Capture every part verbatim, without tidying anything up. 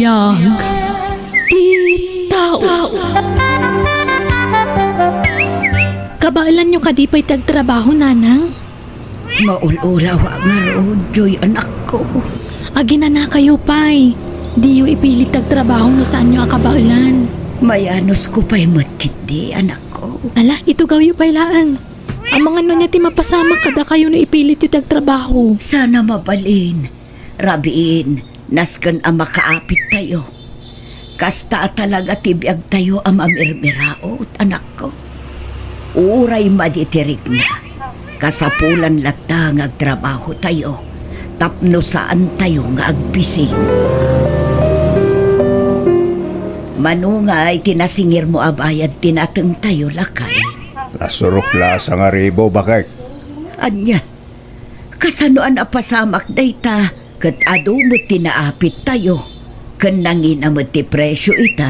Biag ti tao. Kabaelanyo kadi pay ti agtrabaho, nanang? Maul-ulaw ngarud, Joy, anakko. Aginanakayo pay. Diyo ipilit ti agtrabaho no saanyo a kabaelan. Mayanusko pay met ketdi, anakko. Ala, itugawyo pay laeng. Amangan no ania ti mapasamak kadakayo no ipilityo ti agtrabaho. Sana mabalin. Rabiin, nasken a makaapit tayo. Kasta a talaga ti biag tayo a mamirmiraot, anakko. Uray madi ti rikna, kasapulan latta nga agtrabaho tayo tapno saan tayo nga agbising. Mano ngay ti nasingirmo a bayad ti nateng tayo, lakay? Nasurok la a sangaribu, bakek. Ania? Kasano a napasamak dayta ket adu met ti naapit tayo, ken nangina met ti presio ita?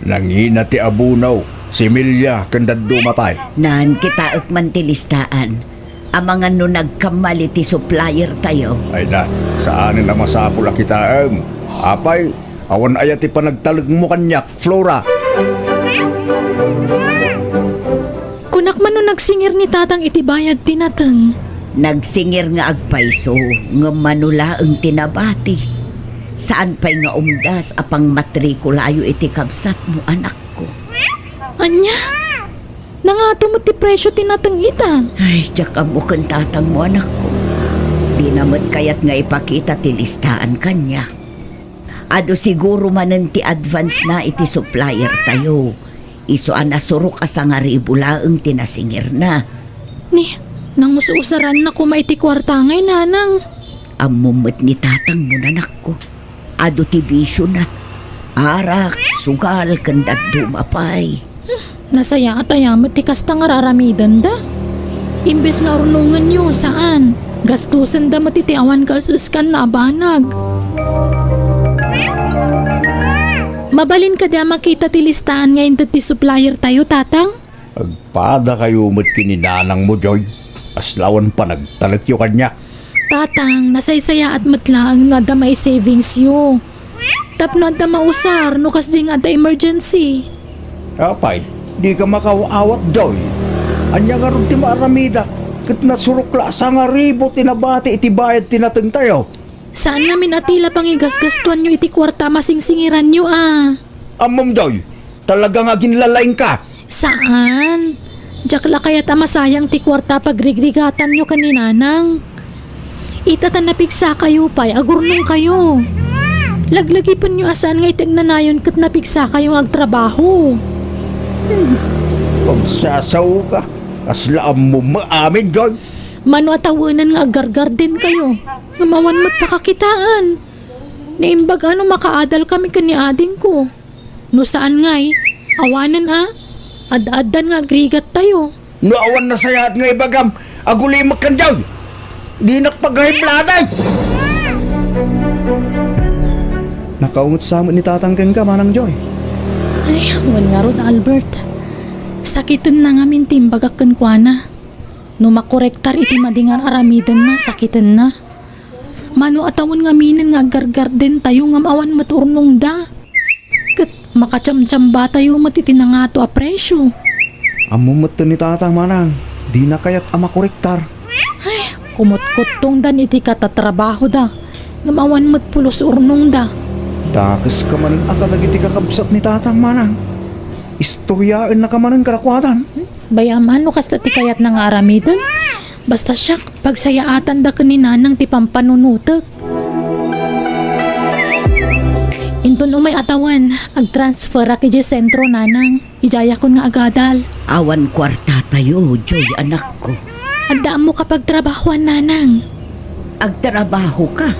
Nangina ti abono, similya, ken dadduma pay. Naan, kitaek man ti listaan. Amangan no nagkamali ti supplier tayo. Ay na, saanen a masapul a kitaem. Apay, awan aya ti panagtalekmo kaniak, Flora? Kunak man no nagsingir ni Tatang iti bayad ti nateng. Nagsingir nga agpayso, ngem mano laeng ti nabati. Saan pay nga umdas a pangmatrikulayo iti kabsatmo, anakko. Ania? Nangato met ti presio ti nateng ita? Ay, diak ammo ken tatangmo, anakko. Dina met kayat nga ipakita ti listaan kaniak. Adu siguro manen ti advance na iti supplier tayo. Isu a nasurok a sangaribu laeng ti nasingirna. Ni, nangus-usaranna koma iti kuarta ngay, nanang. Ammom met ni tatangmo, anakko. Adu ti bisiona. Arak, sugal, ken dadduma pay. Nasayaat aya met ti kasta nga ar-aramidenda? Imbes nga urnongenyo, saan, gastosenda met iti awan kaes-eskanna a banag. Mabalin kadi a makita ti listaan nga inted ti supplier tayo, Tatang? Agpadakayo met ken ni nanangmo, Joy. Kasla awan panagtalekyo kaniak. Tatang, nasaysayaat met laeng no adda mai-savingsyo. Tapno adda mausar no kasdi nga adda emergency. Apay, dika makaawat, Joy. Ania ngarud ti maaramidak ket nasurok la a sangaribu ti nabati iti bayad ti natengtayo? Saan ngamin a ti la pangigasgastoanyo iti kuarta a masingsingiranyo a. Ammom, Joy, talaga nga aginlalaingka. Saan. Diak la kayat a masayang ti kuarta a pagrigrigatanyo ken ni nanang. Ita ta napigsakayo pay, agurnongkayo. Laglagipenyo a saan nga iti agnanayon ket napigsakayo nga agtrabaho. Hmm. Pagsasaoka. Kasla ammom amin, Joy. Mano a tawenen nga aggargardenkayo, ngem awan met pakakitaan. Naimbag a no makaadalkami ken ni adingko. No saan ngay, awanen a, ad-addan nga agrigattayo. No awan nasayaat nga ibagam, agulimek kendayo. Dinak paghahibladi. Nakaunget sa met ni Tatang kenka, Manang Joy. Ay, wen ngarud, Albert. Sakitenna ngamin ti imbagak kenkuana. No makorektar iti madi nga ar-aramidenna, sakitenna. Mano a tawen ngaminen nga aggargardentayo ngem awan met urnongda. Ket makachamchambatayo met iti nangato a presio. Ammom metten ni Tatang, Manang, dina kayat a makorektar. Ay, kumutkuttongdan iti katatrabahoda, ngem awan met pulos urnongda. Dakeska manen a kadagiti kakabsat ni Tatang, Manang. Istoriaennaka manen kadakuada. Bay-am a no kasta ti kayatna nga aramiden. Basta siak, pagsayaatanda ken ni Nanang ti pampanunotek. Inton umay a tawen, agtransferak idiay sentro, Nanang. Idiayakon nga agadal. Awan kuartatayo, Joy, anakko. Adda ammoka pagtrabahoan, Nanang. Agtrabahoka?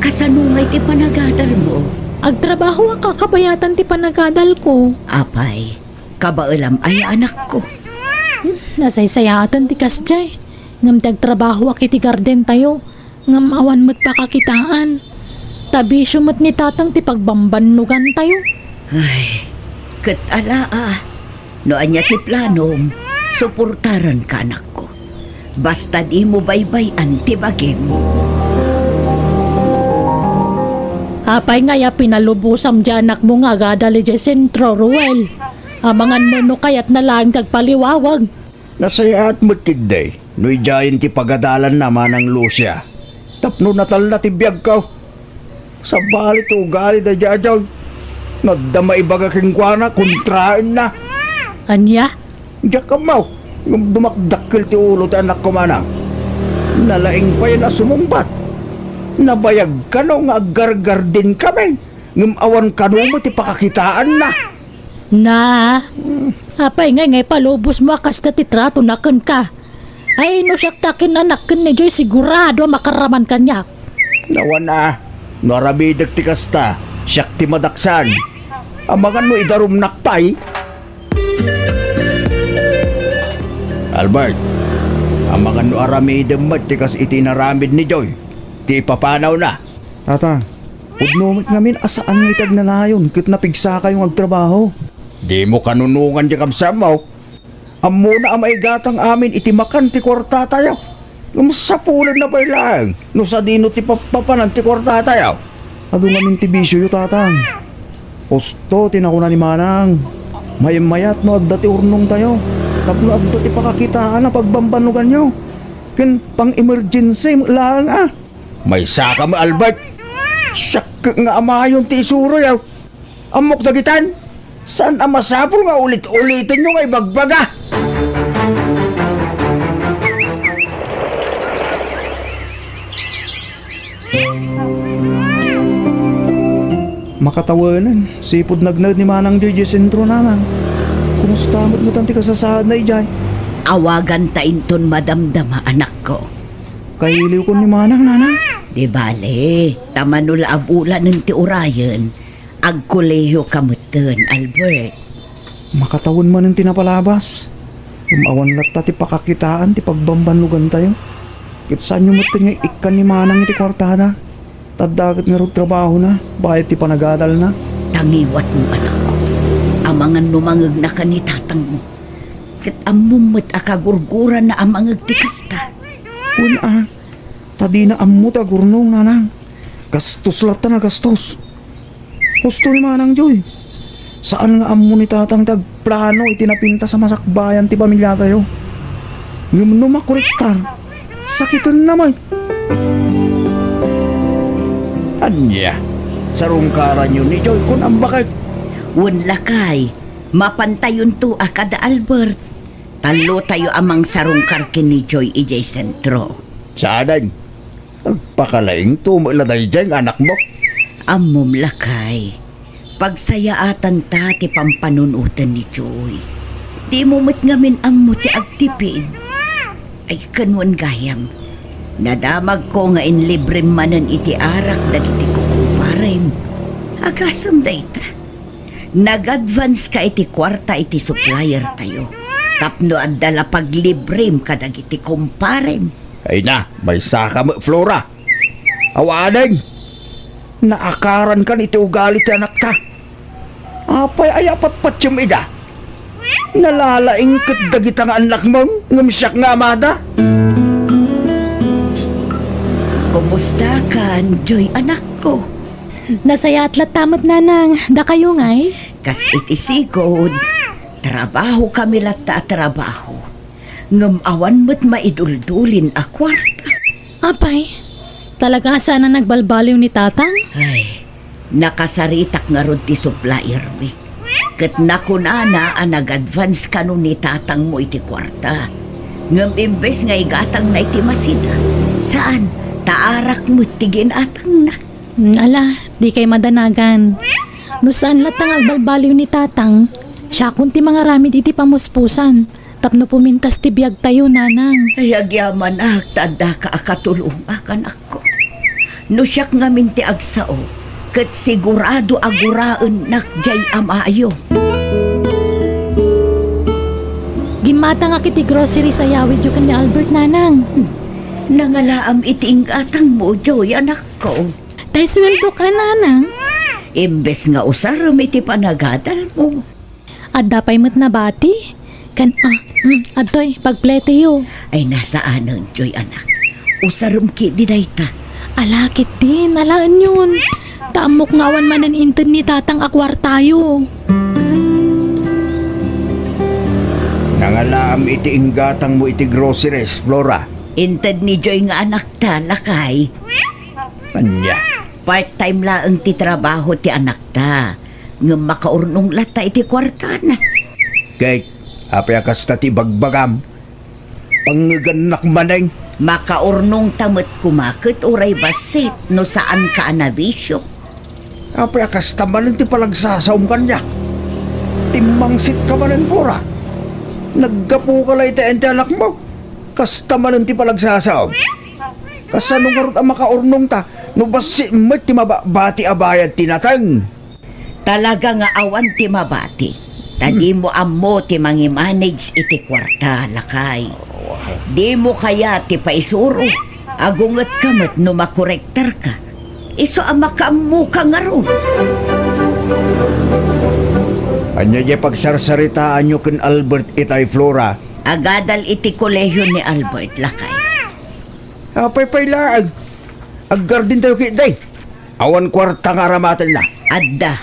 Kasano ngay ti panagadalmo? Agtrabahoak a kabayatan ti panagadalko. Apay, kabaelam aya, anakko? Hmm, nasaysayaaten ti kasdiay. Ngem ti agtrabahoak iti gardentayo, ngem awan met pakakitaan. Ta bisio met ni Tatang ti pagbambannogantayo. Ay, ket ala a, no ania ti planom, suportaranka, anakko. Basta dimo baybay-an ti bagim. Apay ngay a pinalubosam diay anakmo nga agadal idiay sentro, Ruel? Amangan met no kayatna laeng ti agpaliwawag. Nasayaat met ketdi no idiayen ti pagadalanna, Manang Lucia, tapno natalna ti biagko. Sabali ti ugali daydiay a Joy. No adda maibaga kenkuana, kontraenna. Ania? Diak ammo, ngem dumakdakkel ti ulo ti anakko, Manang. Nalaing payen a sumungbat. Nabayag kano nga aggargardenkami, ngem awan kano met ti pakakitaanna. Na, apay ngay nga ipalubosmo a kasta ti tratona kenka? Ay, no siak ti akinnanak ken ni Joy, sigurado a makaraman kaniak. Nawan a, no aramidek ti kasta, siak ti madaksan. Amangan no idarumnak pay. Albert, amangan no aramidem met ti kas iti inaramid ni Joy, ti ipapanawna. Tata, pudno met ngamin a saan nga iti agnanayon ket napigsakayo nga agtrabaho. Dimo kanunongan ti kabsatmo. Ammona a maigatang amin iti makan ti kuartatayo. Ngem sapulenna pay laeng no sadino ti pappapanan ti kuartatayo. Adu ngamin ti bisioyo, Tatang. Husto ti nakuna ni Manang. Mayat-mayat no adda ti urnongtayo tapno adda ti pakakitaan a pagbambannoganyo. Ken pang-emergency met laeng a. Maysaka met, Albert. Siak ket nga amayon ti isuroyo. Ammok dagitan. Saan a masapul nga ulit-ulitenyo nga ibagbaga. Makatawenen, sipud nagnaed ni Manang Joy idiay sentro, Nanang. Kumusta met ngarud ti kasasaadna idiay? Awaganta inton madamdama, anakko. Kailiwkon ni Manang, Nanang. Di bale, ta mano la a bulanen ti urayen, agkolehiyoka metten, Albert. Makatawen manen ti napalabas. Ngem awan latta ti pakakitaan ti pagbambannogantayo. Ket saanyo metten nga ikkan ni Manang iti kuartada. Ta adda ket ngarud trabahona, bayat ti panagadalna. Tangiwatmo, anakko. Amangan no mangegnaka ni tatangmo. Ket ammom met a kagurgurana a mangeg ti kasta. Wen a, ta dina ammo ti agurnong, Nanang. Gastos latta a gastos. Husto ni Manang Joy. Saan nga ammo ni Tatang ti agplano iti napintas a masakbayan ti pamiliatayo. Ngem no makuriktar, sakitenna met. Ania? Sarungkaranyo ni Joy, kunam, baket? Wen, lakay, mapantayonto a kada Albert. Tallotayo a mangsarungkar ken ni Joy idiay sentro. Saanen? Agpakalaingto met la daydiay nga anakmo. Ammom, lakay, pagsayaatanta ti pampanunoten ni Joy. Dimo met ngamin ammo ti agtipid. Ay, ken wen gayam, nadamagko nga inlibrem manen iti arak dagiti kukumparem. Agasem dayta. Nag-advance ka iti kuarta iti supplier tayo. Tapno adda la paglibrem kadagiti kumparem. Ay na, maysaka met, Flora. Awanen! Naakaran kan iti ugali ti anakta. Apay aya a patpatiem ida? Nalalaing ket dagita nga annakmon, ngem siak nga amada. Kumusta kan, Joy, anakko? Nasayaat latta met, Nanang. Dakayo ngay? Kas iti sigud, trabahokami latta a trabaho. Ngem awan met maiduldulin a kuarta. Apay, talaga a saan a nagbalbaliw ni Tatang? Ay, nakasaritak ngarud ti suppliermi. Ket nakunana a nag-advance kano ni Tatangmo iti kuarta. Ngem imbes nga igatangna iti masida, saan, ta arak met ti ginatangna. Hmm, ala, dikay madanagan. No saan latta nga agbalbaliw ni Tatang, siakon ti mangaramid iti pamuspusan tapno pumintas ti biagtayo, Nanang. Ay, agyamanak ta addaka a katulongak, anakko. No siak ngamin ti agsao, ket sigurado a guraennak diay amayo. Gimmatangak iti grocery sa yawidyo ken ni Albert, Nanang. Hmm. Nangalaam iti inggatangmo, Joy, anakko. Tay suweldok a, Nanang? Imbes nga usarem iti panagadalmo. Adda pay met nabati? Ken, ah, mm, adtoy, pagpleteyo. Ay, nasaanen, Joy, anak. Usarem ketdi dayta. Ala, ketdin, alaenyon. Ta ammok nga awan manen inted ni tatang a kuartayo. Nangalaam iti inggatangmo iti groceries, Flora. Inted ni Joy nga anakta, lakay. Ania? Part-time laeng ti trabaho ti anakta, ngem makaurnong latta iti kuartana. Kate, apay a kasta ti ibagbagam? Pangngegannak manen. Makaurnongta met koma ket uray bassit no saanka a nabisio. Apay a kasta manen ti panagsasaom kaniak? Timmangsitka manen, Flora. Naggapuka la iti ayan ti anakmo. Kasta manen ti panagsasaom. Kasano ngarud a makaurnongta no bassit met ti mababati a bayad ti nateng? Talaga nga awan ti mabati, ta dimo ammo ti mangimanage iti kuarta, lakay. Dimo kayat ti paisuro. Agungetka met no makorektarka. Isu a makaammoka ngarud. Ania diay pagsarsaritaanyo ken Albert itay, Flora? Agadal iti kolehio ni Albert, lakay. Apay pay laeng? Aggardentayo ketdi. Awan kuarta nga aramatenna. Adda.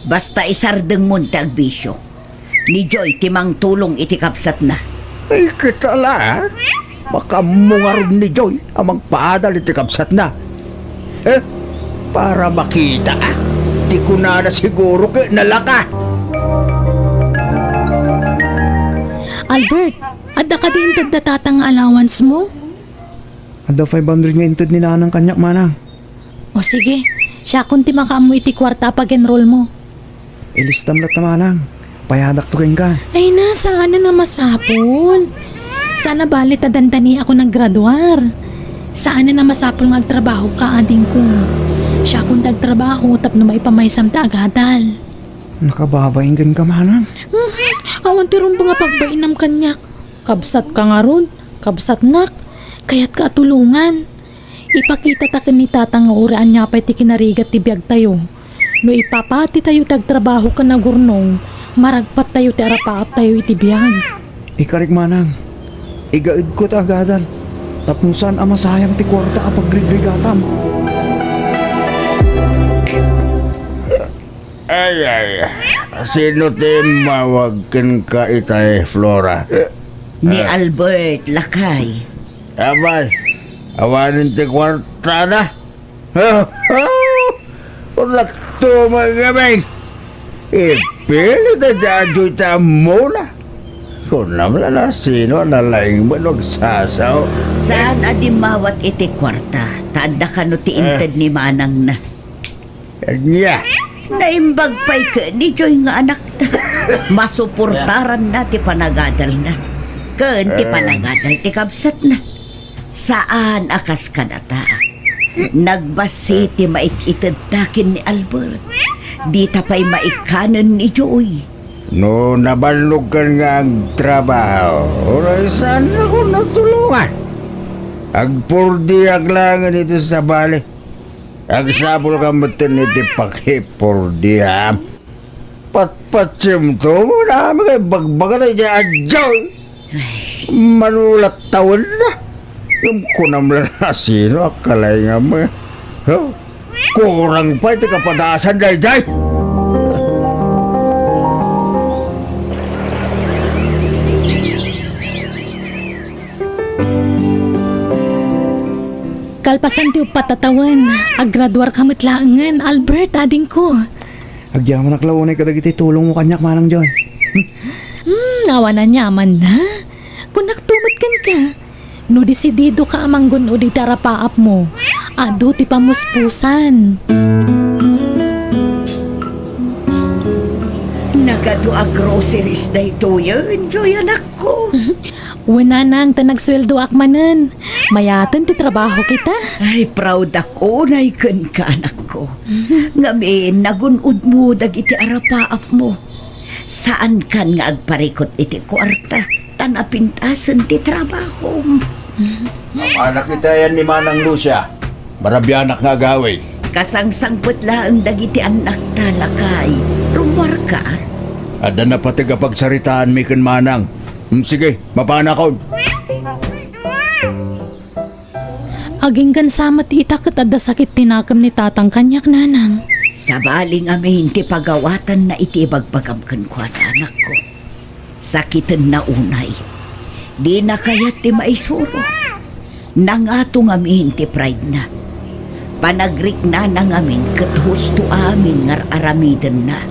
Basta isardengmon ti agbisio. Ni Joy ti mangtulong iti kabsatna. Ay, ket ala, ah. Makaammo ngarud ni Joy a mangpaadal iti kabsatna. Eh, para makita, ah. Ti kunana siguro ket nalaka. Albert, adda kadi inted da tatang nga allowance mo? Adda five hundred nga inted ni nanang kaniak, manang. O sige, siakon ti makaammo iti kuarta a pag-enroll mo. Ilistam latta, manang. Payadakto kenka. Ay na, saanen a masapul. Saan a bale ta dandaniakon a naggraduar. Saanen a masapul nga agtrabahoka, adingko. Siakon ti agtrabaho tapno maipamaysam ti agadal. Nakababain kenka, manang. Mhm. Awan ti rumbeng a pagbainam kaniak. Kabsatka ngarud, kabsatnak, kayatka a tulongan. Ipakitata ken ni Tatang nga uray ania pay ti kinarigat ti biagtayo. No ipapatitayo ti agtrabaho ken agurnong, maragpattayo ti arapaaptayo iti biag. Ikarik, manang. Igaedko ti agadal tapno saan a masayang ti kuarta a pagrigrigatam. Ay, ay. Sino ti immawag kenka itay, Flora? Ni Ah. Albert, lakay. Abay, awanen ti kuartada. Kunakto, mga gaming. Ipilit a dadyo iti ammona. Kunam la na sino a nalaing man agsasao. Saan a dimmawat iti kuarta, ta adda kano ti Eh. inted ni manangna. Ania? Naimbag pay ken ni Joy nga anakta. Masuportaranna ti panagadalna ken ti Eh. panagadal ti kabsatna. Saan a kas kadata. Nagbassit ti maititedta ken ni Albert. Dita pay maikkanen ni Joy. No nabannog kan nga agtrabaho, uray saannakon a tulongan. Agpurdiak laengen iti sabali. Agsapulka metten iti pakipurdiam. Patpatsiemto, nami kay bagbaga na iti adjaw. Ay. Manulat tawenna. Ngem kunam la na sino a kalaingam. Huh? Kurang pay ti kapadasan daydiay. Kalpasan ti uppat a tawen, aggraduarka met laengen, Albert, adingko. Agyamanak la unay kadagiti tulongmo kaniak, Manang Joy. Hmm, awan aniamanna. Kunakto met kenka. No desididoka a manggun-od iti arapaapmo, adu ti pamuspusan. Nagadu a groceries daytoyen, Joy, anakko. Wen, nanang, ta nagsueldoak manen. Mayaten ti trabaho kita. Ay, proud ako, unay kenka, anakko. Ngamin, nagun-odmo dagiti arapaapmo. Saankan nga agparikut iti kuarta, ta napintasen ti trabahom. Apanak iti ayan ni Manang Lucia. Marabianak nga agawid. Kasangsangpet laeng dagiti annakta, lakay. Rummuarka? Adda napateg a pagsaritaanmi ken Manang. Hmm, sige, mapanakon. Aginggan sa met ita ket adda sakit ti nakem ni Tatang kaniak, Nanang. Sabali ngamin ti pagawatanna iti ibagbagam kenkuana, anakko. Sakitenna unay. Dina kayat ti maisuro. Nangato ngamin ti pride-na. Panagriknana ngamin ket husto amin nga ar-aramidenna.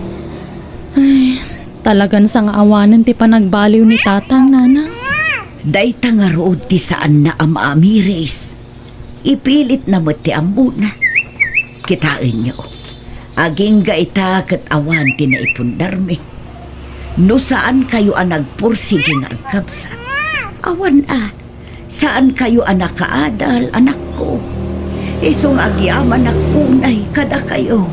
Ay, talagan sangaawanen ti panagbaliw ni Tatang, Nanang. Dayta ngarud ti saanna a maamiris. Ipilitna met ti ammona. Kitaenyo, agingga ita ket awan ti naipundarmi. No saankayo a nagpursigi nga agkabsat, awan a, saankayo a nakaadal, anakko. Isu nga agyamanak unay kadakayo.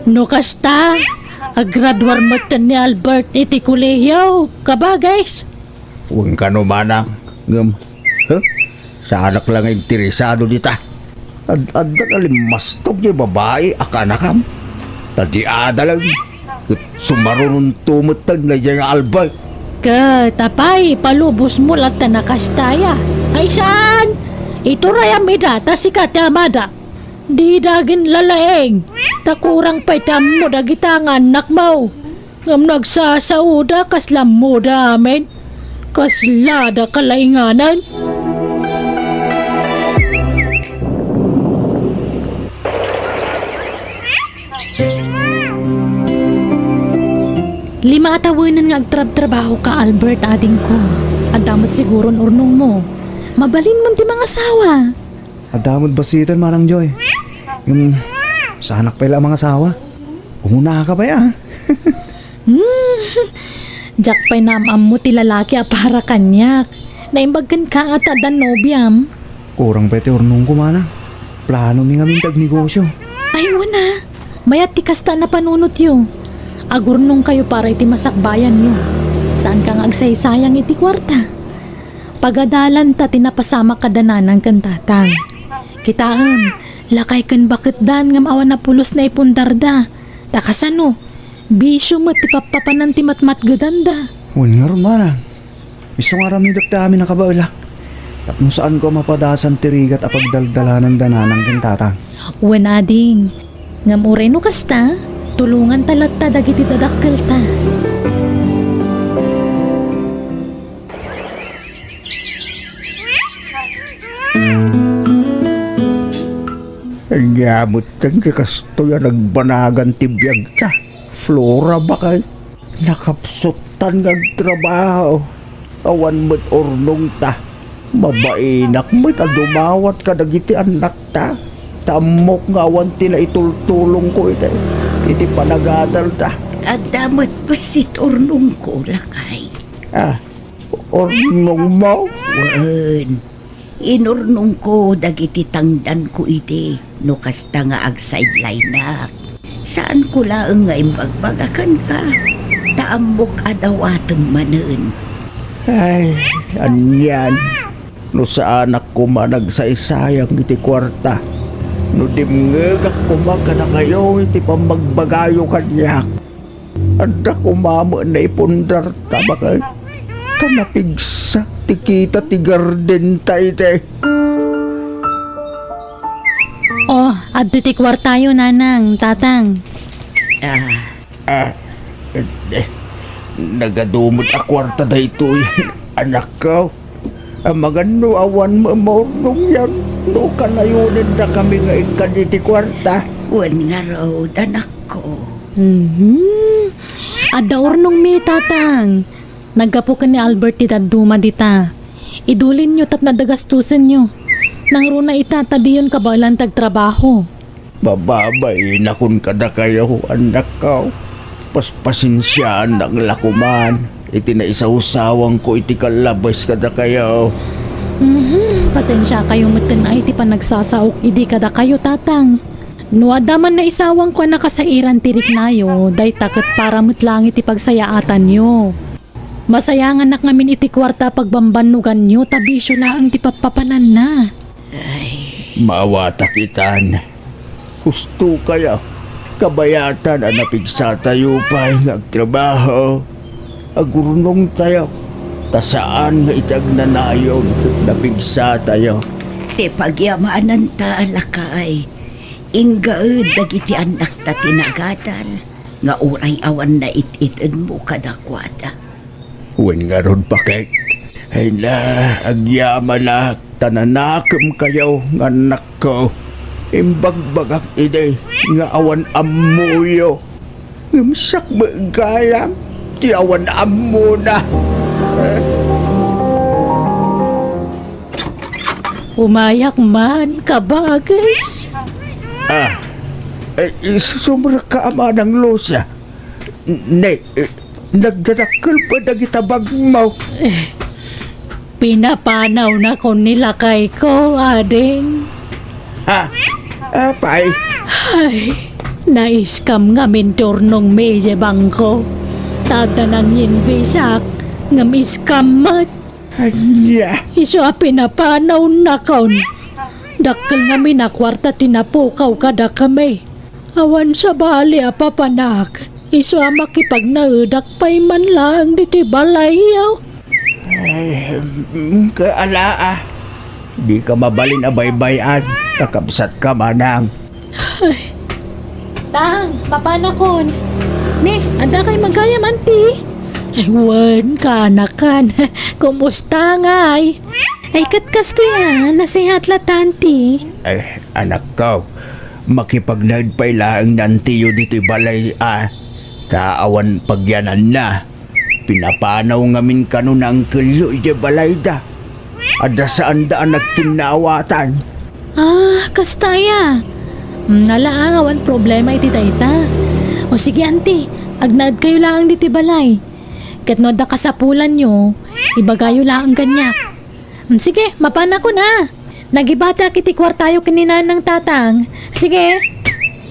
No kasta, agraduar metten ni Albert iti kolehiyo, kabagis. Wen kano, manang, ngem, huh? Saanak la nga interesado dita. Ad-, adda nalimmastok ti babai a kaanakam. Ta di adalen, ket sumarunonto metten daydiay nga Albert. Ket apay, palubosmo latta a kasta aya? Ay saan? Iturayam ida ta sika ti amada. Dida aginlalaing, ta kurang pay ti ammo dagita nga annakmo. Ngem no agsasaoda, kasla ammoda amin. Kaslada kalainganan. Lima a tawenen nga agtrabtrabahoka, Albert, adingko. Adda met siguron urnongmo. Mabalinmon ti mangasawa. Adda met bassiten, Manang Joy. Ngem, saanak pay la a mangasawa. Umunaka pay, a. Hmm, diak pay naam-ammo ti lalaki a para kaniak. Naimbag kenka a ta adda nobiam. Kurang pay ti urnongko, manang. Planomi ngamin ti agnegosio. Ay, wen a. Mayat ti kasta a napanunotyo. Agurnongkayo para iti masakbayanyo. Saanka nga agsaysayang iti kuarta. Pagadalanta ti napasamak kada nanang ken tatang. Kitaem, lakay ken baketdan ngem awan a pulos naipundarda. Ta kasano? Bisio met ti pappapanan ti matmatgedanda. Wen ngarud, manang. Isu nga aramidek ti amin a kabaelak. Tapno saanko a mapadasan ti rigat a pagdaldalananda nanang ken tatang. Wen, ading. Ngem uray no kasta, tulonganta latta dagiti dadakkelta. Ania metten ti kastoy a nagbanagan ti biagta, Flora, baket? Nakapsuttan nga agtrabaho. Awan met urnongta. Mabainak met a dumawat kadagiti annakta. Ta ammok nga awan ti naitultulongko iti, iti panagadalta. Adda met bassit urnongko, lakay. Ah, urnongmo? Wen, inurnongko dagiti tangdanko idi no kasta nga agsideline-ak. Saanko laeng nga imbagbaga kenka, ta ammok a dawatem manen. Ay, anian, no saanak koma nagsaysayang iti kuarta, no dimngegak koma kadakayo iti pammagbagayo kaniak. Adda koma met naipundarta, baket? Ta napigsa ti kita ti gardenta idi. Oh, adda ti kuartayo, nanang, tatang. Ah. Ah, eh, eh, nagadu met a kuarta daytoy, anakko. Amangan no awan maurnong yan, no kanayonendakami nga ikkan iti kuarta. Wen ngarud, anakko. Mhm. Adda urnongmi, tatang. Naggapu ken ni Albert ti dadduma dita. Idulinyo tapno adda gastusenyo. Nangruna ita ta diyon kabaelan ti agtrabaho. Mababainakon kadakayo, annakko. Paspasensiaannak la koman iti naisawsawangko iti kallabes kadakayo. Mhm, pasensiakayo metten a iti panagsasaok idi kadakayo, tatang. No adda man naisawangko a nakasairan ti riknayo, dayta ket para met laeng iti pagsayaatanyo. Masayanganak ngamin iti kuarta a pagbambannoganyo ta bisio laeng ti pappapananna. Ay. Maawatak itan. Husto kaya, kabayatan a napigsatayo pay nga agtrabaho. Agurnongtayo, ta saan nga iti agnanayon ket napigsatayo. Ti pagyamananta, lakay, Inggaed dagiti annakta ti nagadal nga uray awan naititenmo kadakuada. Wen ngarud, Pakek. Ay na, agyamanak ta nanakemkayo nga annakko. Imbagbagak idi nga awan ammoyo. Ngem sakbay gayam ti awan ammona. Umayak man, kabagis. Ah, eh, sumrekka a manang Lucia. Ne, eh, nagdadakkel pay dagiti bagmo. Pinapanawnakon ni lakayko, ading. Ha? Apay? Ay, na-scam ngamin ti urnongmi idiay bangko. Ta adda nangyenvisak, ngem scam met. Ania? Isu a pinapanawnakon. Dakkel ngamin a kuarta ti napukaw kadakami. Awan sabali a papanak, isu a makipagnaedak pay man laeng ditoy balayyo. Ay, mm, kaala, ah. Dika mabalin a baybay-an, ta kabsatka manang. Ay. Tang, mapanakon. Ni, adda kay magayam, anti? Ay, wen, kanakan. Kumusta ngay? Ay, ket kastoy a, nasehat latta, anti. Ay, anakko, makipagnaed pay laeng ni antiyo ditoy balay a, ta awan pagyananna. Pinapanaw ngamin kano ni angkelyo idiay balayda. Adda saanda a nagkinnaawatan. Ah, kasta aya. Mm, ala, ah, awan problema iti dayta. O sige, anti, agnaedkayo laeng ditoy balay. Ket no adda kasapulanyo, ibagayo laeng kaniak. Mm, sige, mapanakon a. Nagibatak iti kuartayo ken ni Nanang, Tatang. Sige.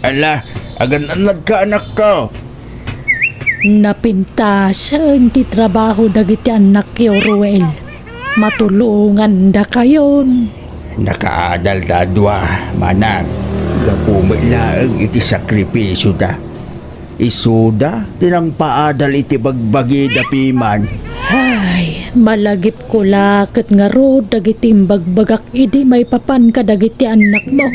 Ala, agan-annadka, anakko. Napintasen ti trabaho dagiti annakyo, Ruel. Matulongandakayon. Nakaadalda a dua, manang. Gapu met laeng iti sakripisioda. Isuda ti nangpaadal iti bagbagida piman. Ay, malagipko la ket ngarud dagiti imbagbagak idi maipapan kadagiti annakmo.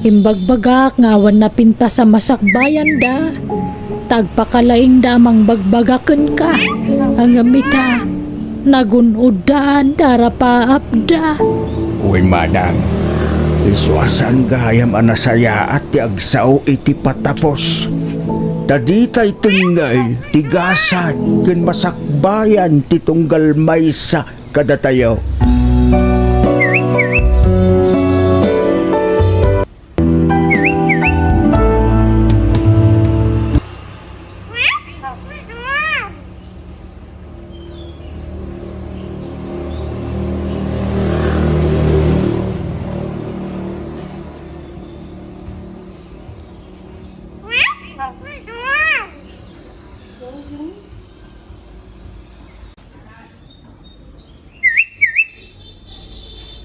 Imbagbagak nga awan napintas a masakbayanda. Ta agpakalaingda a mangbagbaga kenka. Ngem ita, nagun-oddan ti arapaapda. Wen manang, isu a saan gayam a nasayaat ti agsao iti patapos. Ta ditay tengngel ti gasat ken masakbayan ti tunggal maysa kadatayo.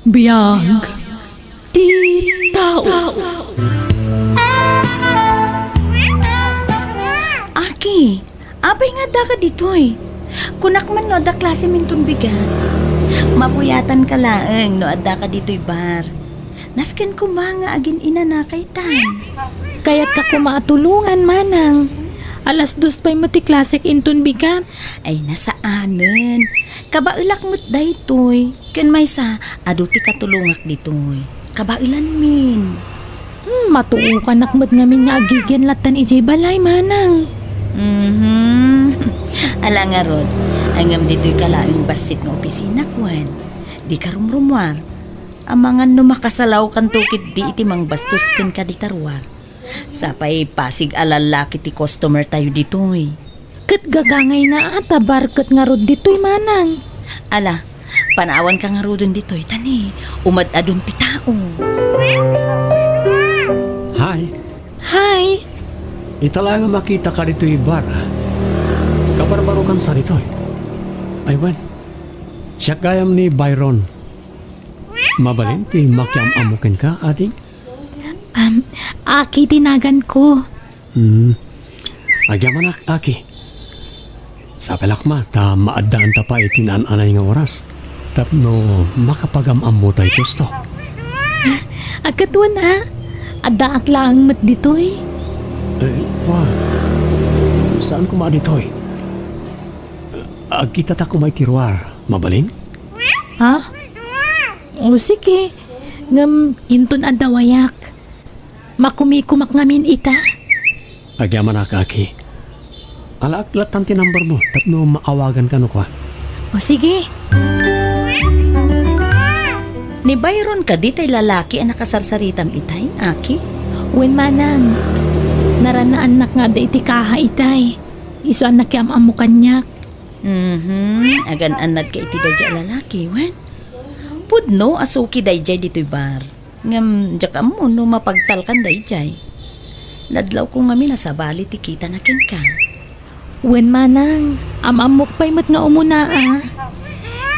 Biag ti tao. Aki, apay nga addaka ditoy? Kunak man no adda klasem inton bigat. Mapuyatanka laeng no addaka ditoy bar. Nasken koma nga agin-inanakay Tan. Kayatka koma a tulongan, manang. Alas dos pay met ti klasek inton bigat. Ay, nasaanen. Kabaelak met daytoy. Ken maysa, adu ti katulongak ditoy. Kabaelanmin. Hmm, matuokanak met ngamin nga agigian lattan idiay balay, manang. Mhm. Ala ngarud, ngem ditoy ka laeng bassit nga opisinakon. Dika rumrumuar. Amangan no makasalawkanto ketdi iti mangbastos kenka dita ruar. Sapay pasig a lallaki ti customer tayo ditoy. Ket gagangayna a ta bar ket ngarud ditoy, manang. Ala, panawanka ngaruden ditoy, ta ni, umad-adun ti tao. Hi. Hi. Ita laeng a makitaka ditoy bar. Kabarbarokansa ditoy. Ay, wen. Siak gayam ni Byron. Mabalin ti makiam-ammo kenka, ading? Am, Aki ti naganko. Hmm. Agyamanak, Aki. Sapay la koma ta maaddaanta pay iti naan-anay nga oras tapno makapagam-ammo tay kusto. Agkatwan a, Addaak laeng met ditoy. Eh, wa. Saan koma ditoy? Agkitata koma iti ruar. Mabalin? Ha? O, sige. Ngem inton adda wayak, makumikomak ngamin ita. Agyamanak, Aki. Alaak lattan ti number mo tapno maawaganka no kua. O, sige. Ni Byron kadi tay lalaki a nakasarsaritam itay, Aki? Wen, manang. Naranaannak nga adda iti kaha itay. Isu a nakiam-ammo kaniak. Mhm. Agan-annadka iti daydiay a lalaki, wen? Pudno a suki daydiay ditoy bar. Ngem diak ammo no mapagtalkan daydiay. Nadlawko ngamin a sabali ti kitana kenka. Wen, manang, am-ammok pay met nga umuna a.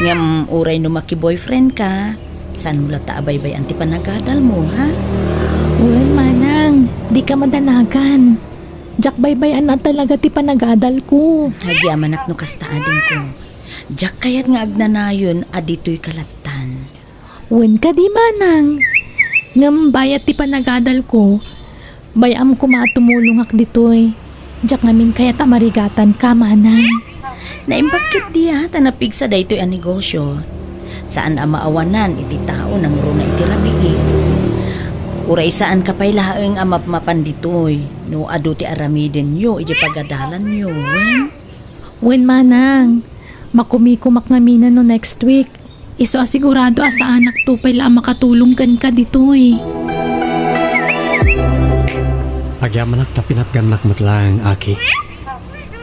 Ngem uray no maki-boyfriend ka, saanmo latta a baybay-an ti panagadalmo, ha? Wen, manang, dika madanagan. Diak baybay-an a talaga ti panagadalko. Agyamanak no kasta, adingko. Diak kayat nga agnanayon a ditoy ka lattan. Wen kadi, manang. Ngem bayat ti panagadalko, bay-am koma a tumulongak ditoy. Diak ngamin kayat a marigatanka, manang. Naimbag ketdi a ta napigsa daytoy a negosio. Saan a maawanan iti tao nangruna iti rabii. Uray saanka pay laeng a mapmapan ditoy no adu ti aramidenyo iti pagadalanyo, wen? Wen, manang. Makumikomak ngamin no next week. Isu a sigurado a saanakto pay la a makatulong kenka ditoy. Agyamanak ta pinatgannak met laeng, Aki.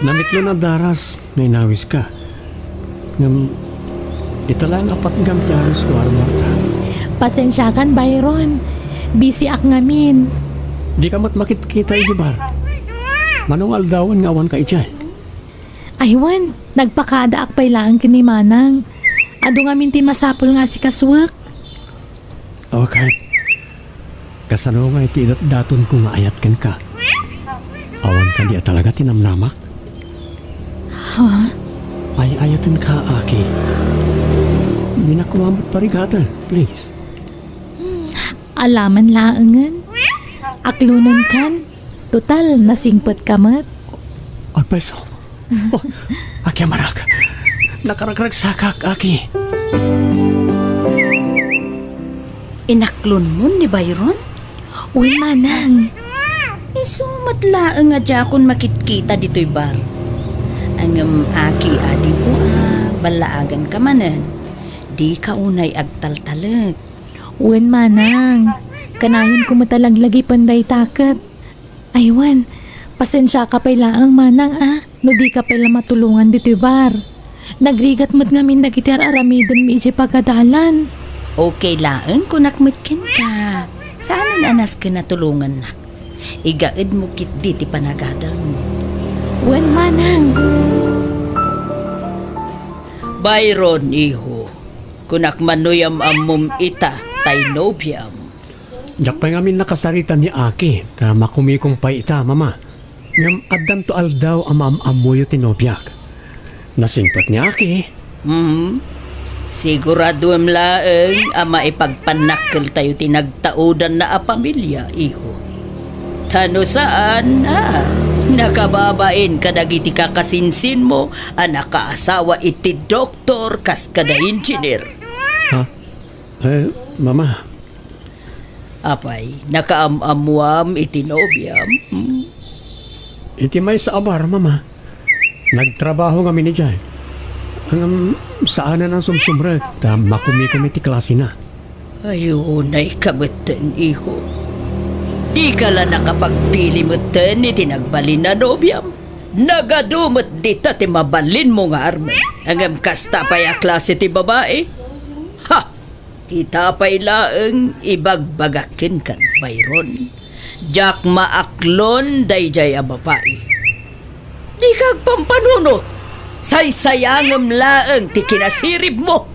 Namitlon a daras nga inawiska. Ngem, ita laeng a patgam ti awisko a ruarta. Pasensiakan, Byron. Busyak ngamin. Dika met makitkita idiay bar. Mano nga aldawen nga awanka idiay? Ay wen, nagpakadaak pay laeng ken ni manang. Adu ngamin ti masapul nga asikasuek. Okay. Kasano ngay ti idatdatonko nga ayat kenka? Awan kadi a talaga ti namnamak? Ha? Ay-ayatenka, Aki. Dinak koma met parigaten, please. Alaman laengen. Aklonenkan. Total, nasingpetka met. Agpayso. Oh, Aki a manak. Nakaragragsakak, Aki. Inaklonmon ni Byron? Wen, manang. Isu met laeng a diakon makitkita ditoy bar. Ngem, Aki, adingko a, ballaaganka manen. Dika unay agtaltalek. Wen, manang. Kanayonko met a laglagipen dayta ket. Ay wen, pasensiaka pay laeng, manang, a, no dika pay la matulongan ditoy bar. Nagrigat met ngamin dagiti ar-aramidenmi idiay pagadalan. Okay laeng, kunak met kenka. Saanen a nasken a tulongannak. Igaedmo ketdi ti panagadalmo. Wen, manang. Byron, iho, kunak man no yam-ammom ita tay nobiam. Diak pay ngamin nakasarita ni Aki, ta makumikong pay ita, Mama. Ngem addanto aldaw a maam-ammoyo ti nobiak. Nasingpet ni Aki. Mhm. Siguraduem laeng a maipagpannakkeltayo ti nagtaudanna a pamilia, iho. Ta no saan, a, nakababain kadagiti kakasinsinmo a nakaasawa iti doktor kas kada engineer. Ha? Eh, Mama. Apay, nakaam-ammuam iti nobiam? Hmm? Iti maysa a bar, Mama. Nagtrabaho ngamin idiay. Ngem saanen a sumsumrek, ta makumikom iti klasena. Ay, unay ka metten, iho. Dika la nakapagpili metten iti nagbalin a nobiam. Nagadu met dita ti mabalinmo nga armen. Ngem kasta pay a klase ti babai? Ha! Ita pay laeng ibagbagak kenka, Byron. Diak maaklon daydiay a babai. Dika agpampanunot! Saysayangem laeng ti kinasiribmo!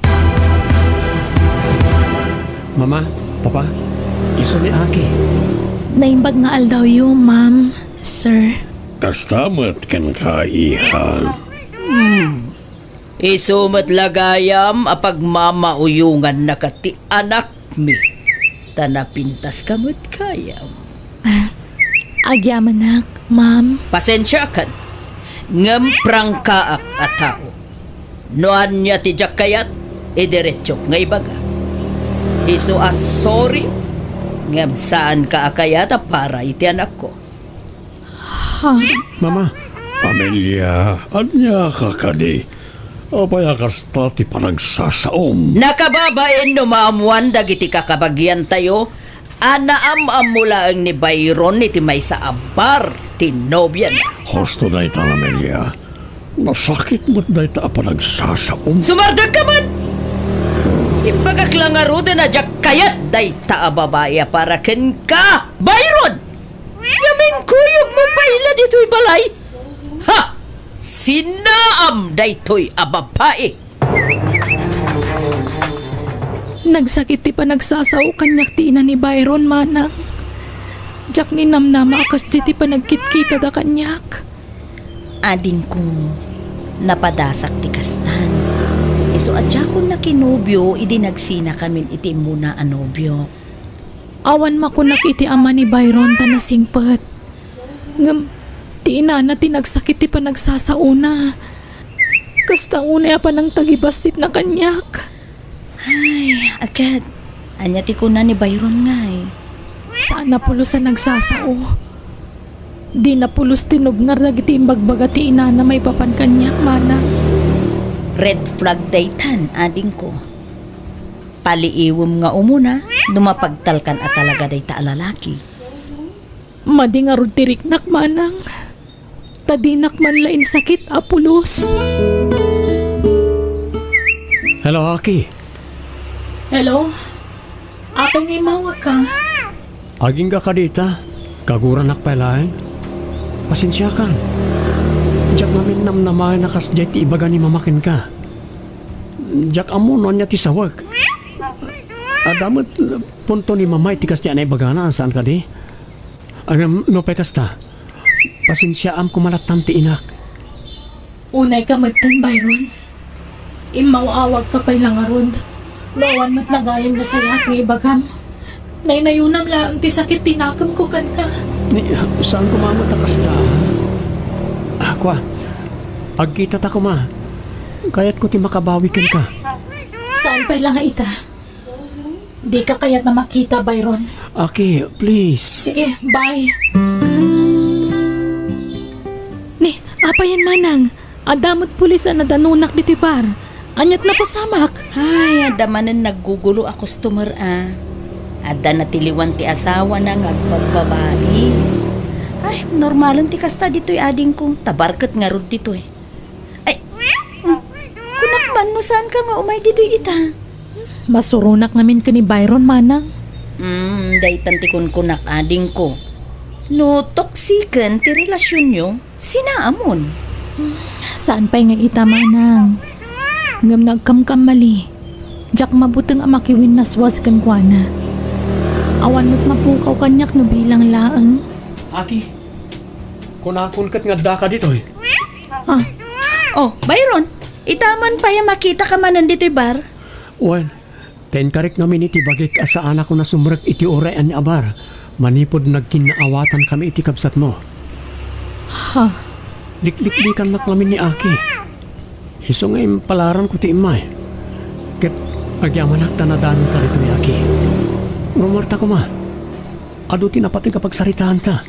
Mama, Papa, isu ni Aki. Naimbag nga aldawyo, Ma'am, Sir. Kasta met kenka, iha. Hmm. Isu met la gayam a pagmamauyongannaka ti anakmi. Ta napintaska met gayam. Agyamanak, ma'am. Pasensiakan, ngem prangkaak a tao. No ania ti diak kayat, idiretsok nga ibaga. Isu a sorry, ngem saanka a kayat a para iti anakko. Ha? Mama. Amelia, ania ka kadi? Apay a kasta ti panagsasaom? Nakababain no maammoan dagiti kakabagiantayo a naam-ammo laeng ni Byron iti maysa a bar ti nobiana. Husto dayta, Amelia. Nasakit met dayta a panagsasaom. Sumardengka met! Imbagak la ngaruden a diak kayat dayta a babai a para kenka, Byron! Ngem inkuyogmo pay la ditoy balay? Ha! Sinaam daytoy a babai! Nagsakit ti panagsasao kaniak ti ina ni Byron, manang. Diak ninamnama a kasdi ti panagkitkitada kaniak. Adingko, napadasak ti kastan. Isu a diakon nakinobio idi nagsinakamin iti immuna a nobio. Awan makunak iti ama ni Byron ta nasingpet. Ngem ti inana ti nagsakit ti panagsasaona. Kasta unay a panangtagibassit na kaniak. Ay, aged, ania ti kuna ni Byron ngay? Saan a pulos a nagsasao. Di na pulos tinubngar dagiti imbagbaga ti inana maipapan kaniak, manang. Red flag daytan, adingko. Paliiwem nga umuna no mapagtalkan a talaga dayta a lalaki. Madi ngarud ti riknak, manang. Ta dinak man la insakit a pulos. Hello, Aki. Hello? Apay nga immawagka? Agingga kadita, kaguranak pay laeng. Pasensiakan. Diak ngamin namnamaen a kasdiay ti ibaga ni Mama kenka. Diak ammo no ania ti sawek. Adda met punto ni Mama iti kasdiay a naibagana, saan kadi? Ngem nupay kasta, pasensiaam koma lattan ti inak. Unayka metten, Byron. Immaw-awagka pay la ngarud. No awan met la gayam nasayaat nga ibagam. Naynayonam laeng ti sakit ti nakemko kenka. Ni, saan koma met a kasta? Ah, kua, agkitata koma. Kayatko ti makabawi kenka. Saan pay la nga ita? Dika kayat a makita, Byron. Aki, please. Sige, bye. Ni, apayen manang, adda met pulis a nadanonak ditoy bar. Aniat napasamak? Ay, adda manen naggugulo a customer a. Adda natiliwan ti asawana nga agbabbabai. Ay, normalen ti kasta ditoy adingko. Ta bar ket ngarud ditoy. Ay, mm, kunak man no saanka nga umay ditoy ita. Masuronak ngamin ken ni Byron, manang. Mm, daytan ti kunkunak, adingko. No toxiken ti relasionyo, sinaamon. Saan pay nga ita, manang. Ngem no agkamkamali, diak mabuteng a makiwinnaswas kenkuana. Awan met mapukaw kaniak no bilang laeng. Aki, kunakon ket nga addaka ditoy. Ah. Oh, Byron, ita man pay a makitaka manen ditoy bar? Wen, ta inkarik ngamin iti bagik a saanak a sumrek iti uray ania a bar, manipud nagkinnaawatankami iti kabsatmo. Ha? Likliklikannak ngamin ni Aki. Isu nga impalaranko ti immay. Ket agyamanak ta nadanonka ditoy, Aki. Rummuarta koma. Adu ti napateg a pagsaritaanta.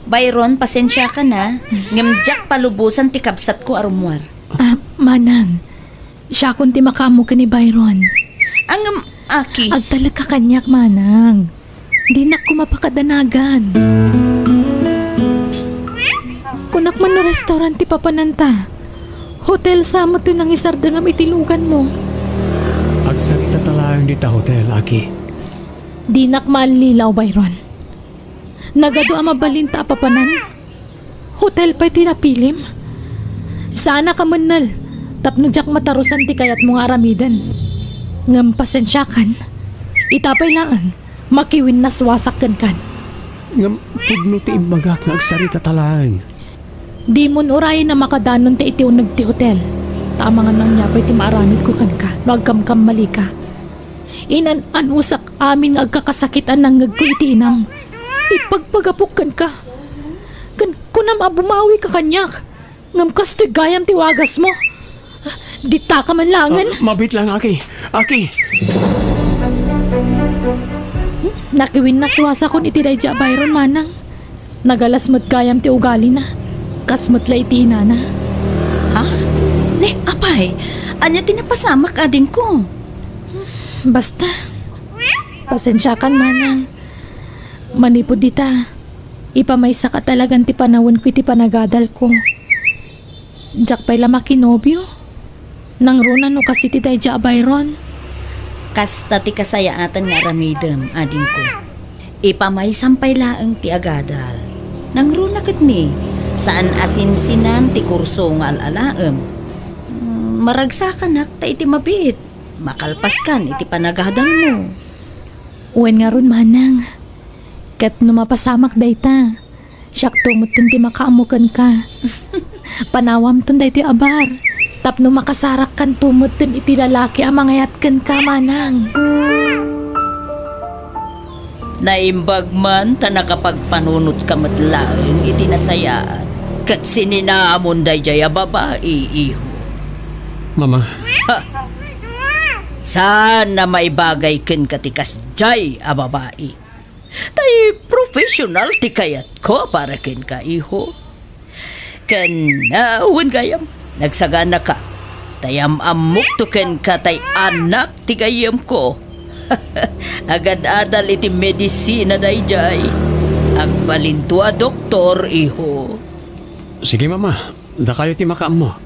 Byron, pasensiakan a, ngem diak palubosan ti kabsatko a rummuar. Ah, manang, siakon ti makaammo ken ni Byron. Ngem, Aki. Agtalekka kaniak, manang. Dinak koma pakadanagan. Kunak man no restaurant ti papananta. Hotel sa met toy nangisardengam iti luganmo. Agsaritata laeng dita hotel, Aki. Dinak maallilaw, Byron. Nagadu a mabalin ta a papanan? Hotel pay ti napilim? Saanak a mennel tapno diak matarusan ti kayatmo nga aramiden. Ngem pasensiakan, ita pay laeng, makiwinnaswasak kenkan. Ngem pudno ti imbagak nga agsaritata laeng. Dimon urayen a makadanon ta iti uneg ti hotel. Ta amangan no ania pay ti maaramidko kenka no agkamkammalika. Inan-anusak amin nga agkakasakit a nangngegko iti inam. Ipagpagapok kenka. Ken kunam a bumawika kaniak. Ngem kastoy gayam ti wagasmo. Ditaka man laengen. Ah, mabiit lang, Aki. Aki! Nakiwinnaswasakon iti daydi a Byron, manang. Nagalas met gayam ti ugalina. Kas met la iti inana. Ha? Ne, apay, ania ti napasamak, adingko? Basta, pasensiakan, manang. Manipud dita, ipamaysaka talagan ti panawenko iti panagadalko. Diak pay la makinobio. Nangruna no kas iti daydi a Byron. Kasta ti kasayaatan nga aramidem, adingko. Ipamaysam pay laeng ti agadal. Nangruna ket ni, saan a sinsinan ti kurso nga al-alaem. Mm, maragsakanak ta iti mabiit, makalpaskan iti panagadalmo. Wen ngarud, manang. Ket no mapasamak dayta, siakto metten ti makaammo kenka. Panawamton daytoy a bar, tapno makasarakkanto metten iti lalaki a mangayat kenka, manang. Naimbag man ta nakapagpanunotka met laeng iti nasayaat ket sininamon daydiay a babai, iho. Mama. Ha! Saan a maibagay kenka ti kasdiay a babai. Tay professional ti kayatko para kenka, iho. Ken, ah, wen gayam, nagsaganaka. Tay am-ammokto kenka tay anak ti gayyemko. Agad-adal iti medisina daydiay. Agbalinto a doktor, iho. Sige, Mama. Dakayo ti makaammo.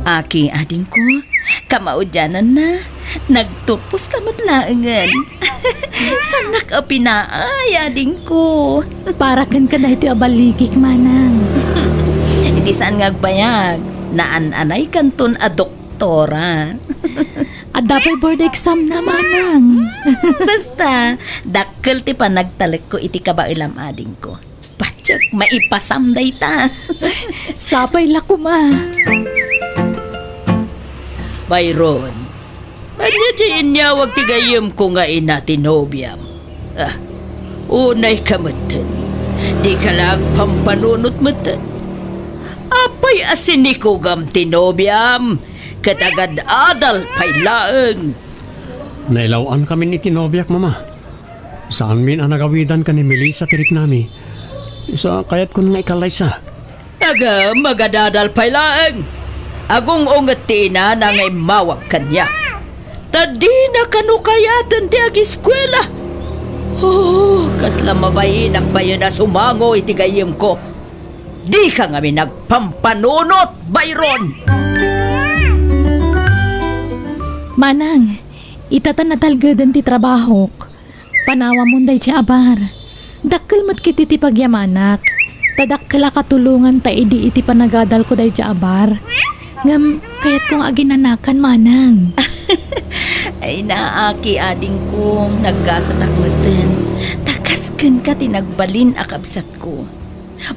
Aki, adingko, kamaudiananna, nagturposka met laengen. Saannak a pinaay, adingko. Para kenka daytoy a balligik, manang. Iti saan nga agbayag, naan-anaykanton a doktora. Adda pay board exam na, manang. Basta, dakkel ti panagtalekko iti kabaelam, adingko. Patiek, maipasam dayta. Sapay la koma. Byron, ania ti inyawag ti gayyemko nga ina ti nobiam? Ah, unayka metten. Dika la agpampanunot metten. Apay a sinikugam ti nobiam? Ket agad-adal pay laeng. Nailaw-ankamin iti nobiak, Mama. Saanmin a nagawidan ken ni Melissa ti riknami. Sa kayatkon nga ikallaysa. Aga, magadadal pay laeng. Agung-unget ti inana nga immawag kaniak. Ta dina kano kayaten ti agiskuela. Oh, kasla mabainak bayen a sumango iti gayyemko. Dika ngamin agpampanunot, Byron! Manang, ita ta natalgeden ti trabahok. Panawamon daydi a bar. Dakkel met ketdi ti pagyamanak. Ta dakkel a katulongan ta idi iti panagadalko daydi a bar. Ngem kayatko nga aginanakan, manang. Ay, naaki, adingko, naggasatak metten. Ta kas kenka ti nagbalin a kabsatko.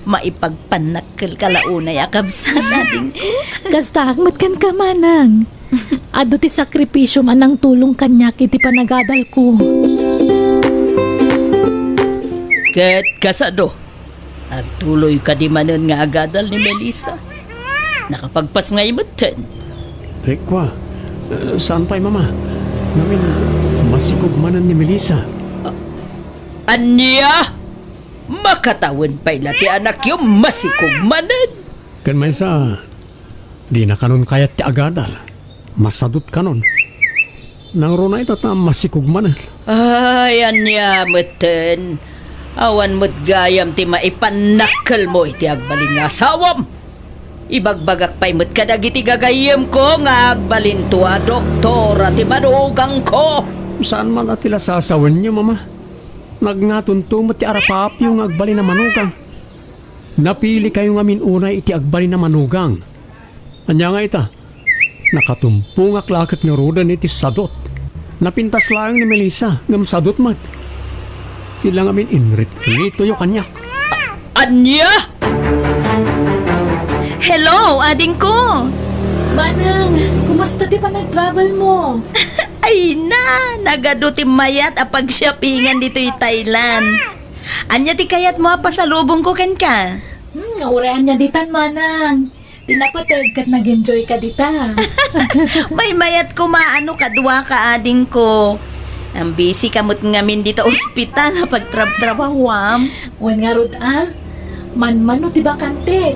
Maipagpannakkelka la unay a kabsat, adingko. Kastaak met kenka, manang. Adu ti sakripisiom a nangtulong kaniak iti panagadalko. Ket kasado, agtuloy kadi manen nga agadal ni Melissa. Nakapagpasngay metten. Eh, kua, eh, saan pay, Mama? Ngamin, masikog manen ni Melissa. Ania? Makatawen pay la ti anakyo masikog manen. Ken maysa, dina kanon kayat ti agadal. Masadot kanon. Nangruna ita ta masikog manen. Ay, ania metten. Awan met gayam ti maipannakkelmo iti agbalin nga asawam. Ibagbagak pay met kadagiti gagayyemko nga agbalinto a doktora ti manugangko. Saan man a ti la sasawenyo, Mama? Nagngatonto met ti arapapyo nga agbalin a manugang. Napilikayo ngamin unay iti agbalin a manugang. Ania nga ita? Nakatumpongak la ket ngaruden iti sadot. Napintas laeng ni Melissa, ngem sadot met. Ila ngamin inritritoyo kaniak. A-, Ania? Hello, adingko! Manang, kumusta ti panagtravel mo? Ay na, nagadu ti mayat a pagshoppingan ditoy Thailand. Ania ti kayatmo a pasalubongko kenka? Hmm, uray ania ditan, Manang. Ti napateg ket nag-enjoy ka dita. Maymayat koma no kaduaka, adingko. Nabisi ka met ngamin dita ospital a pagtrabtrabahuam. Wen ngarud a, manmano ti bakante.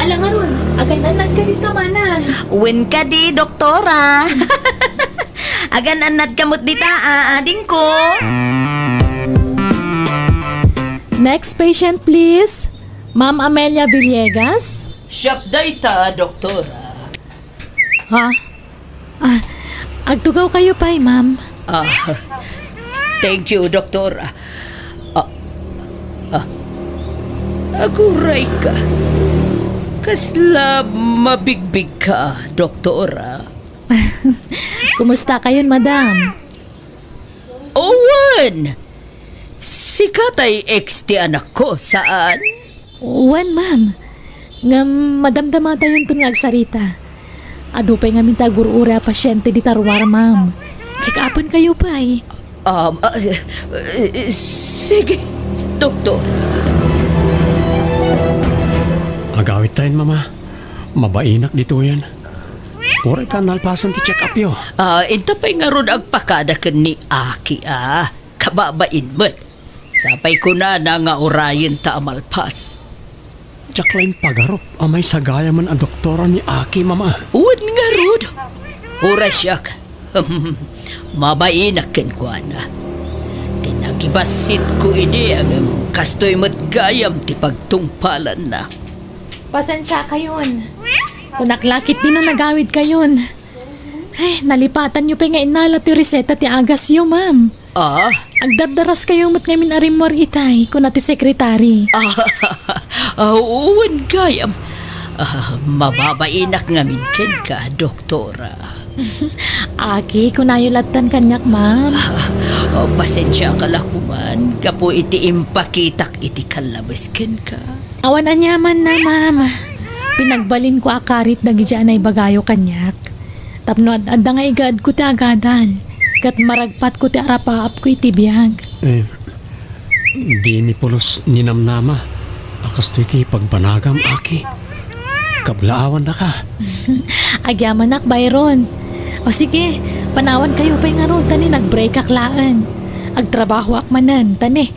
Ala ngarud, agan-annad ka dita, Manang. Wen kadi, doktora. Agan-annad ka met dita, a, adingko. Next patient, please. Ma'am Amelia Villegas? Siak dayta, doktora. Ha? Ah, agtugaw kayo pay, ma'am. Ah, thank you, doktora. Ah, ah, aguray ka. Kasla mabigbig ka, doktora. Kumusta kayon, madam? Owen! Sika tay ex ti anakko, saan? Wen, ma'am. Ngem madamdamatayonton nga agsarita. Adu pay ngamin ti agur-uray a pasiente dita ruar, ma'am. Check-upen kayo pay. Um, ah, eh, eh, sige, doktor. Agawidtayon, mama. Mabainak ditoyen. Uray ta nalpasen ti check-upyo. Ah, inta pay ngarud agpakada ken ni Aki, a. Kababain met. Sapay kunana nga urayenta a malpas. Diak la impagarup a maysa gayamen a doktora ni Aki, mama. Wen ngarud. Uray siak. Mabainak kenkuana. Ti nagibassitko idi, ngem kastoy met gayam ti pagtungpalanna. Pasensiakayon. Kunak la ketdi no nagawidkayon. Ay, nalipatanyo pay nga innala ti reseta ti agasyo, ma'am. Ah? Agdardaras kayo met ngamin a rimmuar itay, kuna ti sekretari. Ah, ah, wen gayam. Ah, mababainak ngamin kenka, doktora. Aki, kunayo lattan kaniak, ma'am. Ah, oh, pasensiaka la koman, gapu iti impakitak iti kallabes kenka. Awan aniamanna, ma'am. Pinagbalinko a karit dagiti a naibagayo kaniak. Tapno ad-adda nga igaedko ti agadal, ket maragpatko ti arapaapko iti biag. Eh, dimi pulos ninamnama a kastoy ti pagbanagam, Aki. Kablaawannaka. Agyamanak, Byron. O sige, panawankayo pay ngarud, ta ni nag-breakak laeng. Agtrabahoak manen, ta ni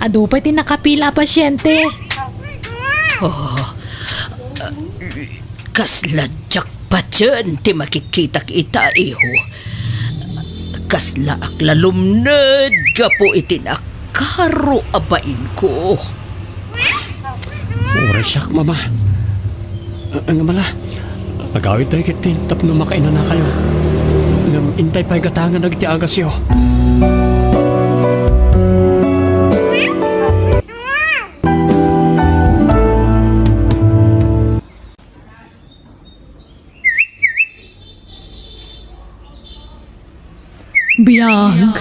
adu pay ti nakapila a pasiente. Oh, kasla diak patien ti makitkitak ita, iho. Kasla ak la lumned gapu iti nakaro a bainko. Uray siak, mama. Ngem ala, agawidtayo ketdi tapno makainanakayo. Ngem intay pay gatangen dagiti agasyo. Biag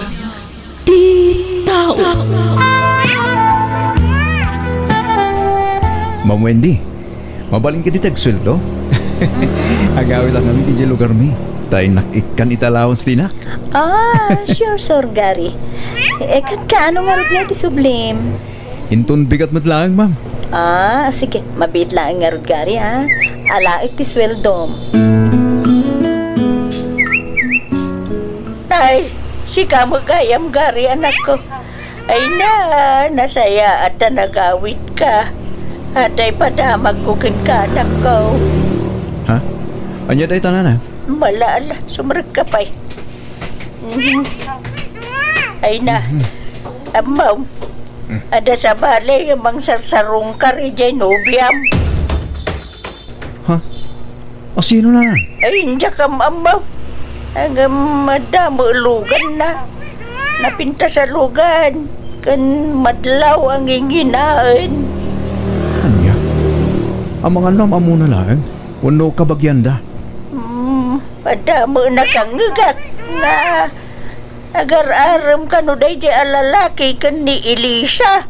ti tao. Ma'am Wendy, mabalin ka dita agsueldo? Agawid lang kami ti lugar mi. Ta innak ikkan ita allowance ti nak. Ah, sure, Sir Gary. Eh, ket kaano ngarud nga iti sublim? Inton bigat met laeng, ma'am. Ah, sige. Mabiit laeng ngarud, Gary, ah. Alaek ti sueldom. Ay, sika met gayam, Gary, anakko. Ay na, nasayaat ta nagawidka. Adda padamagko kenka, anakko. Ha? Ania dayta, nana? Mala, ala, sumrekka pay. Mhm. Ay na. Mhm. Ammo, mm, adda sabali nga mangsarsarungkar idiay nobiam. Ha? A, sino na? Ay, diak am-ammo. Ngem adda met luganna. Napintas a lugan ken madlaw a nginginaen. Ania? Amangan no am-ammona laeng wenno kabagianda? Hmm, adda met nakangngegak nga agar-arem kano daydiay a lalaki ken ni Elisa.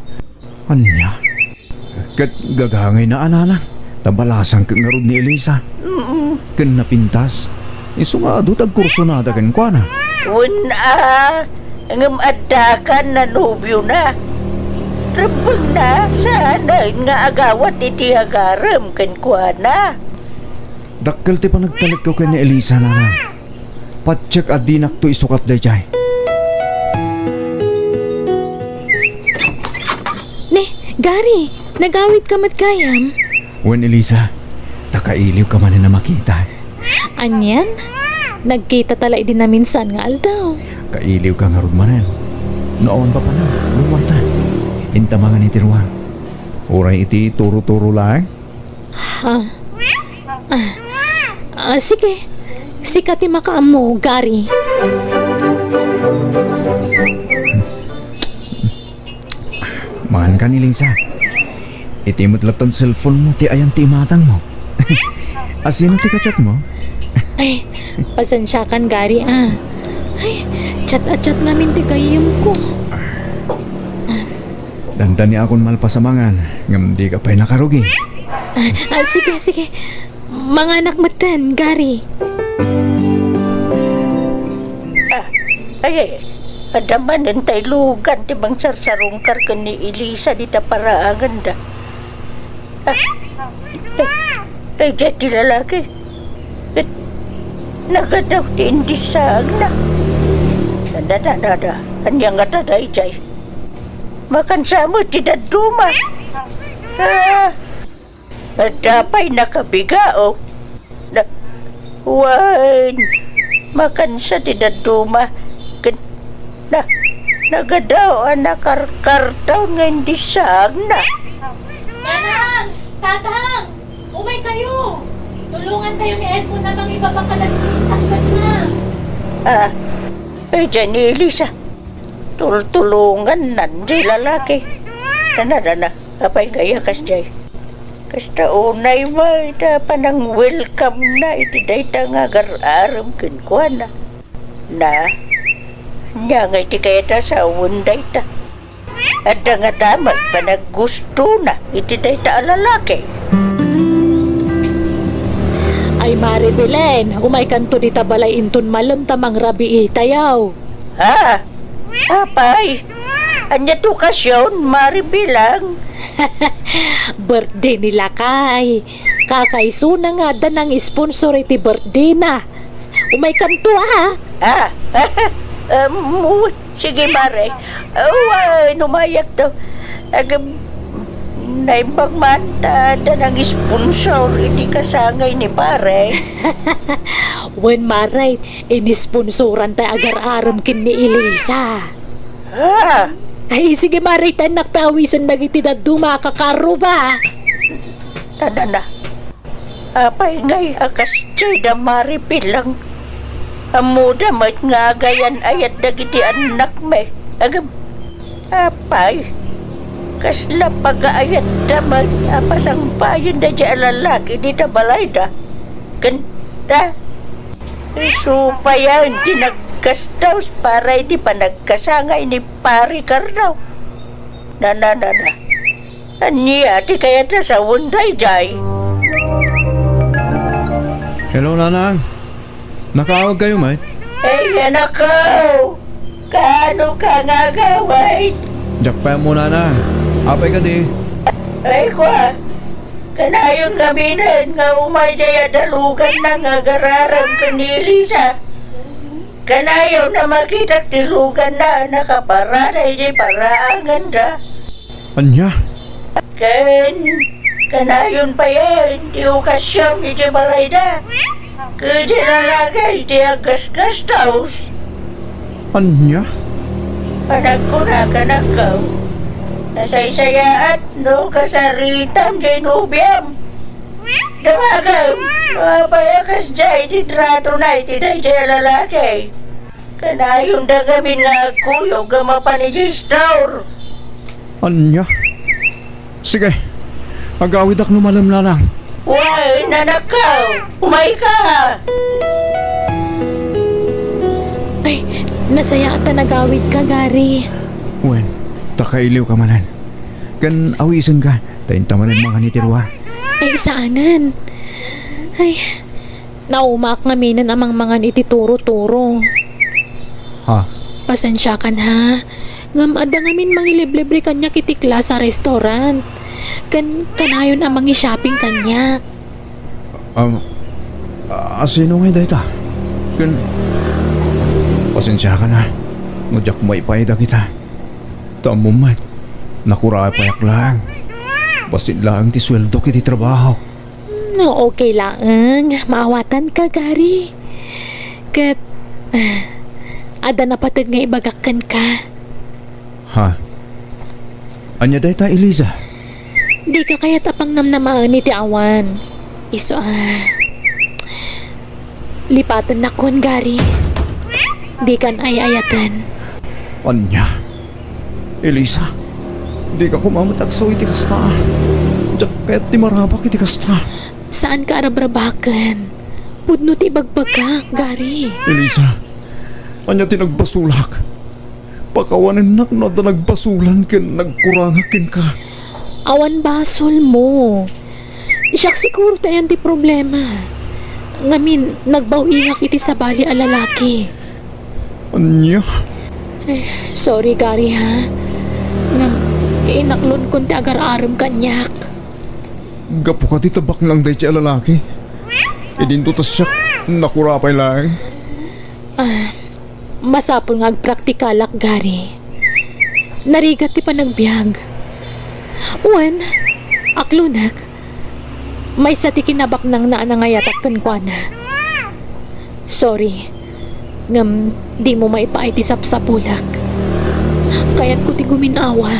Ania? Ket gagangayna a nanang, ta balasang ket ngarud ni Elisa. Mm. Ken napintas. Isu nga adu ti agkursunada kenkuana. Wen a, ngem addakan a nobiona. Rebbengna, saanen nga agawat iti agarem kenkuana. Dakkel ti panagtalekko ken ni Elisa, nanang. Patiek a dinakto isukat daydiay. Ne, Gary, nagawidka met gayam? Wen, Elisa, ta kailiwka manen a makita. Anian? Nagkitata la idi naminsan nga aldaw. Kailiwka ngarud manen. No awan papanan, lumarta. Inta mangan iti ruar. Uray iti turo-turo laeng. Ah. Ah. Ah, sige. Sika ti makaammo, Gary. Mangan ka ni Lisa. Iti met latta ti cellphone mo ti ayan ti imatang mo. Asino ti ka-chat mo? Ay, pasensiakan, Gary, ah. Ay, chat a chat ngamin ti gayyemko. Ah. Dandaniakon malpas a mangan, ngem dika pay nakarugi. Ah, ah, sige, sige. Manganak metten, Gary. Ah, ay, ay, adda manen tay lugan ti mangsarsarungkar ken ni Elisa dita paraanganda. Ah, ay, ay, daydiay ti lalaki. Ket nagadaw ti indissaagna. Dada, dada, dada. Ania ngata daydiay? Makansa met ti dadduma. Ah, adda pay nakabigaw. Na, wen, makansa ti dadduma. Ken, na, nagadaw a nakarkartaw nga indissaagna. Nanang! Tatang! Umay kayo! Tulungan kayo ni Edmond a mangibaba kadagiti insakbatna. Ah, ay, daydiay ni Elisa. Tultulonganna ti lalaki. Dana, dana. Apay ngay a kasdiay? Kasta unay met a panang-welcome-na iti dayta nga agar-arem kenkuana. Na, ania ngay ti kayat a sawen dayta? Adda ngata met panaggustona iti dayta a lalaki. Ay, Mare Belen, umaykanto dita balay inton malem ta mangrabiitayo. Ha? Apay? Ania ti okasion, Mare Belen? Birthday ni lakay. Kakaisuna nga adda nang-sponsor iti birthday-na. Umaykanto, a. Ah, um, sige, Mare. Wen, umayakto. Agam, naimbag man ta adda nang-sponsor iti kasangay ni Pare. Wen, Mare, inisponsoran tay agar-arem ken ni Elisa. Ah! Ay, sige, Mare, ta innak pay awisen dagiti dadduma a kakaarruba. Adana. Apay ngay a kasdiay da, Mare Belen? Ammoda met nga agayan-ayat dagiti annakmi. Agam, apay, kasla pagaayatda met a pasangbayen daydiay a lalaki dita balayda? Ken, da, isu payen ti naggastaus para iti panagkasangay ni Pare Carlo. Na, na, na, na. Ania ti kayat a sawen daydiay? Hello, Nanang. Nakaawagkayo met? Ay, anakko! Kaano ka nga agawid? Diak pay ammo, Nanang. Apay kadi? Ay, kua. Kanayon ngaminen nga umay diay a daluganna nga agar-arem ken ni Elisa. Kanayon a makitak ti luganna a nakaparada idiay paraanganda. Ania? Ken kanayon payen ti okasion idiay balayda. Ket diay lalaki ti aggasgastos. Ania? Panagkunaka, anakko, nasaysayaat no kasaritam diay nobiam. Damagem, apay a kasdiay ti tratona iti daydiay a lalaki? Kanayonda ngamin nga agkuyog a mapan idiay store. Ania? Sige, agawidak no malem, Nanang. Wen, anakko, umayka. Ay, nasayaat ta nagawidka, Gary. Wen, ta kailiwka manen. Ken awisenka, Ta inta manen mangan iti ruar. Ay, saanen. Ay, naumaak ngaminen a mangmangan iti turo-turo. Ha? Pasensiakan, ha? Ngem adda ngamin mangiliblibre kaniak iti class a restaurant. Ken kanayon a mangi-shopping kaniak. Am, a, asino ngay dayta? Ken, pasensiakan a, no diak maipaay dagita. Ta ammom met, nakurapayak laeng. Bassit laeng ti sueldok iti trabahok. No, okay laeng. Maawatanka, Gary. Ket, ah, adda napateg nga ibagak kenka. Ha? Ania dayta, Eliza? Dika kayat a pangnamnamaen iti awan. Isu a, lipatennakon, Gary. Dikan ay-ayaten. Ania? Eliza, dika koma met agsu iti kasta. Diak kayat ti marabak iti kasta. Saanka a rabrabaken. Pudno ti ibagbagak, Gary. Eliza, ania ti nagbasolak? Pakawanennak no adda nagbasolan ken nagkurangak kenka. Awan basolmo. Siak siguro ti ayan ti problema. Ngamin, nagbaw-ingak iti sabali a lalaki. Ania? Eh, sorry, Gary, ha? Ngem, inaklonkon ti agar-arem kaniak. Gapu kadi ta baknang daydi a lalaki? Idinto ta siak, nakurapay laeng. Ah, masapul nga agpraktikalak, Gary. Narigat ti panagbiag. Wen, aklonek. Maysa ti kinabaknangna a nangayatak kenkuana. Sorry. Ngem dimo maipaay ti sapsapulek. Kayatko ti gumin-awa.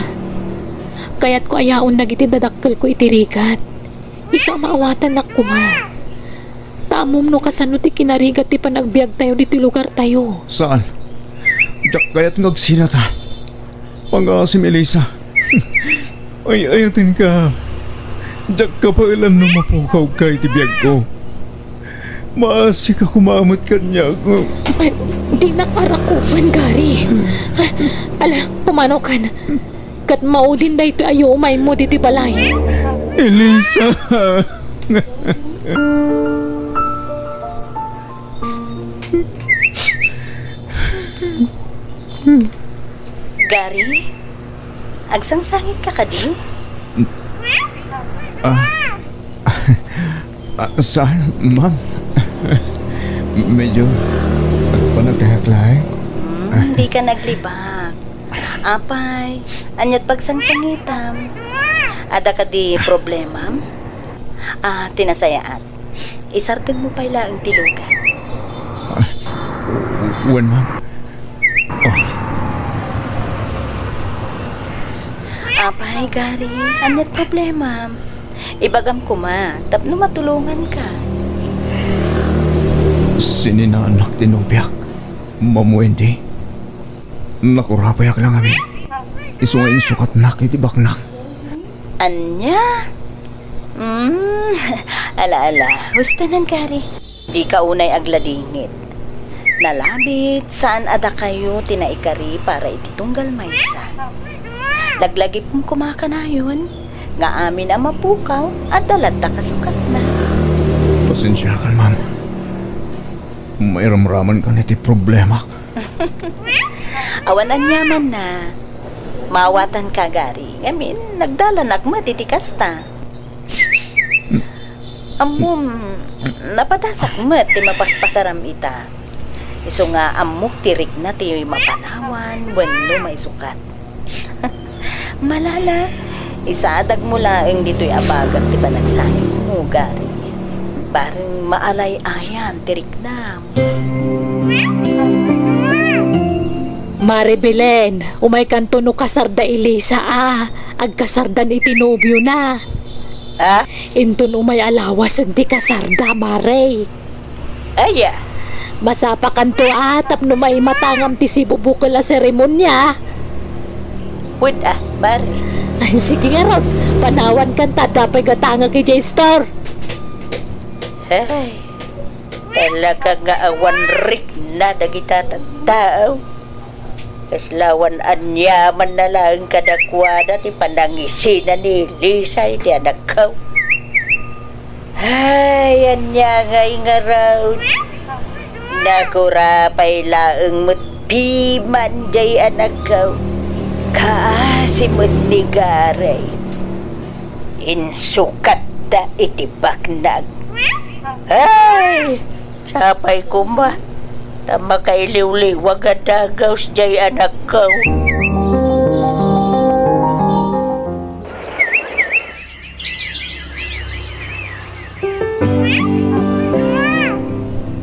Kayatko a yaon dagiti dadakkelko iti rigat. Isu a maawatannak koma. Ta ammom no kasano ti kinarigat ti panagbiagtayo ditoy lugartayo. Saan? Diak kayat nga agsinata. Pangaasim, Elisa. Ay-ayatenka. Diak kabaelan no mapukawka iti biagko. Maasika koma met kaniak. Ay, dinak arakupen, Gary. Ala, pumanaw kan. Ket maudin daytoy a yuumaymo ditoy balay. Elisa! Gary, agsangsangitka kadi? Ah, ah, saan, ma'am? Medyo agpanagtayak laeng. Hmm, dika naglibak. Apay, aniat pagsangsangitam? Adda kadi problemam? Ah, ti nasayaat. Isardengmo pay laeng ti lugat. Ah, wen, ma'am. Oh. Apay, Gary, aniat problemam? Ibagam koma, tapno matulonganka. Sininaanak ti nobiak, Ma'am Wendy. Nakurapayak la ngamin. Isu nga insukatnak iti baknang. Ania? Mm, ala, ala. Husto nan, Gary. Dika unay agladingit. Nalabit, saan a dakayo ti naikari para iti tunggal maysa. Laglagipem koma kanayon nga amin a mapukaw, adda latta kasukatna. Pasensiakan, ma'am. Mairamramankan iti problemak. Awan aniamanna. Maawatanka, Gary. Ngamin, nagdalanak met iti kasta. Ammom, napadasak met ti mapaspasaram ita. Isu nga ammok ti rikna ti mapanawan wenno maisukat. Malala, isadagmo laeng ditoy a bagat ti panagsangitmo, Gary. Bareng maalay-ayan ti riknam. Mare Belen, umaykanto no kasar da Elisa a agkasardan iti nobiona. Ha? Inton umay a lawasen ti kasarda, Mare. Aya? Masapakanto a tapno maimatangam ti sibubukel a seremonia. Wait, ah, Mare. Ay, sige ngarud, panawankan ta adda pay gatangek idiay store. Ay, talaga nga awan rikna dagita tattao. Kasla awan aniamanna laeng kadakuada ti panangisina ni Lisa iti anakko. Ay, ania ngay ngarud? Nakurapay laeng met piman jay anakko. Kaasi met ni Gary. Insukatta iti baknag. Ay! Sapay koma, ta makailiwliwag a dagus jay anakko.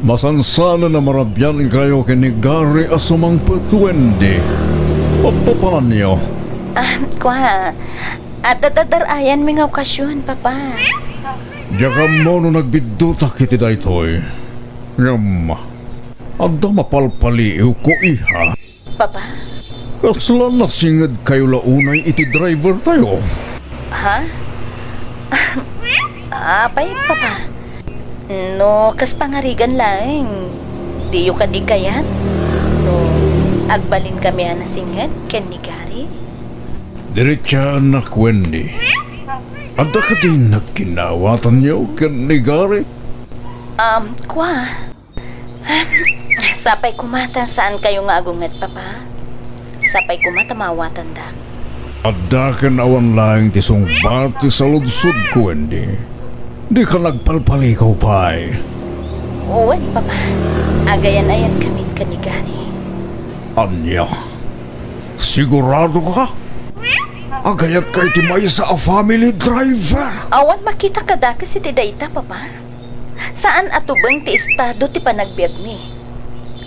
Masansanen a marabiankayo ken ni Gary a sumangpet, Wendy. Papapananyo? Ah, kua, adda dar-ayanmi nga okasion, Papa. Diak ammo no nagbiddutak iti daytoy. Ngem, adda mapalpaliiwko, iha. Papa? Kasla nasingedkayo la unay iti drivertayo? Ha? Apay, Papa? No kas pangarigan laeng, diyo kadi kayat? No agbalinkami a nasinged ken ni Gary? Diretsaannak, Wendy. Adda kadi nagkinaawatanyo ken ni Gary? Um, kua. Sapay koma ta saankayo nga agunget, Papa. Sapay koma ta maawatandak. Adda ken awan laeng ti sungbat ti saludsodko, Wendy. Dika nagpalpalikaw pay. Wen, Papa. Agayan-ayatkamin ken ni Gary. Ania? Sigurado ka? Agayatka iti maysa a family driver? Awan makita kadakes iti dayta, Papa. Saan a tubeng ti estado ti panagbiagmi.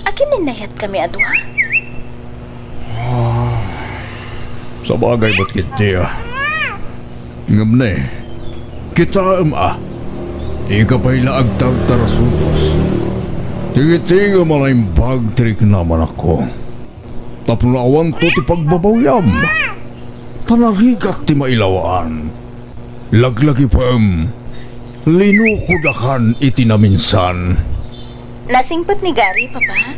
Agin-inayatkami a dua? Ah, sabagay met ketdi, a. Ngem ne, kitaem a, dika pay la agtartarasudos. Tingtingem a naimbag ti riknam, anakko. Tapno awanto ti pagbabawiam, ta narigat ti mailawaan. Laglagipem, linukodakan iti naminsan. Nasingpet ni Gary, Papa.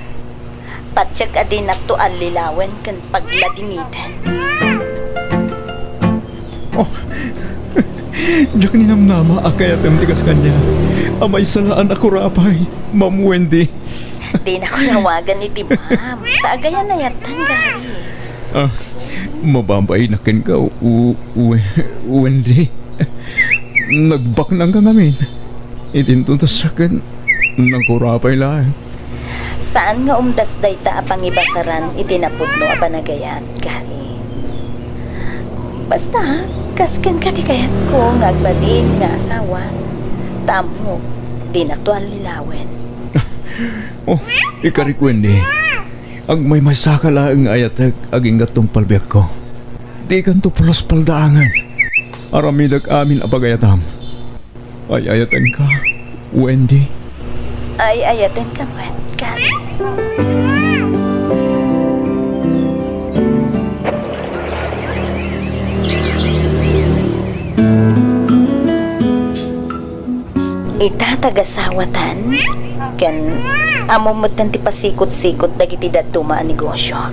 Patiek a dinakto allilawen ken pagladingiten. Oh, diak ninamnama a kayatem ti kas kaniak. A maysa la a nakurapay, Ma'am Wendy. Dinako nawagan iti ma'am. Ta agayan-ayattan, Gary. Ah, mababainak kenka, u-, u-, Wendy. Nagbaknangka ngamin. Iti intutusak ken nakurapay laeng. Saan nga umdas dayta a pangibasaran iti napudno a panagayat, Gary. Basta, kas kenka ti kayatko nga agbalin nga asawa, ta ammok, dinakto allilawen. Oh, ikarik, Wendy. Agmaymaysaka laeng nga ayatek agingga tungpal biagko. Dikanto pulos paldaangen. Aramidek amin a pagayatam. Ay-ayatenka, Wendy. Ay-ayatenka met, Gary. Ita tagasawatan, ken ammom metten ti pasikot-sikot dagiti dadduma a negosio.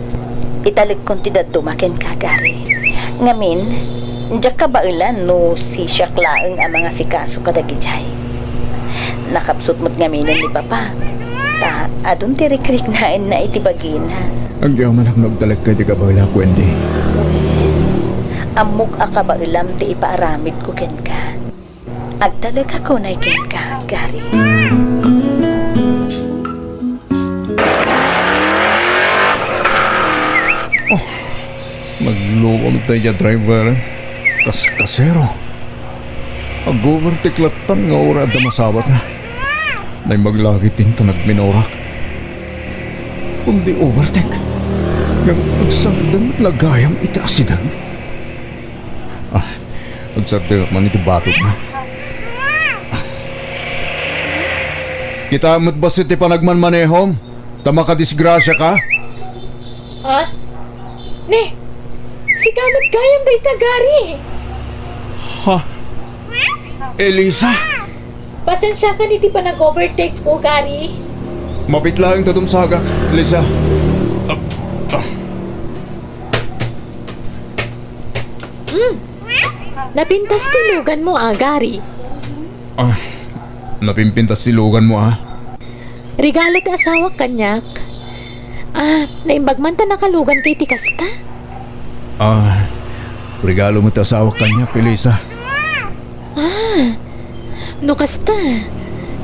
Italekkon ti dadduma kenka, Gary. Ngamin, diak kabaelan no sisiak laeng a mangasikaso kadagidiay. Nakapsut met ngaminen ni Papa, ta adun ti rikriknaenna iti bagina. Agyamanak no agtalekka iti kabaelak, Wendy. Wen, ammok a kabaelam ti ipaaramidko kenka. Agtalekak unay kenka, Gary. Oh, nagluom daydiay a driver. Kaskasero. Ag-overtake lattan nga uray adda masawatna. Naimbag la ketdin ta nagminorak. Kundi overtake. Ngem agsardeng met la gayam iti asideg. Ah, agsardengak man iti batogna. Kitaem met bassit ti panagmanmanehom, ta makadisgrasiaka. Ha? Ne, sika met gayam dayta, Gary. Ha? Elisa? Pasensiakan iti panag-overtake ko, Gary. Mapit laeng ta dumsagak, Lisa. Ah, ah. Napintas ti luganmo, a, Gary. Ah, napimpintas ti luganmo, a? Regalo ti asawak kaniak. Ah, naimbag man ta nakaluganka iti kasta? Ah, regalo met ti asawak kaniak, Elisa. Ah, no kasta,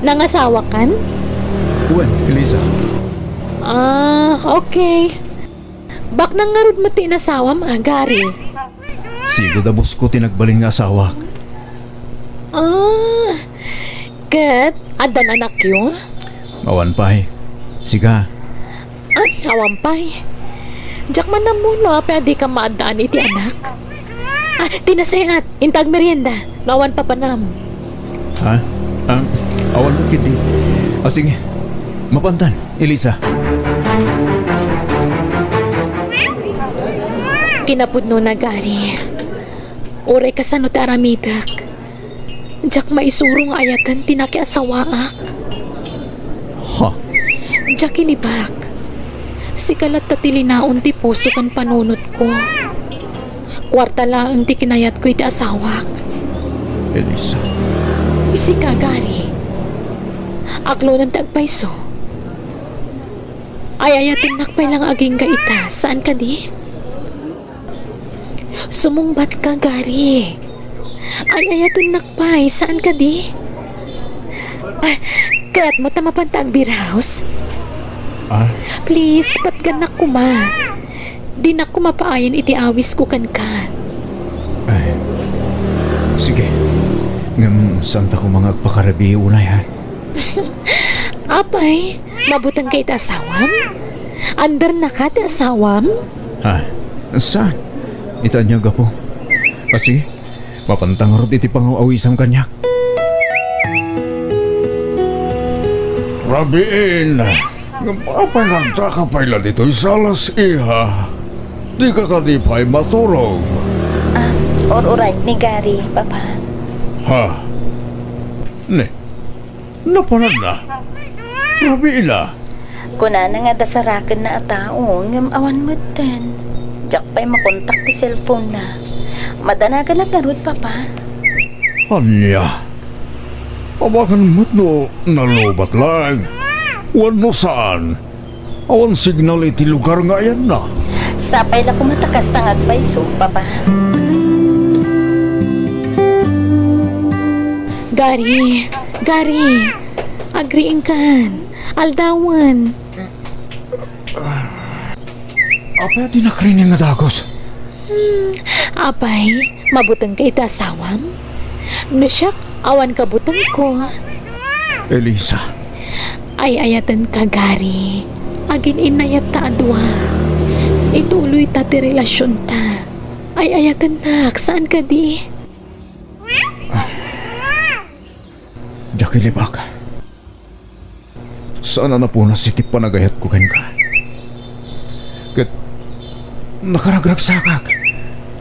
nangasawakan? Wen, Elisa. Ah, okay. Baknang ngarud met ti inasawam, a, Gary? Sigud a bosko ti nagbalin nga asawak. Ah, ket addan anakyo? Awan pay. Sika? Ay, awan pay. Diak man ammo no apay a dika maaddaan iti anak. Ah, ti nasayaat, inta agmerienda, no awan papanam. Ha? Ah, awan met ketdi. Ah, sige. Mapantan, Elisa. Kinapudnona, Gary. Uray kasano ti aramidek, diak maisuro nga ayaten ti nakiasawaak. Ha? Diak ilibak. Sika latta ti linaon ti puso ken panunotko. Kuarta laeng ti kinayatko iti asawak. Elisa. Sika, Gary. Aklonem ti agpayso. Ay-ayatennak pay la nga agingga ita, saan kadi? Sumungbatka, Gary. Ay-ayatennak pay, saan kadi? Ah, kayatmo ta mapanta agbiraus? Ah? Please, patgannak koma. Dinak koma paayen iti awisko kenka. Ay, sige. Ngem saanta koma nga agpakarabii unay, ha? Apay, mabutengka iti asawam? Andernaka ti asawam? Ha? Saan? Ita ania gapu? Ah, sige. Mapanta ngarud iti pangaw-awisam kaniak. Rabiin, ngem apay nga agdaka pay la ditoy salas, iha? Dika kadi pay maturog? Ah, ur-uray ni Gary, Papa. Ha? Ne, napananna? Rabiina. Kunana nga adda sarakenna a tao, ngem awan metten. Diak pay makontak ti cellphone-na. Madanagannak ngarud, Papa. Ania? Amangan met no nalubat laeng wenno saan. Awan signal iti lugar nga ayanna. Sapay la koma ta kasta nga agpayso, Papa. Gary, Gary, agriingkan, aldawen. Apay a di nakrining nga dagus? Hmm, apay, mabutengka iti asawam? No siak, awan kabutengko. Elisa. Ay-ayatenka, Gary. Agin-innayatta a dua. Ituloyta ti relasionta. Ay-ayatennak, saan kadi? Diak ilibak. Saan a napunas iti panagayatko kenka. Ket nakaragragsakak,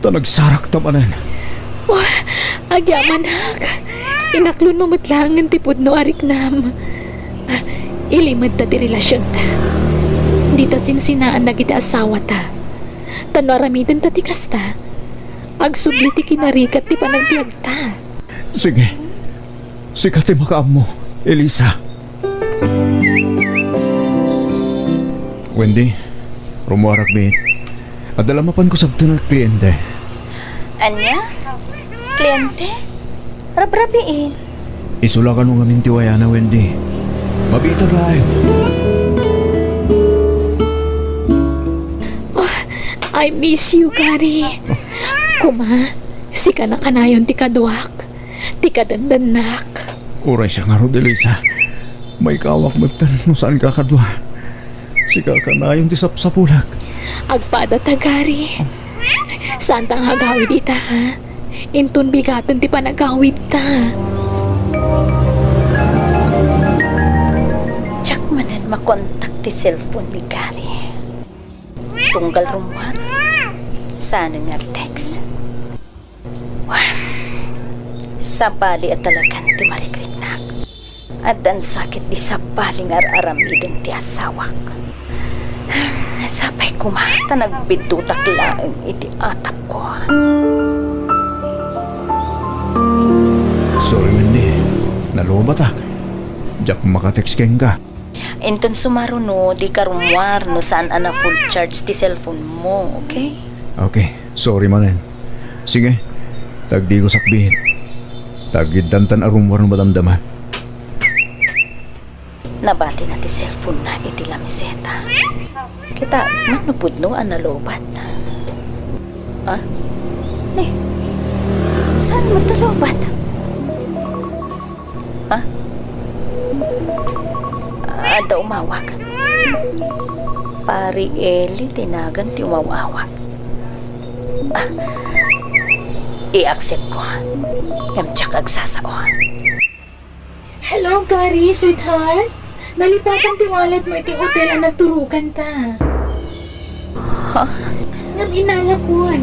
ta nagsarakta manen. Oh, agyamanak. Inaklonmo met laengen ti pudno a riknam. Ilimedta ti relasionta. Dita sinsinaan dagiti asawata. Ta no aramidenta ti kasta, agsubli ti kinarigat ti panagbiagta. Sige. Sika ti makaammo, Elisa. Wendy, rummuarak biit. Adda la mapanko sabten a kliente. Ania? Kliente? Rabrabiin. Isu la kano ngamin ti wayana, Wendy. Mabiitan laeng. Oh, I miss you, Gary. Kuma, sika na kanayon ti kaduak. Ti kadandannak. Uray siak ngarud, Elisa. Maikawak metten no saanka a kadua. Sika kanayon ti sapsapulek. Agpadata, Gary. Saanta nga agawid ita, ha? Inton bigaten ti panagawidta. Diak manen makontak ti cellphone ni Gary. Tunggal rummuar, saanen nga text. Wen, sabali a talagan ti marikriknak. Addan sakit di sabali nga ar-aramiden ti asawak. Sapay koma ta nagbiddutak laeng iti atapko. Sorry, Wendy. Nalobatak. Diak makatext kenka. Inton sumaruno, dika rummuar no saan a na-full charge ti cellphone mo, okay? Okay. Sorry manen. Sige. Tagdiko sakbit. Tagiddantan a rummuar no madamdama. Nabatina ti cellphone-na iti lamiseta. Kita, mano pudno a nalobat. Ha? Ni, saan mo ta lobat? Ha? Adda umawag. Pari Eli ti nagan ti umaw-awag. Ah, i-accept ko. Ngem diak agsasao. Hello, Gary, sweetheart. Nalipatan ti wallet mo iti hotel a nagturoganta. Ha? Ngem inalakon.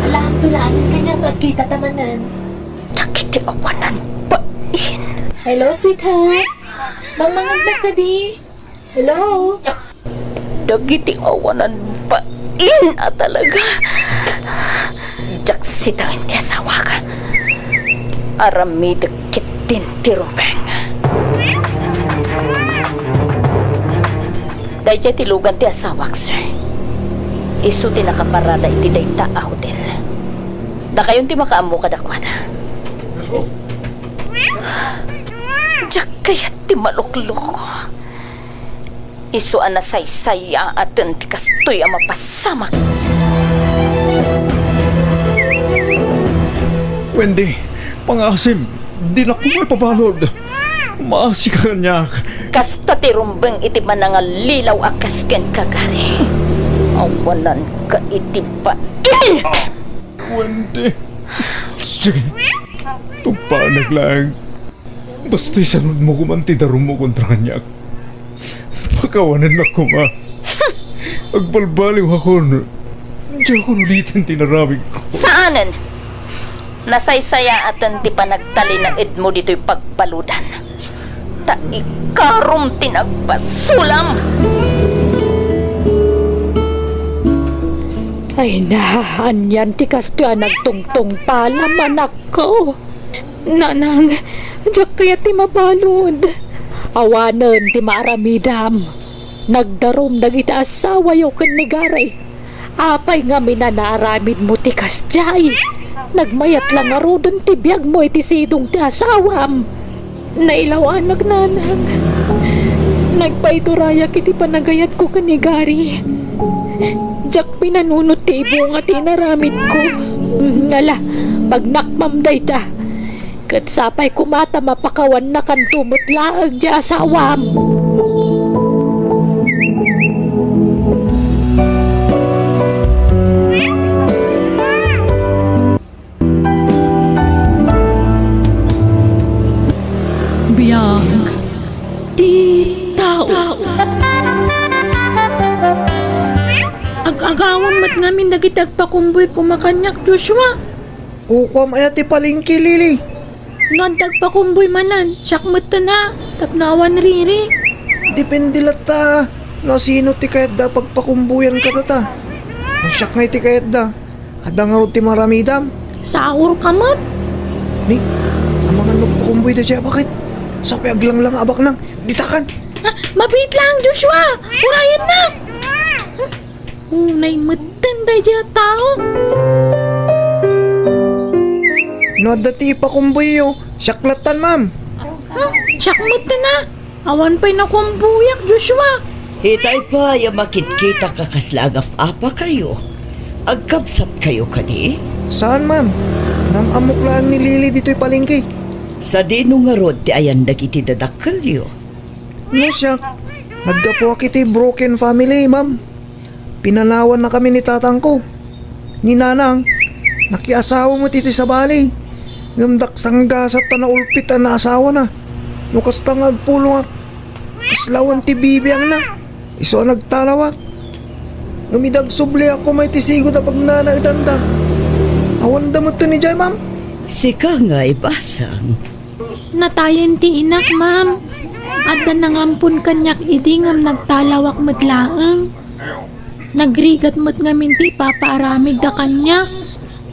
Alaanto laengen kaniak no agkitata manen. Dagiti awanan bain. Hello, sweetheart. Mangmangagnak kadi? Hello? Dagiti awanan bain a talaga. Diak sitaen ti asawak. Aramidek ketdin ti rumbeng. Daydiay ti lugan ti asawak, sir. Isu ti nakaparada iti dayta a hotel. Dakayon ti makaammo kadakuada. Diak kayat ti maluklok. Isu a nasaysayaaten ti kastoy a mapasamak. Wendy, pangasim, dinak koma ipabalud. Maasika kaniak. Kasta ti rumbeng iti panangallilaw a kas kenka, Gary. Awananka iti bain! Wendy. Sige. Tungpanak laeng. Basta isanudmo koman ti darummo kontra kaniak. Pakawanennak koma. Agbalbaliwakon. Diakon uliten ti inaramidko. Saanen! Nasaysayaaten ti panagtalinaedmo ditoy pagbaludan. Ta ikarom ti nagbasolam! Ay na, anian ti kastoy a nagtungtungpalam, anakko? Nanang, diak kayat ti mabalud. Awanen ti maaramidam. Nagdarum dagiti asawayo ken ni Gary. Apay ngamin a naaramidmo ti kasdiay? Nagmayat la ngaruden ti biagmo iti sidong ti asawam. Nailawanak, Nanang. Nagpaiturayak iti panagayatko ken ni Gary. Diak pinanunot ti ibunga ti inaramidko. Ala, pagnakmam dayta. Ket sapay koma ta mapakawannakanto met laeng ti asawam. Biag ti tao. Ag-agawem met ngamin dagiti agpakumbuy koma kaniak, Joshua. Kukuam aya ti palengke, Lily? No adda agpakumbuy manen, siak metten a, tapno awan riri. Depende latta no sino ti kayatda a pagpakumbuyan kadata. No siak ngay ti kayatda, adda ngarud ti maaramidam. Saurka met. Ni, amangan no agpakumbuy daydiay a baket. Sapay aglanglang a baknang. Ditakan. Ah, mabiit lang, Joshua. Urayennak. Unay metten daydiay a tao. No adda ti ipakumboyyo, siak lattan, ma'am. Ah, siak metten a. Awan pay nakumboyak, Joshua. Itay pay a makitkita a kasla agap-apakayo. Agkabsatkayo kadi? Saan, ma'am. Nam-ammok laeng ni Lily ditoy palengke. Sadino ngarud ti ayan dagiti dadakkelyo? No siak, naggapuak iti broken family, ma'am. Pinanawannakami ni tatangko. Ni nanang, nakiasawa met iti sabali. Ngem dak sanggasat ta naulpit a naasawana. No kasta nga agpulongak, kasla awan ti bibiangna. Isu a nagtalawak. Ngem idi agsubliak koma iti sigud a pagnanaedanda, awanda metten idiay, ma'am. Sika ngay, Basang. Natayen ti inak, ma'am. Adda nangampon kaniak idi ngem nagtalawak met laeng. Nagrigat met ngamin ti ipapaaramidda kaniak.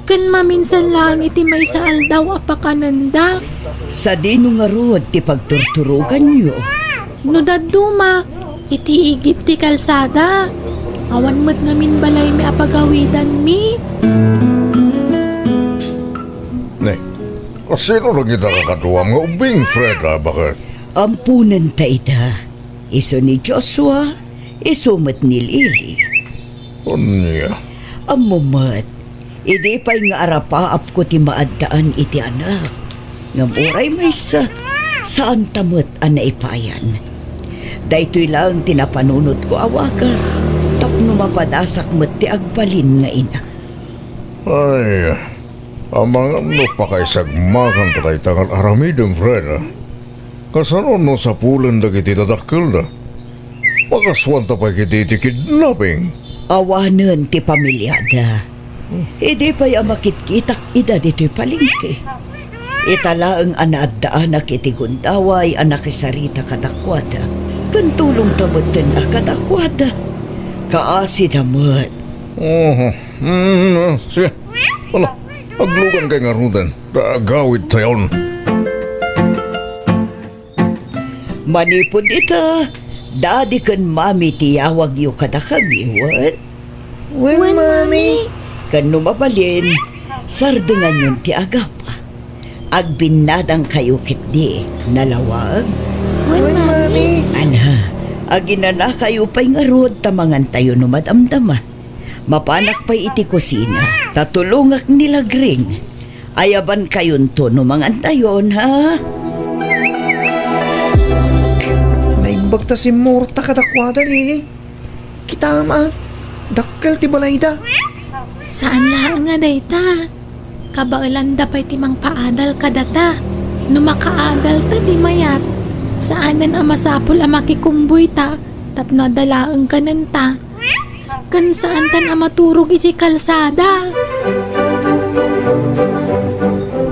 Ken maminsan laeng iti maysa aldaw a pakanenda. Sadino ngarud ti pagturturoganyo? No dadduma, iti igid ti kalsada. Awan met ngamin balaymi a pagawidanmi. Ne, kasino dagita kakaduam nga ubbing, Freda, baket? Amponenta ida. Isu ni Joshua, isu met ni Lily. Ania? Ammom met, idi pay nga arapaapko ti maaddaan iti anak, ngem uray maysa, saanta met a naipayan. Daytoy laeng ti napanunotko a wagas tapno mapadasak met ti agbalin nga ina. Ay, amangan no pakaisagmakan ta dayta nga aramidem, Freda. Kasano no sapulen dagiti dadakkelda? Makasuanta pay ketdi iti kidnapping. Awanen ti pamiliada. Idi pay a makitkitak ida ditoy palengke, ita laeng a naaddaanak iti gundaway a nakisarita kadakuada, ken tulongta metten a kadakuada. Kaasida met. Oho. Mm, ah, sige. Ala, aglugankay ngaruden. Ta agawidtayon. Manipud ita, Daddy ken Mami ti yawagyo kadakami, wen? Wen, Mami. Ken no mabalin, sardenganyon ti agapa. Agbinnadangkayo ketdi, nalawag? Wen, Mami. Ala, aginanakayo pay ngarud ta mangantayo no madamdama. Mapanak pay iti kusina, ta tulongak ni Lagring. Ayabankayonto no mangantayon, ha? Naimbag ta simmurot ta kadakuada, Lily. Kitaem a, dakkel ti balayda. Saan laeng a dayta. Kabaelanda pay ti mangpaadal kadata. No makaadalta ti mayat, saanen a masapul a makikumboyta tapno adda laeng kenenta. Ken saantan a maturog idiay kalsada.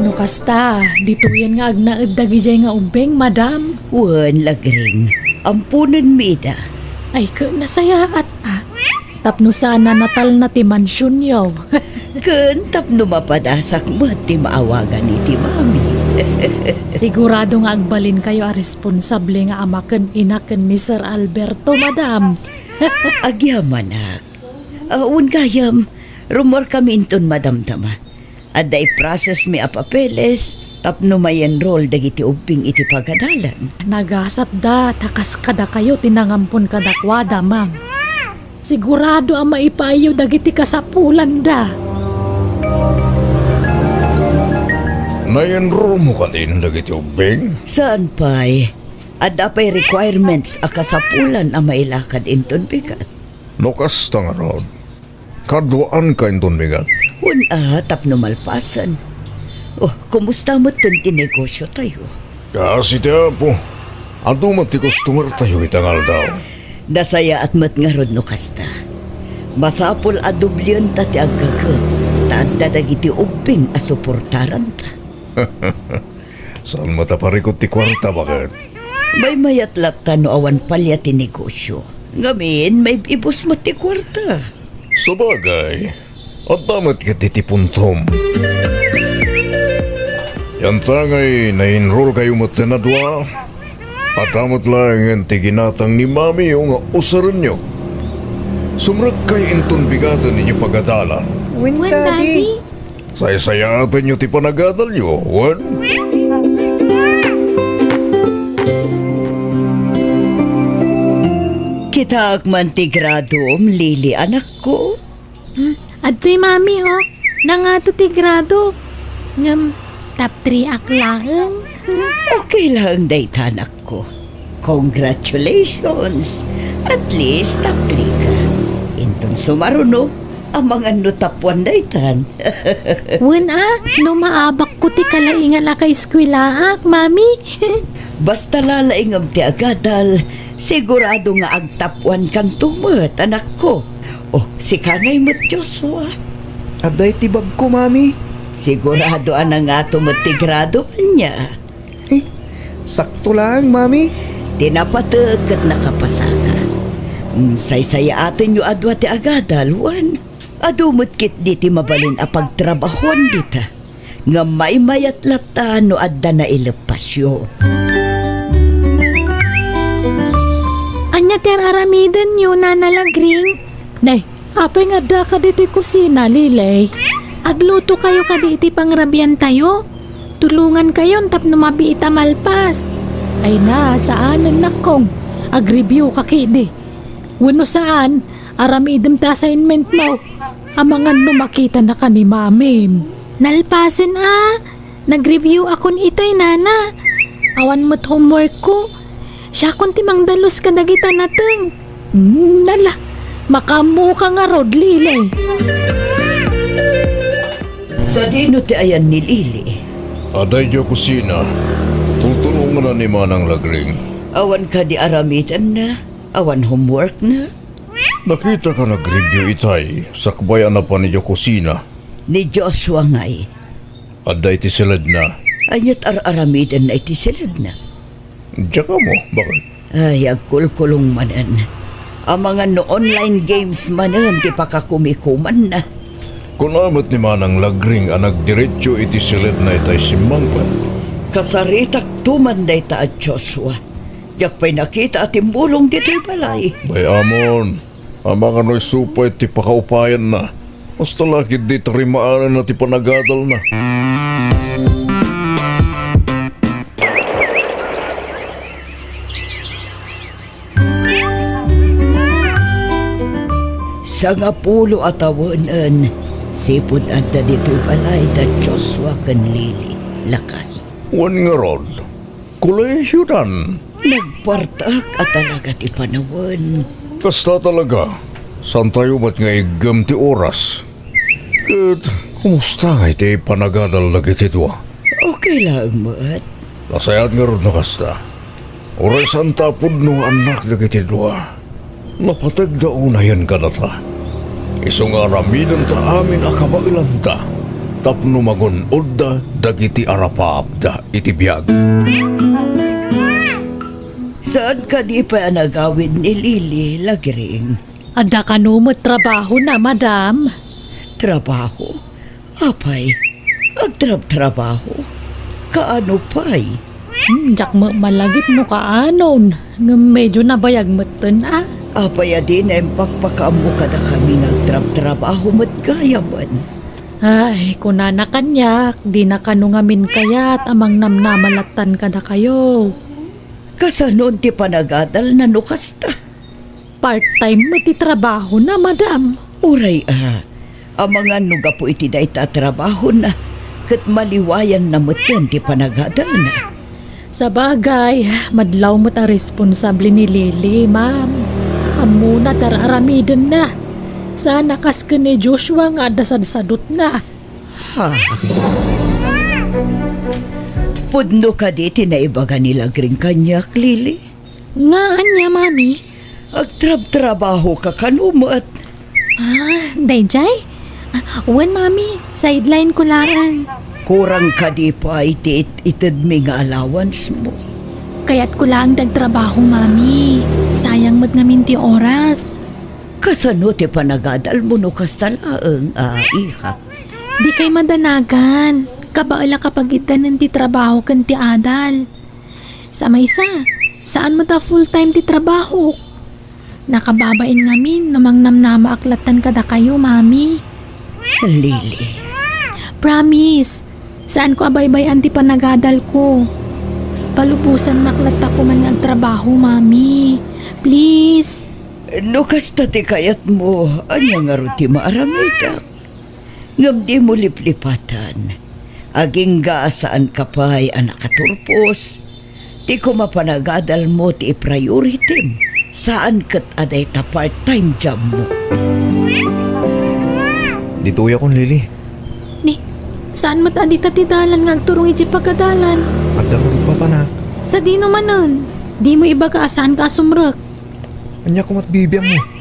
No kasta, ditoyen nga agnaed dagidiay nga ubbing, madam. Wen, Lagring, amponenmi ida. Ay, ket nasayaat a. Tapno saan a natalna ti mansionyo. Ken tapno mapadasak met ti maawagan iti mami. Sigurado nga agbalinkayo a responsable nga ama ken ina ken ni Sir Alberto, madam. Agyamanak. Ah, wen gayam, rummuarkami inton madamdama. Adda iprocessmi a papeles tapno ma-enroll dagiti ubbing iti pagadalan. Nagasatda ta kas kadakayo ti nangampon kadakuada, ma'am. Sigurado a maipaayyo dagiti kasapulanda. Na-enroll mo kadin dagiti ubbing? Saan pay? Adda pay requirements a kasapulan a mailakad inton bigat. No kasta ngarud, kaduaanka inton bigat? Wen a, tapno malpasen. Oh, kumusta metten ti negosyo tayo? Kaasi ti Apo, adu met ti customer tayo ita nga aldaw. Nasayaat met ngarud no kasta. Masapul a dublienta ti aggaget, ta adda dagiti ubbing a suportaranta. Saan met a parikut ti kuarta, baket? Maymayat latta no awan palia ti negosyo. Ngamin, maib-ibus met ti kuarta. Sabagay, adda met ketdi ti puntom. Yantangay na-enroll kayo metten a dua. Adda met laengen ti ginatang ni mamiyo nga usarenyo. Sumrekkay inton bigaten idiay pagadalan. Wen, Daddy. Saysayaatenyo ti panagadalyo, wen? Kitaak man ti gradom, Lily, anakko. Hmm, adtoy, Mami, oh. Nangato ti grado. Ngem, top three ak laeng. Okay laeng dayta, anakko. Congratulations! At least, top three ka. Inton sumaruno, amangan no top one daytan. Wen a, no maabakko ti kalaingan a kaeskuelaak, Mami. Basta lalaingem ti agadal, sigurado nga agtop one kanto met, anakko. Oh, sika ngay met, Joshua. Adda iti bagko, Mami. Sigurado a nangato met ti grado ania. Eh, sakto laeng, Mami. Ti napateg ket nakapasaka. Mm, saysayaatenyo a dua ti agadal, wen? Adu met ketdi ti mabalin a pagtrabahuan dita. Ngem maymayat latta no adda naileppasyo. Ania ti ar-aramidenyo, Nana Lagring? Nay, apay nga addaka ditoy kusina, Lily? Aglutokayo kadi iti pangrabiantayo? Tulongankayon tapno mabiit a malpas. Ay na, saanen, nakkong. Agreview ka kidi. Wenno saan, aramidem ti assignment mo. Amangan no makitanaka ni Mamim. Nalpasen a. Nagreview akon itay, Nana. Awan met homework ko. Siakon ti mangdalus kadagita nateng. Hmm, nala, makaammoka ngarud, Lily. Sadino ti ayan ni Lily? Adda idiay kusina. Tultulonganna ni Manang Lagring. Awan kadi aramidenna? Awan homework na? Nakitaka nagreview itay, sakbay a napan idiay kusina. Ni Joshua ngay? Adda iti siledna. Aniat ar-aramidenna iti siledna? Diak ammo, bakit? Ay, agkulkulong manen. Amangan no online games manen ti pakakumikumanna. Kuna met ni Manang Lagring a nagdiretso iti siledna itay simmangpet. Kasaritak tuman dayta a Joshua. Diak pay nakita a timmulong ditoy balay. Bay-amon, amangan no isu pay ti pakaupayanna. Basta la ketdi tarimaananna ti panagadalna. Sangapulo a tawenen, sipud adda ditoy balay da Joshua ken Lily, lakay. Wen ngarud, kolehiyodan. Nagpartak a talaga ti panawen. Kasta talaga, saantayo met nga iggem ti oras. Ket kumusta ngay ti panagadal dagiti dua? Okay laeng met. Nasayaat ngarud no kasta. Uray saanta a pudno nga annak dagiti dua. Napategda unayen kadata. Isu nga aramidenta amin a kabaelanta tapno magun-odda dagiti arapaapda iti biag. Saan kadi pay a nagawid ni Lily, Lagring? Adda kano met trabahona, madam. Trabaho? Apay, agtrabtrabaho? Kaano pay? Hmm, diak met malagip no kaanon, ngem medyo nabayag metten a. Apay a dina impakpakaammo kadakami nga agtrabtrabaho met gayamen? Ay, kunana kaniak, dina kano ngamin kayat a mangnamnama lattan kadakayo. Kasanon ti panagadalna no kasta? Part-time met ti trabahona, madam. Uray a, amangan no gapu iti dayta a trabahona, ket maliwayanna metten ti panagadalna. Sabagay, madlaw met a responsable ni Lily, ma'am. Ammona ti ar-aramidenna. Saan a kas ken ni Joshua nga adda sadsadutna. Ha? Pudno kadi ti naibaga ni Lagring kaniak, Lily? Nga ania, Mami? Agtrabtrabaho ka kano met? Ah, daydiay? Ah, wen, Mami, sideline ko laeng. Kurang kadi pay ti it-, itedmi nga allowance mo? Kayatko laeng ti agtrabaho, Mami. Sayang met ngamin ti oras. Kasano ti panagadal mo no kasta laeng, a, iha? Dikay madanagan. Kabaelak a pagiddanen ti trabaho ken ti adal. Sa maysa, saan met a full-time ti trabahok. Nakababain ngamin no mangnamnamaak lattan kadakayo, Mami. Lily. Promise, saanko a baybay-an ti panagadalko. Palubosannak latta koman nga agtrabaho, Mami. Please. No kasta ti kayatmo, ania ngarud ti maaramidak? Ngem dimo liplipatan. Agingga a saanka pay a nakaturpos, ti koma panagadalmo ti iprioritim, saan ket a dayta part-time jobmo. Ditoyakon, Lily. Ni, saan met a dita ti dalan nga agturong idiay pagadalan? Adda ngarud papanak. Sadino manen? Dimo ibaga a saanka a sumrek. Ania koma't bibiangmo?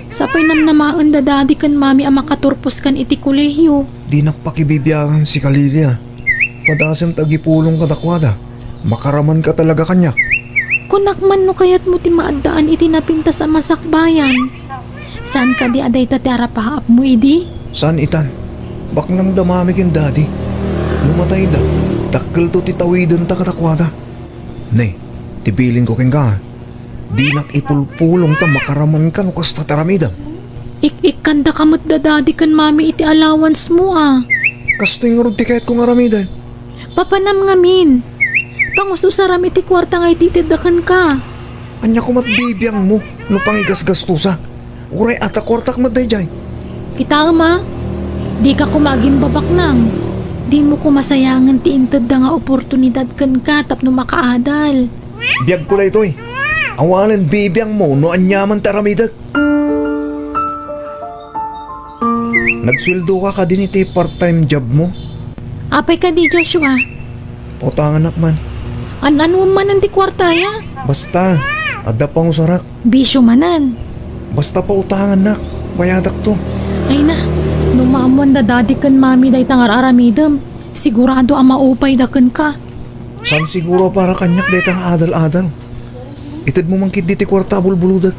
Sapay namnamaen da Daddy ken Mami a makaturpos kan iti kolehiyo. Dinak pakibibiangan sika, Lily. Padasem ta agipulong kadakuada. Makaramanka talaga kaniak. Kunak man no kayatmo ti maaddaan iti napintas a masakbayan. Saan kadi a dayta ti arapaapmo idi? Saan itan. Baknangda mami ken daddy. No matayda, dakkelto ti tawidenta kadakuada. Ne, ti bilinko kenka, dinak ipulpulong ta makaramanka no kasta ti aramidem. Ik-ikkandaka met da daddy ken mami iti allowance mo a. Kastoy ngarud ti kayatko nga aramiden. Papanam ngamin. Pangus-usaram iti kuarta nga ititedda kenka. Ania koma ti bibiangmo no pangigasgastosak? Uray adda kuartak met daydiay. Kitaem a, dika koma agimbabaknang. Dimo koma sayangen ti intedda nga oportunidad kenka tapno makaadal. Biagko daytoy. Awanen bibiangmo no aniaman ti aramidek. Nagsueldoka kadin iti part-time job mo? Apay kadi, Joshua? Pautangannak man. An-anuem manen ti kuarta aya? Basta, adda pangusarak. Bisio manen. Basta pautangannak, bayadakto. Ay na, no maammoan da daddy ken mami dayta nga ar-aramidem, sigurado a maupayda kenka. Saan siguro a para kaniak dayta nga adal-adal? Itedmo man ketdi ti kuarta a bulbulodek.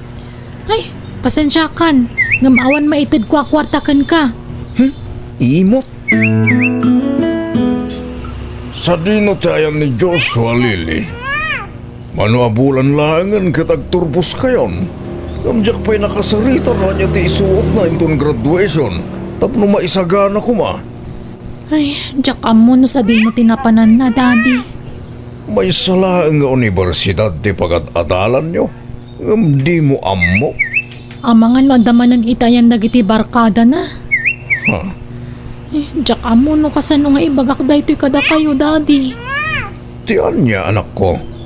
Ay, pasensiakan, ngem awan maitedko a kuarta kenka. Hmm? Imot. Sadino ti ayan ni Joshua, Lily? Mano a bulan laengen ket agturposkayon. Ngem diak pay nakasarita no ania ti isuotna inton graduation tapno maisagana koma. Ay, diak ammo no sadino ti napananna, Daddy. Maysa laeng nga universidad ti pagad-adalanyo, ngem dimo ammo? Amangan no adda manen iti ayan dagiti barkadana. Ha? Eh, diak ammo no kasano nga ibagak daytoy kadakayo, Daddy. Ti ania, anakko?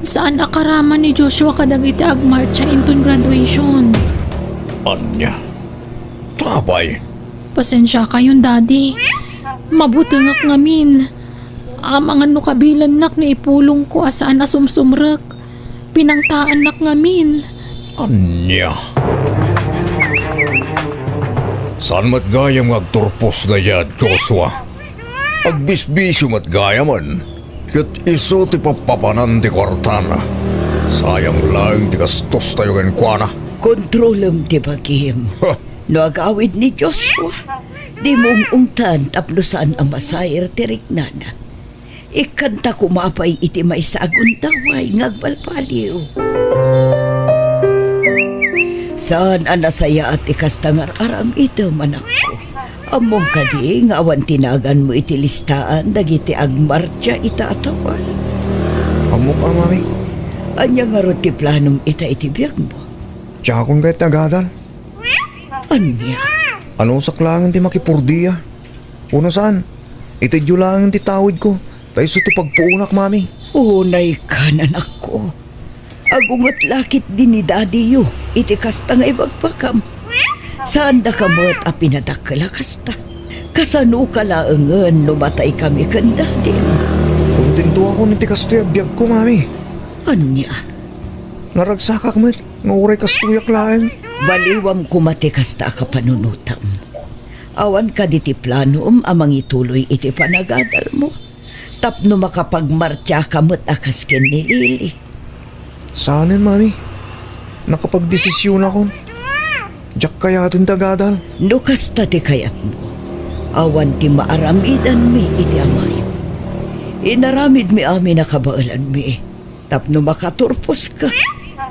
Saan a karama ni Joshua kadagiti agmartsa inton graduation. Ania? Tapay? Pasensiakayon, Daddy. Mabutengak ngamin. Amangan no kabilennak no ipulongko a saan a sumsumrek. Pinangtaannak ngamin. Ania? Saan met gayam nga agturpos daydiay a Joshua? Agbisbisio met gayamen, ket isu ti pappapanan ti kuartana. Sayang laeng ti gastostayo kenkuana. Kontrolem ti bagim. Ha! No agawid ni Joshua, dimo ung-ungtan tapno saan a masair ti riknana. Ikkanta koma pay iti maysa a gundaway nga agbalbaliw. Saan a nasayaat ti kasta nga ar-aramidem, anakko. Ammom kadi nga awan ti naganmo iti listaan dagiti agmartsa ita a tawal? Ammok a, Mami. Ania ngarud ti planom ita iti biagmo? Diakon kayat ti agadal. Ania? Anusak laengen ti makipurdia. Wenno saan, itedyo laengen ti tawidko, ta isu ti pagpuonak, Mami. Unay kan, anakko. Agunget la ketdi ni dadiyo iti kasta nga ibagbagam. Saandaka met a pinadakkel a kasta. Kasanoka laengen no mataykami ken dadim? Kontentoakon iti kastoy a biagko, Mami. Ania? Naragsakak met nga uray kastoyak laeng. Baliwam koma ti kasta a kapanunotam. Awan kadi ti planom a mangituloy iti panagadalmo tapno makapagmartiaka met a kas ken ni Lily? Saanen, Mami. Nakapagdesisionakon. Diak kayaten ti agadal. No kasta ti kayatmo, awan ti maaramidanmi iti amayo. Inaramidmi amin a kabaelanmi tapno makaturposka,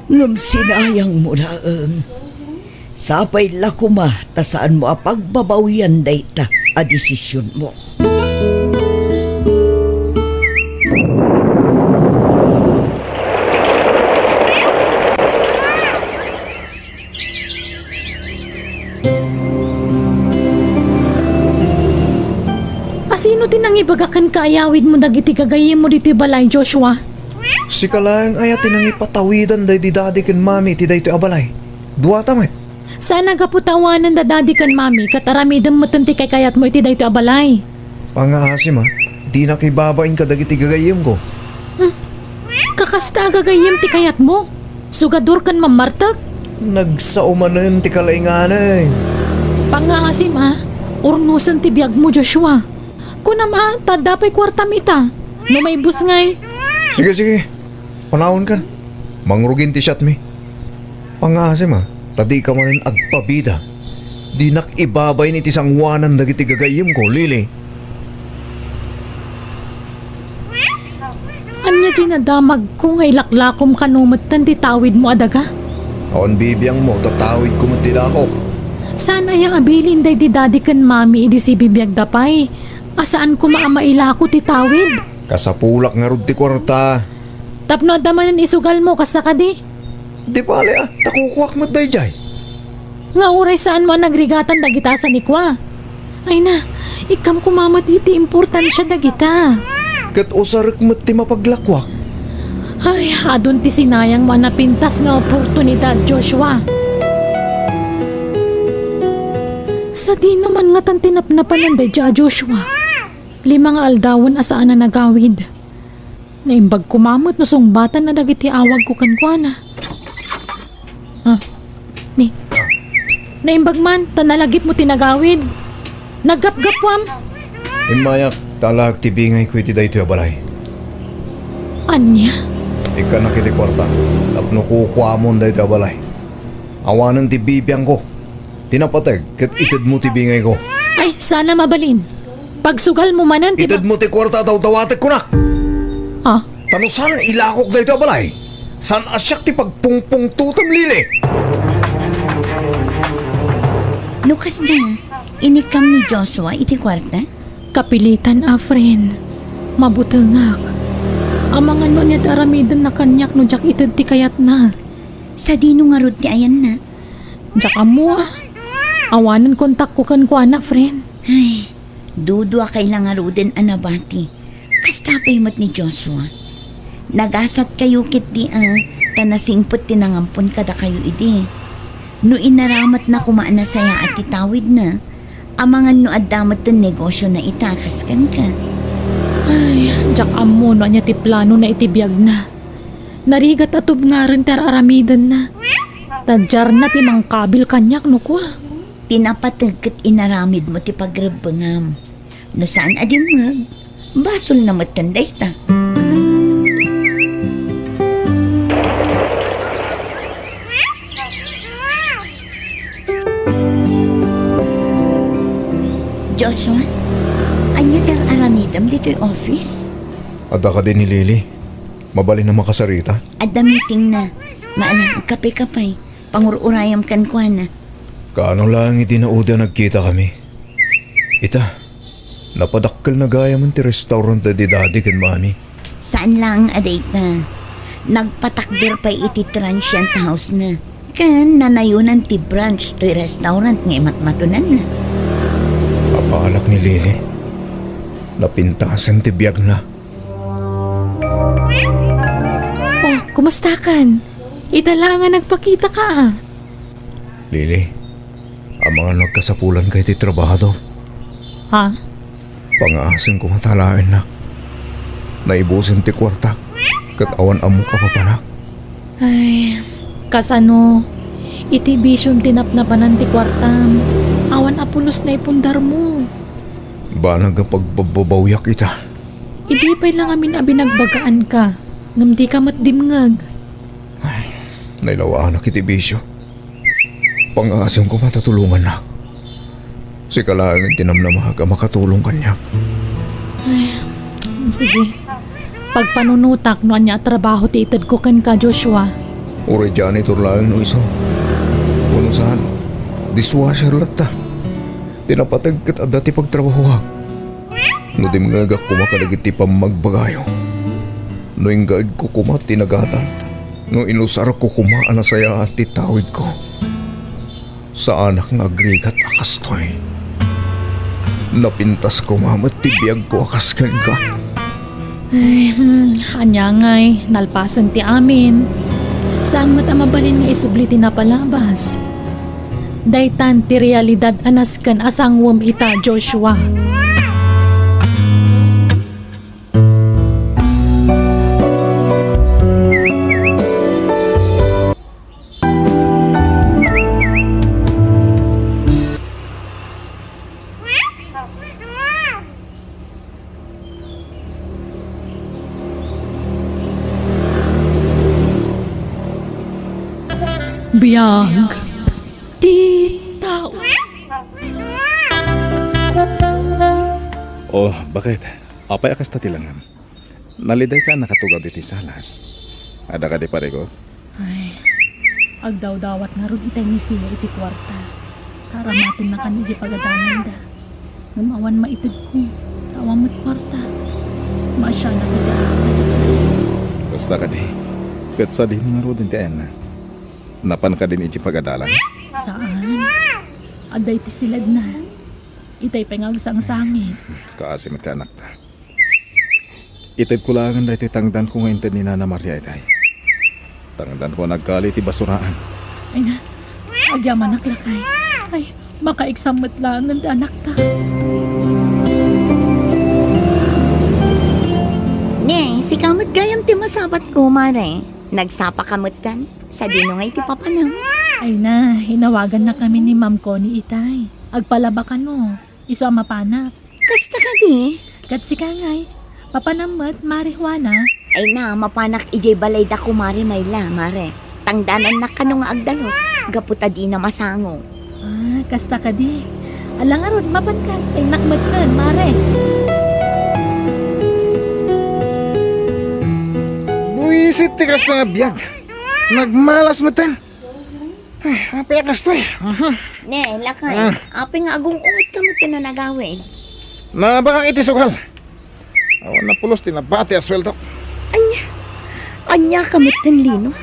ngem sinayangmo laeng. Sapay la koma ta saanmo a pagbabawian dayta a desisionmo. Asino ti nangibaga kenka a yawidmo dagiti gagayyemmo ditoy balay, Joshua? Sika laeng aya ti nangipatawidan daydi dadi ken mami iti daytoy a balay? Duata met. Saan a gapu ta awanen da dadi ken mami ket aramidem metten ti kaykayatmo iti daytoy a balay. Pangngaasim a, dinak ibabain kadagiti gagayyemko. Hmm. Kakasta a gagayyem ti kayatmo? Sugador ken mammartek? Nagsao manen ti kalainganay. Pangngaasim a, urnosen ti biagmo, Joshua. Kunam a, ta adda pay kuartam ita. No maibus ngay. Sige, sige. Panawen kan. Mangrugin ti siatmi. Pangngaasim a, Ta dika manen agpabida. Dinak ibabain iti sangoanan dagiti gagayyemko, Lily. Ania ti nadamagko nga ilaklakom kano metten ti tawidmo a daga? Awan bibiangmo, ta tawidko met ti ilakok. Saan aya a bilin daydi dadi ken mami idi sibibiagda pay, a saan koma a mailako ti tawid? Kasapulak ngarud ti kuarta. Tapno adda manen isugalmo, kasta kadi? Di bale a, ta kukuak met daydiay. Nga uray saanmo a nagrigatan dagita sanikua. Ay na, ikkam koma met iti importansia dagita. Ket usarek met ti mapaglakuak. Ay, adun ti sinayangmo a napintas nga oportunidad, Joshua. Sadino man ngatan ti napnapanan daydiay a Joshua? Lima nga aldawen a saan a nagawid. Naimbag koma met no sungbatanna dagiti awagko kenkuana. Ah, ni. Naimbag man, ta nalagipmo ti nagawid. Naggapgappuam. Immayak, ta alaek ti bingayko iti daytoy a balay. Ania? Ikkanak iti kuarta, tapno kukuamon daytoy a balay. Awanen ti bibiangko. Ti napateg ket itedmo ti bingayko. Ay, saan a mabalin. Pagsugalmo manen ti ba- Itedmo ti kuarta a dawdawatek, kunak. Ah? Ta no saan ilakok daytoy a balay, saan a siak ti pagpungpungtotem, Lily. No kasta, inikkam ni Joshua iti kuarta? Kapilitan a, friend. Mabutengak. Amangan no ania ti aramidenna kaniak no diak ited ti kayatna. Sadino ngarud ti ayanna? Diak ammo a. Awanen kontakko kenkuana, friend. Ay, duduakay la ngaruden a nabati. Kasta pay met ni Joshua. Nagasatkayo ketdi a, ta nasingpet ti nangampon kadakayo idi. No inaramatna koma a nasayaat ti tawidna, amangan no adda met ti negosiona ita kas kenka. Ay, diak ammo no ania ti planona iti biagna. Narigat a tubngaren ti ar-aramidenna. Ta diarna ti mangkabil kaniak no kua. Ti napateg ket inaramidmo ti pagrebbengam. No saan a dimngeg, basolna metten dayta. Joshua, ania ti ar-aramidem ditoy office? Adda kadi ni Lily? Mabalin a makasarita? Adda meetingna. Maala, agkapekapay. Pangur-urayam kenkuana. Kaano laeng iti naudi a nagkitakami? Ita, napadakkelna gayamen ti restaurant daydi Daddy ken Mami. Saan laeng a dayta. Nagpatakder pay iti transient house-na. Ken nanayonan ti brunch toy restaurant nga imatmatonanna. Apalak ni Lily. Napintasen ti biagna. Oh, kumustakan? Ita laeng a nagpakitaka, a. Lily, amangan no agkasapulanka iti trabahado. Ha? Pangngaasim koma ta alaennak. Naibusen ti kuartak, ket awan ammok a papanak. Ay, kasano? Iti bisiom ti napnapanan ti kuartam. Awan a pulos naipundarmo. Banag a pagbabbabawiak ita. Idi pay la ngamin a binagbagaanka, ngem dika met dimngeg. Ay, nailawaanak iti bisio. Pangngaasim koma ta tulongannak. Sika laeng ti namnamaak a makatulong kaniak. Ay, sige. Pagpanunotak no ania a trabaho ti itedko kenka, Joshua. Uray janitor laeng no isu. Wenno saan, dishwasher latta. Ti napateg ket adda ti pagtrabahoak. No dimngegak koma kadagiti pammagbagayo, no inggaedko koma ti nagatan, no inusarko koma a nasayaat ti tawidko, saanak nga agrigat a kastoy. Napintas koma met ti biagko a kas kenka. Ay, hmm, ania ngay, nalpasen ti amin. Saan met a mabalin nga isubli ti napalabas. Daytan ti realidad a nasken a sanguem ita, Joshua. Biag. Oh, bakit? Apay a kasta ti langam? Nalidayka a nakatugaw ditoy salas. Adda kadi parikot? Ay, agdawdawat ngarud itay ni Sia iti kuarta. Ta aramatennakan idiay pagadalanda. Ngem awan maitedko, ta awan met kuarta. Maasianak iti anak. Kasta kadi, ket sadino ngaruden ti ayanna? Napan kadin idiay pagadalan? Saan. Adda iti siledna. Itay pay nga agsangsangit. Kaasi met ti anakta. Itedko laengen daytoy tangdanko nga inted ni Nana Maria itay. Tangdanko a nagkali iti basuraan. Ay na, agyamanak, lakay. Ay, makaiksam met laengen ti anakta. Ne, sika met gayam ti masabatko, Mare. Nagsapaka metten? Sadino ngay ti papanam? Ay na, inawagannakami ni Ma'am Connie itay. Agpalabakano. Isu a mapanak. Kasta kadi? Ket sika ngay, papanam met, Mare Juana? Ay na, mapanak idiay balayda, Kumare Mayla, Mare. Tangdanannak kano nga agdalos, gapu ta dina masango. Ah, kasta kadi? Ala ngarud, mapanka, ta innak metten, Mare. Buisit ti kasta nga biag. Nagmalas metten. Ay, apay a kastoy? Mhm. Ne, lakay. Ah. Apay nga agung-ungetka met ken nanagawid? Nabakak iti sugal. Awan napulos ti nabati a sueldo. Ania? Ania ka metten, Lino?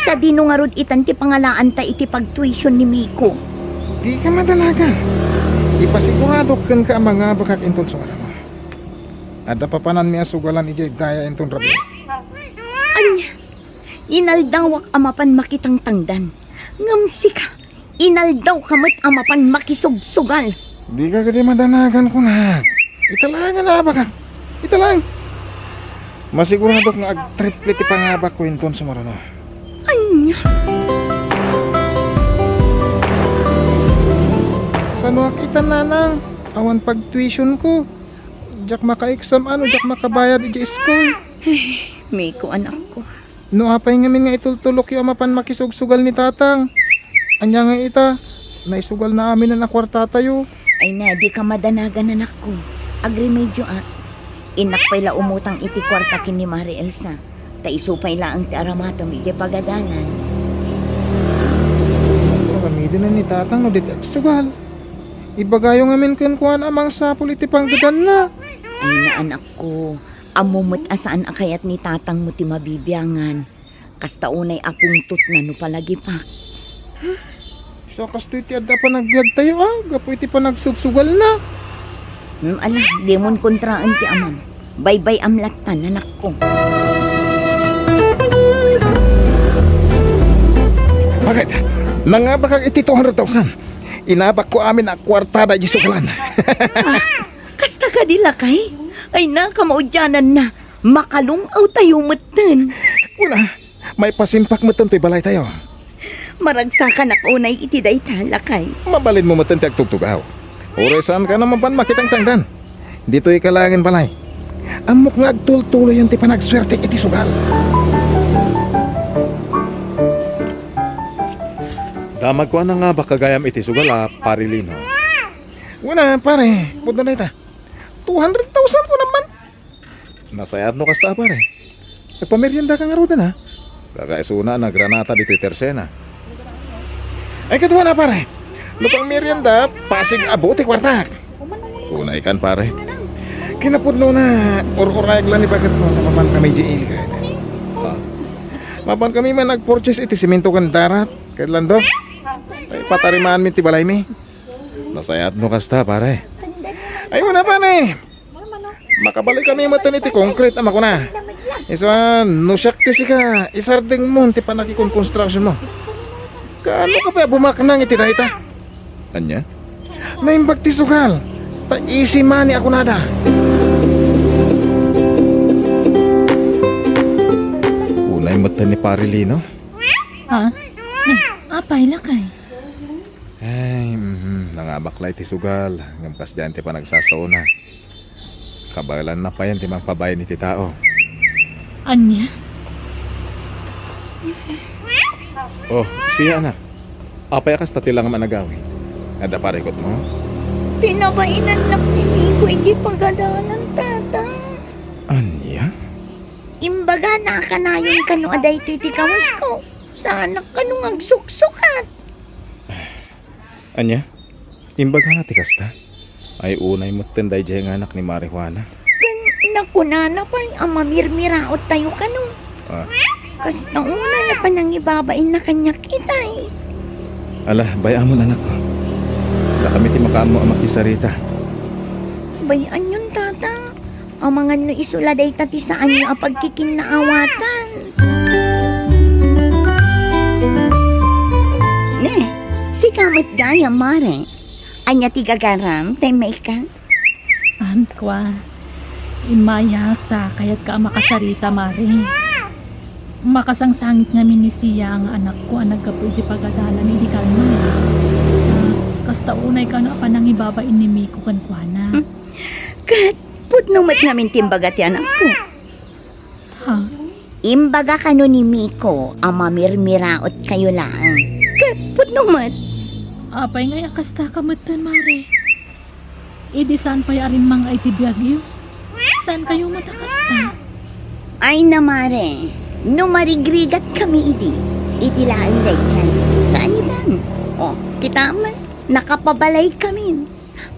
Sadino ngarud itan ti pangalaanta iti pagtuition ni Miko? Dika madanagan. Ipasiguradok kenka a mangabakak inton sumaruno. Adda papananmi a sugalan idiay daya inton rabii. Ania? Inaldawak a mapan makitangtangdan. Ngem sika, inaldawka met a mapan makisugsugal. Dika kadi madanagan, kunak. Ita laeng a naabakak. Ita laeng. Masiguradok nga agtriple ti pangabakko inton sumaruno. Ania? Sanoak ita, nanang? Awan pagtuitionko. Diak makaiksam no diak makabayad iti school. Miko, anakko. No apay ngamin nga itultulokyo a mapan makisugsugal ni Tatang? Ania ngay ita, naisugalna aminen a kuartatayo. Ay na, dika madanagan, anakko. Agrimedyo a. Innak pay la umutang iti kuarta ken ni Mare Elsa. Ta isu pay laeng ti aramatem iti pagadalan. Aramidenen ni Tatang no di ti agsugal. Ibagayo ngamin kenkuana a mangsapul iti panggedanna. Ay na, anakko. Ammo met a saan a kayat ni Tatangmo ti mabibiangan. Kasta unay a pungtotna no palagipak. So, kastoy ti adda panagbiagtayo, a, gapu iti panagsugsugalna. Hmm, ala, dimon kontraen ti amam. Baybay-am lattan, anakko. Bakit? Nangabakak iti two hundred thousand. Inabakko amin a kuartada iti sugalan. Ah, kasta kadi, lakay? Ay na, kamaudiananna. Makalung-awtayo metten. Kuna, maipasimpak metten toy balaytayo. Maragsakanak unay iti dayta, lakay. Mabalinmo metten ti agtugtugaw. Uray saanka a mapan makitangtangdan. Ditoyka laengen balay. Ammok nga agtultuloyen ti panagsuertek iti sugal. Damagko a nangabak gagayam iti sugal a, Pare Lino. Kuna, pare, pudno dayta. Two hundred thousand ko naman. Nasayaat no kasta, pare. Agpameriendaka ngaruden, a? Kakaisuna a nagranata ditoy tersena. Ay, kaduana, pare. No pangmerienda, pasig abo ti kuartak. Unay kan, pare. Kinapudnona, ur-urayag la ni baketko, ta mapan kami di ili kayat. Ah. Mapan kami man nag-purchase iti simento ken darat, ken lando. Ay, patarimaanmi ti balaymi. Nasayaat no kasta, pare. Ay, una, pare. Makabalik kami metten iti konkrit a makuna. Isu a, no siak ti sika, isardengmon ti pannakikon-construction mo. Kaano ka pay a bumaknang iti dayta? Ania? Naimbag ti sugal. Ta easy money a kunada. Unay metten ni Pare Lino. Ha? Ne, apay, lakay? Ay, mhm, nangabak la iti sugal, ngem kasdiay ti panagsasaona. Kabaelanna payen ti mangpabain iti tao. Ania? Oh, Sia, anak. Apay a kasta ti langam a nagawid? Adda parikutmo? Pinabainannak ni Miko iti pagadalan, Tata. Ania? Imbagana a kanayon kano a daytoy ti kawasko. Saanak kano nga agsuksukat. Ania? Imbagana ti kasta? Ay, unay metten daydiay nga anak ni Mari Juana. Ken nakunana pay a mamirmiraot tayo kano. Ah. Kasta unay a panangibabainna kaniak itay. Ala, bay-amon, anakko. Dakami ti makaammo a makisarita. Bay-anyon, Tata. Amangan no isu la dayta ti saanyo a pagkikinnaawatan. Ne, sika met gayam, Mare. Ania ti gagaram, tay maika? Am, kua, immayak ta kayatka a makasarita, Mare. Makasangsangit ngamin ni Sia nga anakko a naggapu iti pagadalan idi kalman. Ah, kasta unay kano a panangibabain ni Miko kenkuana. Hmm. Ket pudno met ngamin ti imbaga ti anakko. Ha? Imbaga kano ni Miko a mamirmiraot kayo laeng. Ket pudno met. Apay ngay a kasta ka metten, Mare? Idi saan pay a rimmang-ay ti biagyo? Saan kayo met a kasta? Ay na, Mare, no marigrigat kami idi, idi laeng daydiay. Saan itan? O, kita met, nakapabalay kami.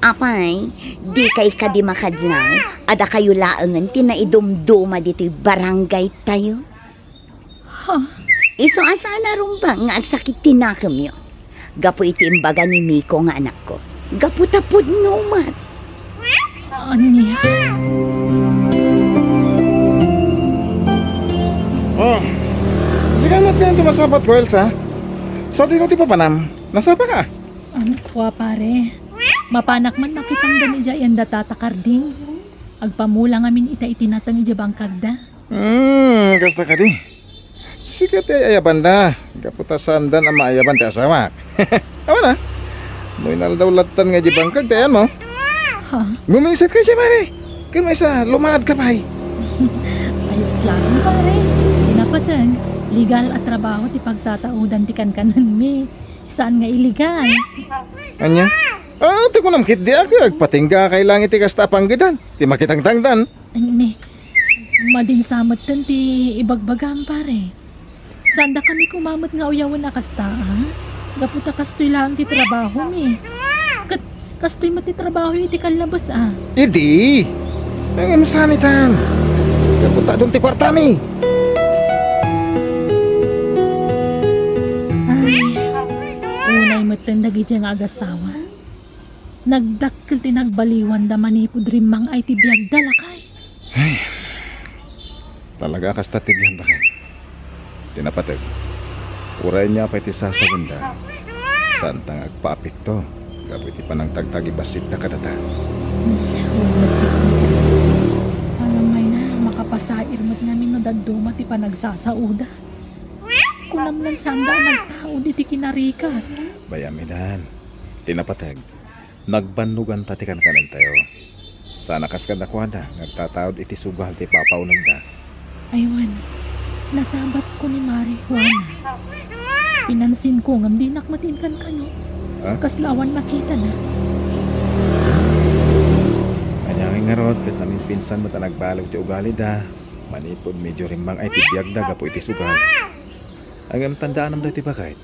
Apay, dikay kadi makadlaw, adda kayo laengen ti naidumduma ditoy barangay tayo. Ha? Isu a saan a rumbeng nga agsakit ti nakemyo gapu iti imbaga ni Miko nga anakko. Gapu ta pudno met. Ania? Oh, sika met nga ti masapat ko, Elsa. Sadino ti papanam? Nasapa ka? Ano, kua, pare? Mapanak man makitangdan idiay anda Tata Carding. Agpamula ngamin ita iti nateng idiay bangkagda. Hmm, kasta kadi. Sika ti ayabanda. Gapu ta saandan a maayaban ti asawak. Awan a. No inaldaw lattan nga idiay bangkag ti ayanmo. Ha? Gumiset ka, Mare. Ken maysa, lumaad ka pay. Ayos lang, pare. Napateg, legal a trabaho ti pagtataudan ti kankanenmi. Saan nga illegal? Ania? Ah, ti kunam ketdi a agpatingga kay lang iti kasta a panggedan. Ti makitangtangdan. Ay, ne, madinsa metten ti ibagbagam, pare. Saandakami koma met nga uyawen a kasta, a? Gapu ta kastoy laeng ti trabahomi. Ket kastoy met ti trabahoyo iti kallabes, a? Idi! Ngem saan itan? Gapu ta adun ti kuartami. Ay, unay metten dagidiay nga agasawa. Nagdakkel ti nagbaliwanda manipud rimmang-ay ti biagda, lakay. Ay, talaga a kasta ti biag, baket. Ti napateg, uray ania pay ti sasaonda, saanta nga agpaapekto gapu iti panangtagtagibassit kadata. Alam ngay na, makapasair met ngamin no dadduma ti panagsasaoda. Kunam lan saanda a nagtaud iti kinarikat. Bay-am idan, ti napateg, nagbannoganta ti kankanentayo. Saan a kas kadakuada nga agtataud iti sugal ti papaunegda. Ay wen, nasabatko ni Mari Juana. Pinansinko ngem dinak met inkankano. Ha? Kasla awan nakitana. Ania ngay ngarud ket naminpinsan met a nagbaleg ti ugalida manipud medio rimmang-ay ti biagda gapu iti sugal. Ngem tandaanam daytoy, baket.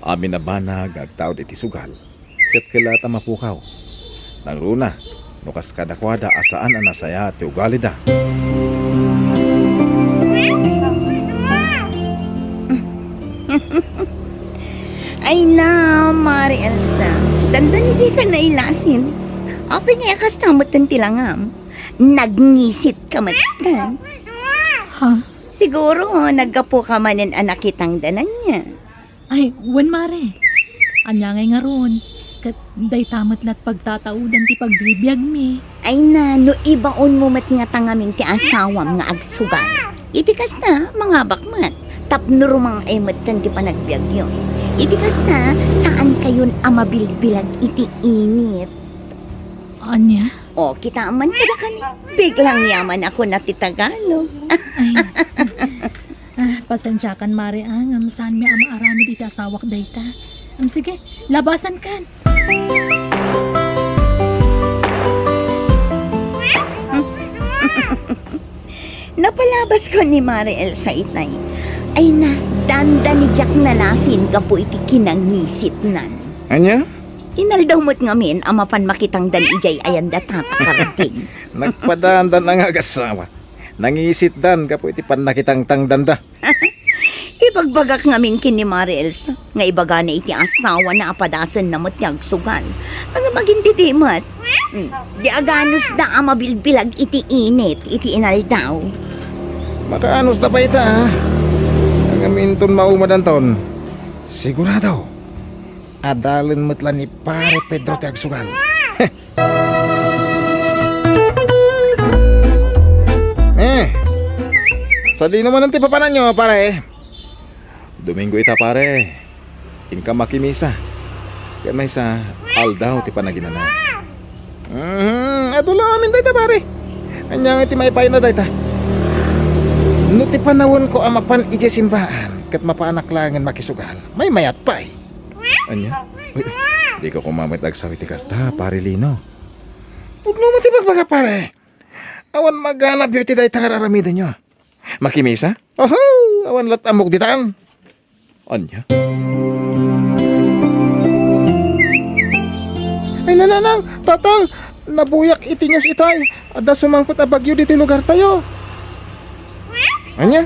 Amin a banag nga agtaud iti sugal ket kellaat a mapukaw. Nangruna no kas kadakuada a saan a nasayaat ti ugalida. Ay na, Mari Elsa, dandani dika nailasin. Apay ngay a kasta metten ti langam? Nagngisit ka metten. Ha? Siguro, naggapu ka manen a nakitangdan ania. Ay, wen, Mare. Ania ngay ngarud? Ket dayta met lat pagtataudan ti pagbibiagmi. Ay na, no ibaonmo met ngata ngamin ti asawam nga agsugal. Iti kasta, mangabak met. Tapno rumang-ay metten ti panagbiagyo. Iti kasta, saan kayon a mabilbilag iti init. Ania? O, kitaem man kadakami. Biglang yaman a kuna ti Tagalog. Ay. Ah, pasensiakan, Mare, a, ngem saanmi a maaramid iti asawak dayta. Em, sige, labasankan. Napalabas ko ni Mare Elsa itay. Ay na, dandani diak nalasin gapu iti kinangisitnan. Ania? Inaldaw met ngamin a mapan makitangdan idiay ayanda, Tata Karding. Nagpadandan nga agassawa. Nangisitdan gapu iti pannakitangtangdanda. Ibagbagak ngamin ken ni Mare Elsa nga ibagana iti asawana a padasenna met ti agsugal. Ngem agingga met, mm, di aganusda a mabilbilag iti init iti inaldaw. Makaanusda pay ita, a? Ngem inton maumadanton, sigurado, adalen met la ni Pare Pedro ti agsugal. Eh, sadino manen ti papananyo, pare? Domingo ita, pare. Inka makimisa. Ket maysa, aldaw ti panaginana. Mhm, adu la amin dayta, pare. Ania nga iti maipayna dayta? No ti panawenko a mapan idiay simbaan, ket mapanak laengen makisugal, maymayat pay. Ania? Uy, dika koma met agsaw iti kasta, Pare Lino. Pudno met ti bagbaga, pare. Awan maganabyo iti dayta nga ar-aramidenyo. Makimisa? Oho! Awan lat ammok ditan. Ania? Ay, nanang, tatang, nabuyak iti news itay. Adda sumangpet a bagyo ditoy lugartayo. Ania?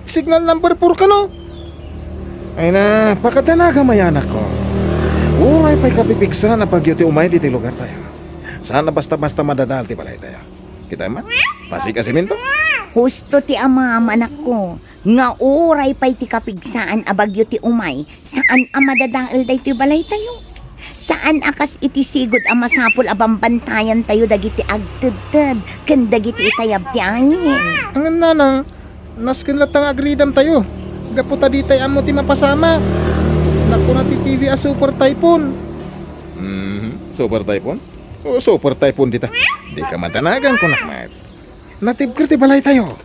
Signal number four kano? Ay na, pakadanaga mayanak ko. Uray pay kapipigsaan a bagyo ti umay ditoy lugartayo. Saan a basta-basta madadael ti balaytayo. Kita met? Pasig a semento? Husto ti amam, anakko, nga uray pay ti kapigsaan a bagyo ti umay, saan a madadael daytoy balaytayo. Saan a kas iti sigud a masapul a bambantayantayo dagiti agtedted ken dagiti itayab ti angin. Ngem nanang, nasken latta nga agridamtayo, gapu ta ditay ammo ti mapasamak. Nakuna ti T V a super typhoon. Mhm, super typhoon? O, super typhoon dita. Dika madanagan, kunak met. Natibker ti balaytayo.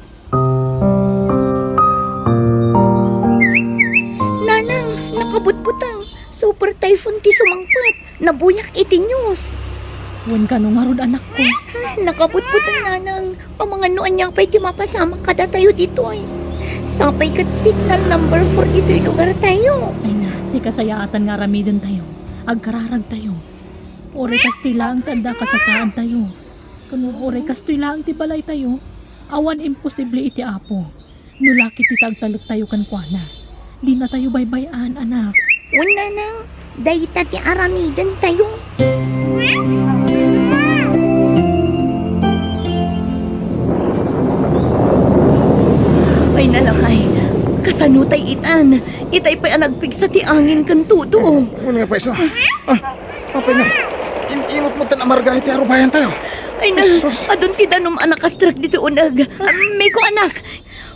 Nanang, nakabutbuteng. Super typhoon ti sumangpet. Nabuyak iti news. Wen kano ngarud, anakko? Ah, nakabutbuteng, nanang. Amangan no ania pay ti mapasamak kadatayo ditoy. Sapay ket signal number four ditoy lugartayo. Ay na, ti kasayaatan nga aramidentayo. Agkararagtayo. Uray kastoy laeng ti adda kasasaadtayo. Ken uray kastoy laeng ti balaytayo, awan imposible iti Apo. No la ket ti agtalektayo kenkuana, dinatayo baybay-an, anak. Wen, nanang, dayta ti aramidentayo. Ay, nalakay, kasano tay itan? Itay pay a nagpigsa ti angin ken tudo. Wen nga payso. Ah, apay nga? In-inot met tan amarga iti arubayantayo. Ay na, Jesus. Adun ti danum a nakastrek ditoy uneg. Ah, Miko, anak.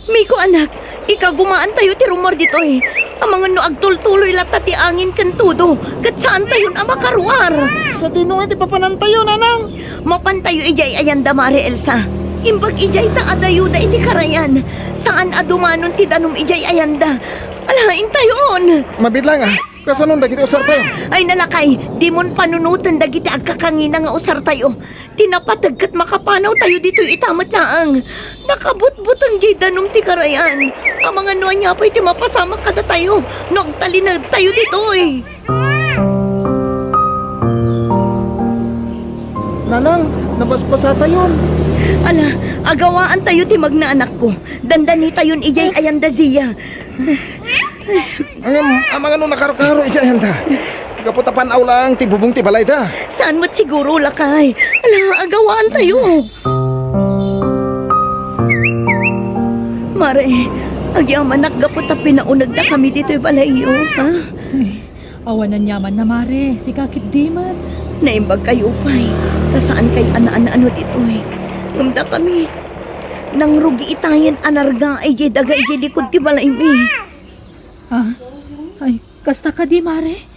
Miko, anak. Ikagumaantayo ti rummuar ditoy. Amangan no agtultuloy latta ti angin ken tudo, ket saantayon a makaruar. Sadino nga iti papanantayo, nanang? Mapantayo idiay ayanda, Mare Elsa. Imbag idiay ta adayoda iti karayan. Saan a dumanon ti danum idiay ayanda. Alaentayon. Mabiit laeng, a? Kasanon dagiti usartayo? Ay, nalakay, dimon panunoten dagiti agkakangina nga usartayo. Ti napateg ket makapanawtayo ditoy ita met laeng. Nakabutbuteng diay danum ti karayan. Amangan no ania pay ti mapasamak kadatayo no agtalinaedtayo ditoy. Nanang, nabasbasatayon. Ala, agawaantayo ti magna, anakko. Dandanitayon idiay ayanda, Zia. Ngem, amangan no nakarukaro idiay ayanda? Gapu ta pan-aw laeng ti bubong ti balayda. Saan met siguro, lakay? Ala, agawaantayo. Mare, agyamanak gapu ta pinaunegdakami ditoy balayyo, ha? Ay, awan aniamanna, Mare. Sika ketdi met. Naimbagkayo pay, ta saankay a naan-ano ditoy. Ngem dakami, nangrugi itayen a nargaay diay daga idiay likud ti balaymi. Ah? Ay, kasta kadi, Mare?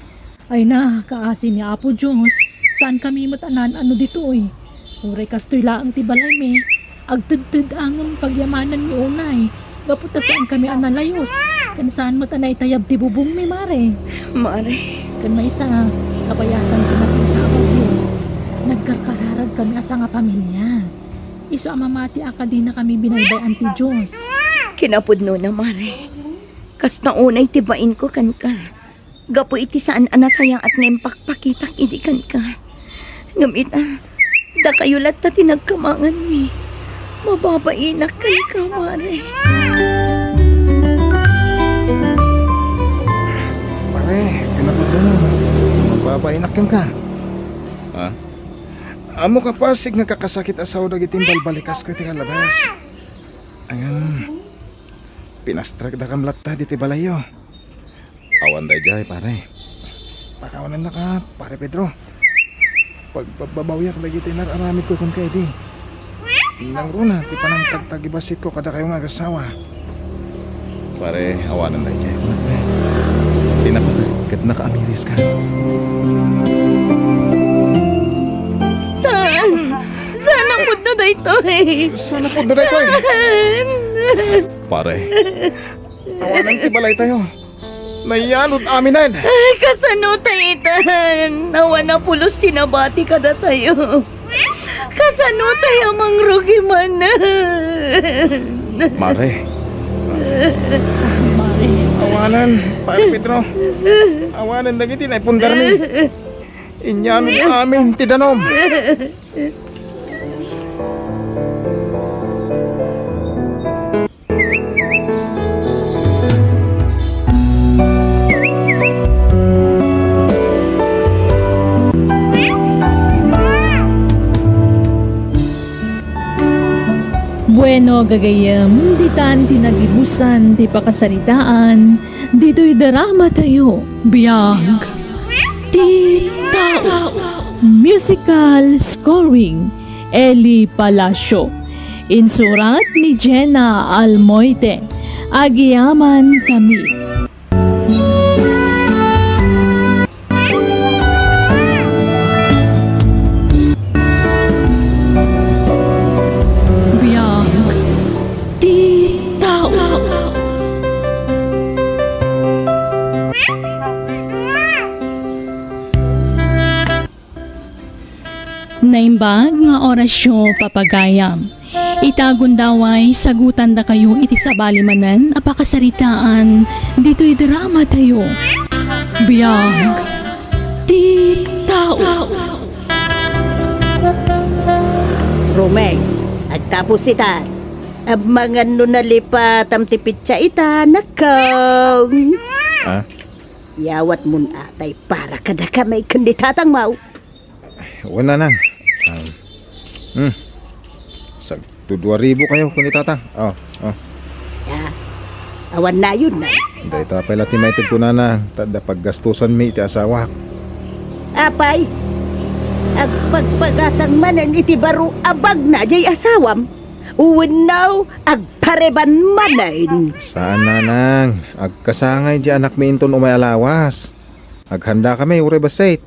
Ay na, kaasi ni Apo Dios, saankami met a naan-ano ditoy. Uray kastoy laeng ti balaymi, agtedted a ngem pagyamananmi unay, gapu ta saankami a nalayus, ken saan met a naitayab ti bubongmi, Mare. Mare. Ken maysa, kabayatan ti napigsa a bagyo, nagkarkararagkami a sangapamilia. Isu a mamati a kadinakami binaybay-an ti Dios. Kinapudnona, Mare. Kasta unay ti bainko kenka. Gapu iti saan a nasayaat nga impakpakitak idi kenka. Ngem ita, dakayo latta ti nagkamanganmi. Mababainak kenka, Mare. Mare, kinapudnona. Mababainak kenka. Ha? Ammok a pasig nga kakasakit a sao dagiti imbalbalikasko iti kalabas. Ngem, pinastrekdakam latta ditoy balayyo. Awan daydiay, pare. Pakawanennaka, Pare Pedro. Pagpabbabawiak dagiti nar-aramidko kenka idi. Nangruna ti panangtagtagibasitko kadakayo nga agassawa. Pare, awanen daydiay. Tinapot ket nakaamiris ka. Saan? Saan a pudno daytoy? Saan a pudno daytoy? Saan? Pare, awanen ti balaytayo. Nayanod aminen. Ay, kasano tayo itan? Awan a pulos ti nabati kadatayo. Kasano tayo mangrugi manen? Mare. Mare. Awanen, Pare Pedro. Awanen dagiti naipundarmi. Inyanod amin ti danum. Bueno, gagayyem, ditan ti nagibusan ti pakasaritaan ditoy drama tayo. Biag ti tao. Musical scoring, Eli Palacio. Insurat ni Jenna Almoite. Agyamankami. Biag ti tao. Naimbag nga orasyo, papagayam. Ita gundaway, sagutandakayo iti sabali manen a pakasaritaan ditoy drama tayo. Biag ti tao. Romeng, agtapos ita, ammangan no nalipatam ti pitsa ita, nakong. Ha? Yawatmon atay para kadakami ken ni tatangmo. Wen, nanang. Um, hmm. Sagto dua ribu kayo, kun ni tatang. Oh, oh. Ah, awan nayon na. Dayta pay la ti maitedko, nanang, ta adda paggastusanmi iti asawak. Apay, agpagpagatang manen iti baro a bagna jay asawam? Wenno, agpareban manen? Saan, nanang. Agkasangay di anakmi inton umay a lawas. Aghandakami uray bassit.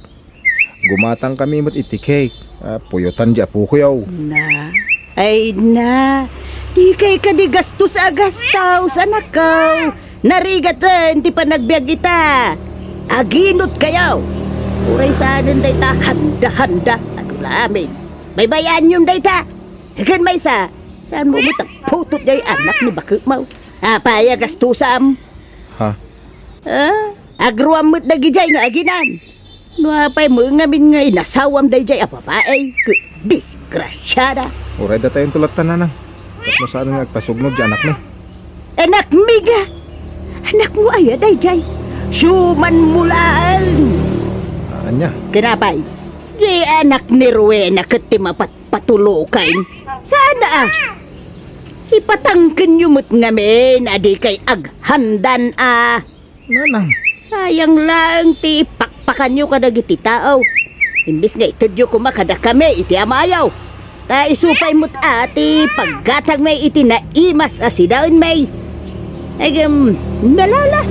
Gumatangkami met iti cake. Ah, puyotan di apokoy, aw. Na. Ay na. Dikay kadi gastos a gastos, anakko. Narigaten ti panagbiag ita. Aginotkayo. Uray saanen dayta handa-handa. Adu la amin. Baybay-anyon dayta. Ken maysa, saanmo met a putot jay anak ni baketmo? Apay a gastusam? Ha? Ah, agruam met dagidiay nga aginan. No apay met ngamin nga inasawam daydiay a babai, ket disgrasiada. Uray datayon ti latta, nanang. Tapno saan nga agpasugnod ti anakmi. Anakmi nga! Anakmo aya daydiay? Siumanmo laeng! Ania? Ken apay, di anak ni Rowena ket ti mapat- patuloken. Saan a? Ipatangkenyo met ngamin a dikay aghandan a. Nanang. Sayang laeng ti ipakpakanyo kadagiti tao. Imbes nga itedyo koma kadakami iti amayo. Ta isu pay met a ti paggatangmi iti naimas a sidaenmi. Ngem, nalala,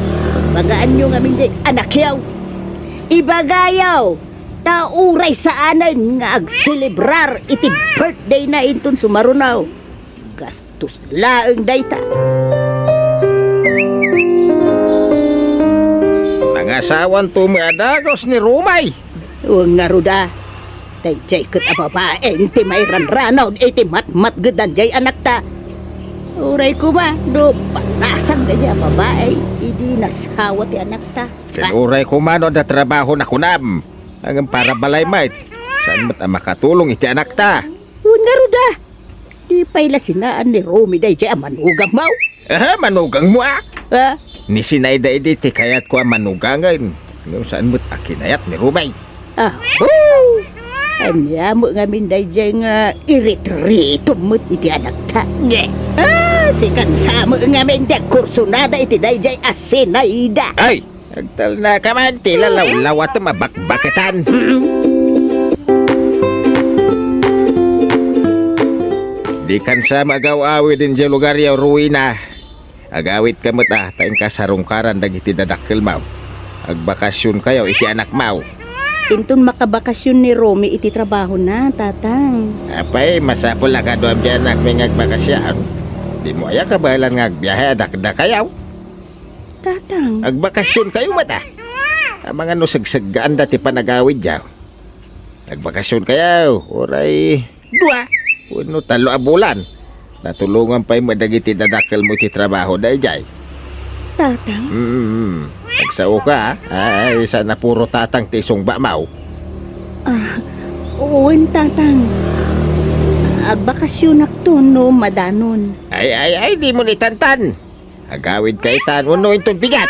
pagaanyo ngamin diay anakyo. Ibagayo. Ta uray saanen nga agselebrar iti birthday na inton sumaruno, gastos laeng dayta. Nangasawanto met a dagus ni Romay. Wen ngarud a. Daydiay ket a babaen ti mairanranaw iti matmatgedan diay anakta. Uray koma no palasag daydiay a babai idi nasawa ti anakta. Ken uray koma no adda trabaho na kunam, ngem para balay met, saan met a makatulong iti anakta. Wen ngarud a, di pay la sinaan ni Romy daydiay a manugangmo? Aha, manugangmo a? Ha? Ni Sinayda idi ti kayatko a manugangen, ngem saan met a kinayat ni Romy. Aho! Ania met ngamin daydiay nga iritritom met iti anakta? Nye! Ah, sikan sa met ngamin ti agkursunada iti daydiay a Sinayda. Ay! Agtalnaka man ti lalawlawatem a bakbaketan. Dikan sa magaw-awid idiay lugaryo, Rowena. Agawitka met a, ta inka sarungkaran dagiti dadakkelmo. Agbakasionkayo iti anakmo. Inton makabakasion ni Romy iti trabahona, Tatang. Apay, masapul a kaduam ti anakmi nga agbakasion. Dimo aya kabaelan nga agbiahe a dakdakayo? Tatang. Agbakasionkayo met a. Amangan no segseggaanda ti panagawidyo. Agbakasionkayo, uray dua wenno tallo a bulan. Natulongan pay met dagiti dadakkelmo iti trabaho daydiay. Tatang? Mm, agsaoka, a. Ay, saan a puro tatang ti isungbamo. Ah, wen, Tatang. Agbakasionakto no madanon. Ay, ay, ay, dimo itantan. Agawidka itan wenno inton bigat.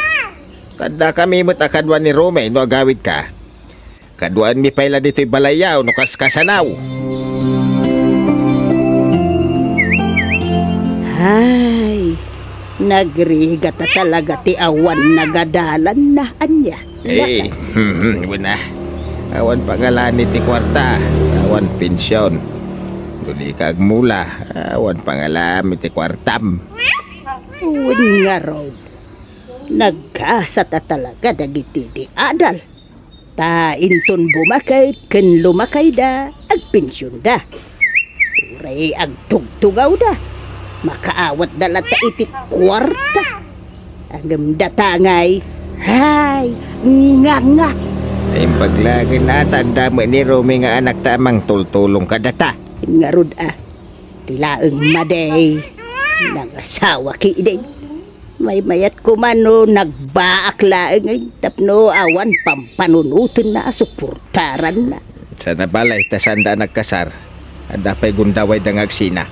Addakami met a kadua ni Romy no agawidka. Kaduaenmi pay la ditoy balayyo no kaskasano. Hay, nagrigat a talaga ti awan nagadalanna, ania? Eh, wen a. Awan pangalaami ti kuarta, awan pension. No dika agmula, awan pangalaami ti kuartam. Wen ngarud, naggasat a talaga dagiti di adal. Ta inton bumaket ken lumakayda, agpensionda. Uray agtugtugawda, makaawatda latta iti kuarta. Ngem data ngay, hay, nganga! Naimbag laeng a ta adda met ni Romy nga anakta a mangtultulong kadata. Ngarud a, ti laeng madi, nangasawa ketdi. Maymayat koma no nagbaak laeng tapno awan pampanunotenna a suportaranna. Saan a balay ta saanda a nagkasar. Adda pay gundawayda nga agsina.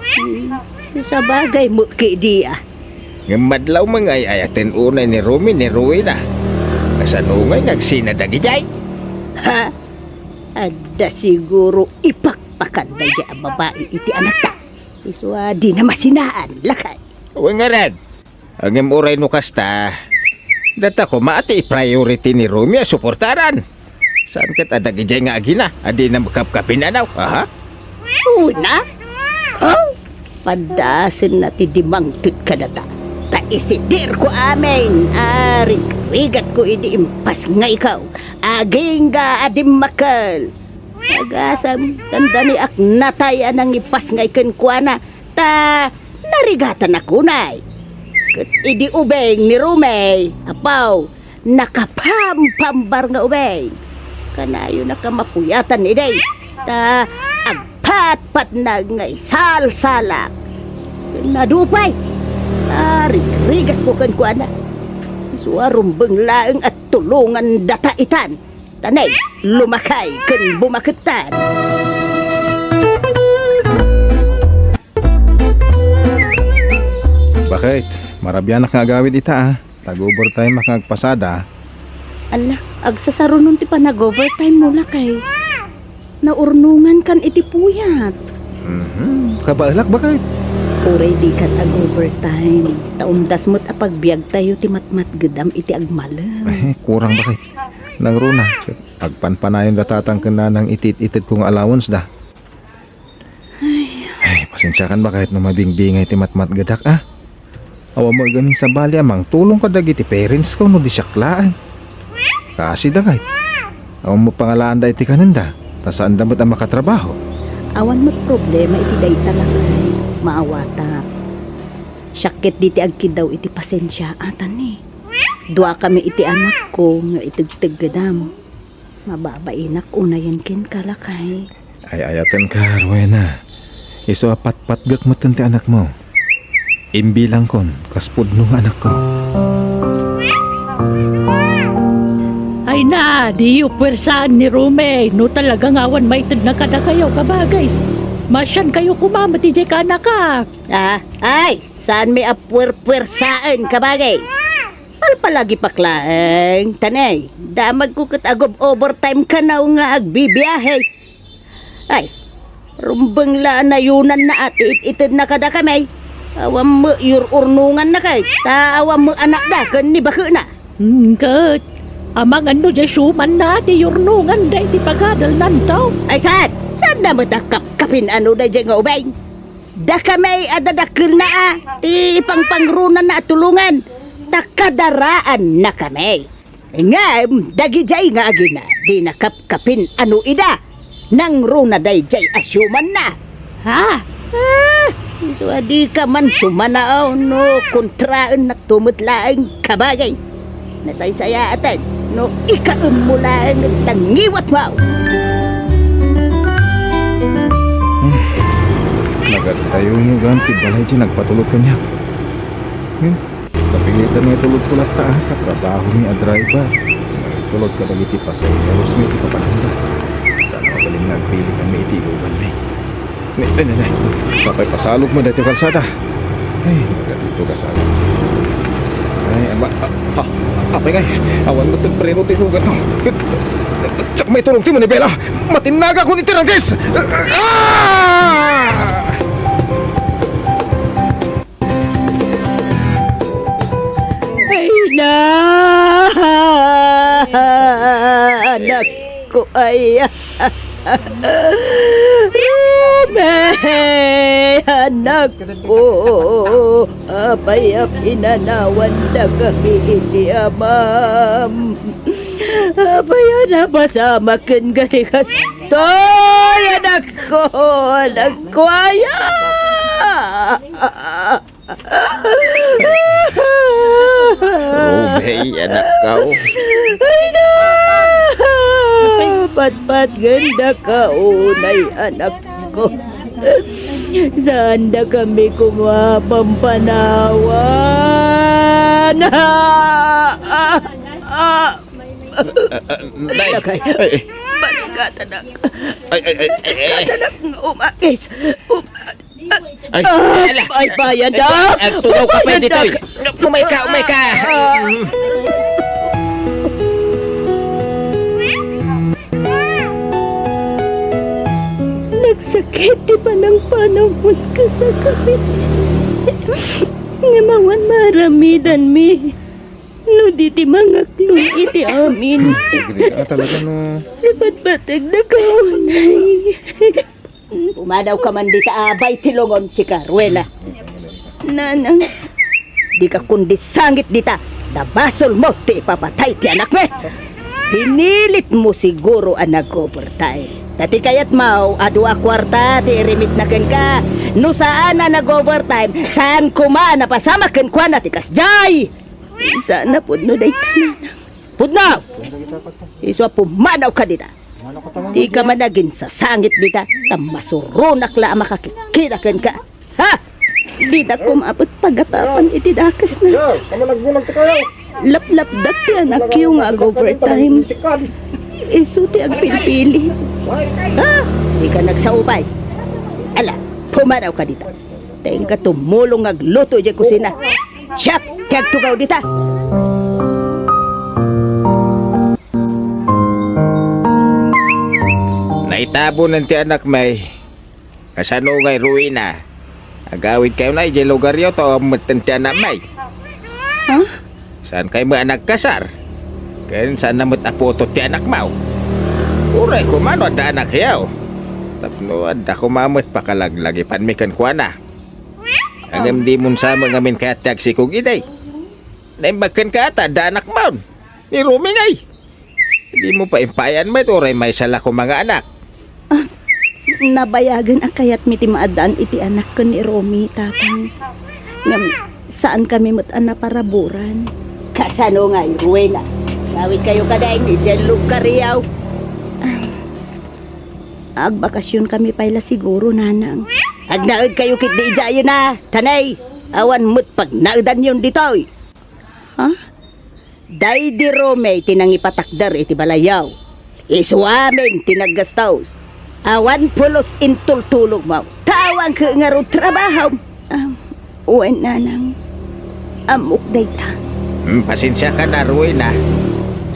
Hmm, sabagay met ketdi a. Ngem madlaw met nga ay-ayaten unay ni Romy ni Rowena. Kasano ngay nga agsina dagidiay? Ha? Adda siguro ipakpakan daydiay a babai iti anakta. Isu a dina masinaan, lakay. Wen ngarud. Ngem uray no kasta, data koma ti priority ni Romy a suportaran. Saan ket a dagidiay nga agina a dina makapkapin-anaw, aha? Una? Ha? Paddasenna ti dimangted kadata. Ta isidirko amin a rigrigatko idi impasngayko. Agingga a dimmakkel. Agasem, dandaniak natay a nangipasngay kenkuana. Ta narigatanak unay. Ket idi ubing ni Romy, apo, nakapampambar nga ubing. Kanayonak a mapuyatan idi. Ta agpatpatnag nga isalsalak. Nadupay. Narigrigatko kenkuana. Isu a rumbeng laeng a tulongan data itan. Tanay, lumakay ken bumakettan. Bakit? Marabianak nga agawid ita, ah. Tag-overtime ak nga agpasada. Ala, agsasarunon ti panag-overtime mo, lakay. Naurnongan kan iti puyat. Mhm. Kabaelak, bakit? Uray dikan ag-overtime. Ta umdas met a pagbiagtayo ti matmatgedam iti agmalem. Eh, kurang, bakit? Nangruna, agpanpanayon da tatang ken nanang iti it-itedko nga allowance da. Ay. Ay, pasensiakan, bakit, no mabingbingay ti matmatgedak, ah? Awan mo gamin sabali a mangtulong kadagiti parents ko no di siak laeng. Kasi dagay. Awan mo pangalaanda iti kanenda, ta saanda met a makatrabaho. Awan met problema iti dayta, lakay. Maawatak. Siak ket diti agkiddaw iti pasensia, atan ni. Duakami iti anakko nga itegteggedam. Mababainak unayen kenka, lakay. Ay-ayatenka, Rowena. Isu a patpatgek metten ti anakmo. Imbilangkon kas pudno nga anakko. Ay na, diyo puwersaen ni Rome. No talaga nga awan maitedna kadakayo, kabagays, masiankayo koma met idiay kanaka. Ah, ay, saanmi a puwerpuwersaen, kabagays. Palpalagipak laeng, tanay. Damagko ket agob-overtime kanaw nga agbibiahe. Ay, rumbeng la a nayunanna a ti it-itedna kadakami. Awan met yur-urnonganna kay, ta awan met anakda ken ni bakena. Hmm, ket, amangan no diay siumanna ti yurnonganda iti pagadalnanto? Ay, saan? Saanna met a kapkapin-ano daydiay nga ubing? Dakami a dadakkelna a ti pangpangronanna a tulongan, ta kadaraannakami. Ngem dagidiay nga agina, dina kapkapin-ano ida. Nangruna daydiay a siumanna. Ha? Ah, isu a dika man sumanao no kontraennakto met laeng, kabagays. Nasaysayaaten no ikaemmo laeng ta ngiwatmo. Hmm. Nagagtayo nga ti balay ti nagpatulod kaniak. Hmm. Kapilitan nga itulodko latta, ah, katrabahomi a driver. Itulod kadagiti pasaheromi ti papananda. Saan a mabalin nga agpili kami iti iluganmi. Ne, ne, ne, ne. Sapay pasalogmi daytoy kalsada. Ay, baga dito ka sa. Ay, ama, ah, ah, apay ngay, awan met ti preno ti lugan, no? Diak maitulong ti manibela. Matinnaga ko ni Tirangkis. Ah! Ay, na! Anak ko, ay. Rome, anak ko, apay a pinanawanda kami iti amam? Apay a napasamak ken gati kastoy, anak ko, anak ko, aya! Rome, anak ko. Ay, na! Patpatgenda ka unay, anak ko. Saanda kami koma pampanawan. Ah, ah, ah. Ah, ah, nay. Lakay. Ay, ay. Balikat, anak. Ay, ay, ay, ay, ay. Balikat, anak, nga umakis. Um- Ay, ah, ala. Ay, bayan, Dak. Agtugaw ka pa ditoy. Bayan, Dak. Umay ka, umay ka. Ah. Nagsakit ti panangpanawmo kadakami. Ngem awan maaramidanmi no di ti mangaklon iti amin. Agree ka talaga, no? Napatpategda ka unay. Pumadawka man dita, abay, ti lungon, sika, Rowena. Nanang. Dika kundi sangit dita, ta basolmo ti ipapatay ti anakmi. Pinilitmo siguro a nag-overtime. Ta ti kayatmo, adu a kuarta ti iremitna kenka. No saan a nag-overtime, saan koma a napasamak kenkuana ti kasdiay. Saan a pudno dayta, nanang. Pudno! Isu a pumadawka dita. Dika man aginsasangit dita, ta masuronak la a makakitkita kenka. Ha? Dita koma met pagatapan iti dakesna. Laplapdak ti anakyo nga ag-overtime. Isu ti agpilpili. Ha? Dika nagsaupay. Ala, pumadawka dita. Ta inka tumulong nga agluto idiay kusina. Siak ti agtugaw dita. Naitabonen ti anakmi. Kasano ngay, Rowena? Agawidkayo na idiay lugaryo, ta awan metten ti anakmi. Ha? Saan kayo met a nagkasar? Ken saan na met a putot ti anakmo? Uray koma no adda anakyo. Tapno adda koma met pakalaglagipanmi kenkuana. Ngem dimon sa met ngamin kayat ti agsikog idi. Naimbag kenka ta adda anakmon. Ni Rome ngay. Dimo paimpayan met uray maysa la koma nga anak. Ah, nabayagen a kayatmi ti maaddaan iti anak ken ni Romy, Tatang. Ngem saankami met a naparaburan. Kasano ngay, Rowena? Agawidkayo kadi idiay lugaryo. Agbakasionkami pay la siguro, Nanang. Agnaedkayo ketdi idiayen a, tanay. Awan met pagnaedanyon ditoy. Ha? Daydi Romey ti nangipatakder iti balayyo. Isu amin ti naggastos. Awan pulos intultulogmo. Ta awan ket ngarud trabahom. Ah, wen, Nanang. Ammok dayta. Hmm, pasensiakan a, Rowena.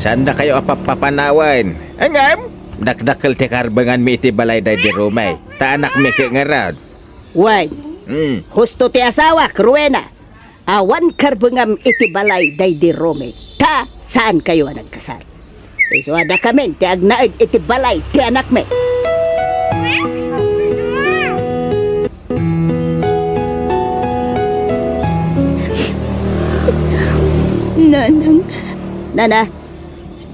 Saandakayo a pappapanawen. Ngem, dakdakkel ti karbenganmi iti balay daydi Romey. Ta anakmi ket ngarud. Wen, Hmm. husto ti asawak, Rowena. Awan karbengam iti balay daydi Romey. Ta saankayo a nagkasar. Isu a dakamin ti agnaed iti balay ti anakmi. Nanang. Nana,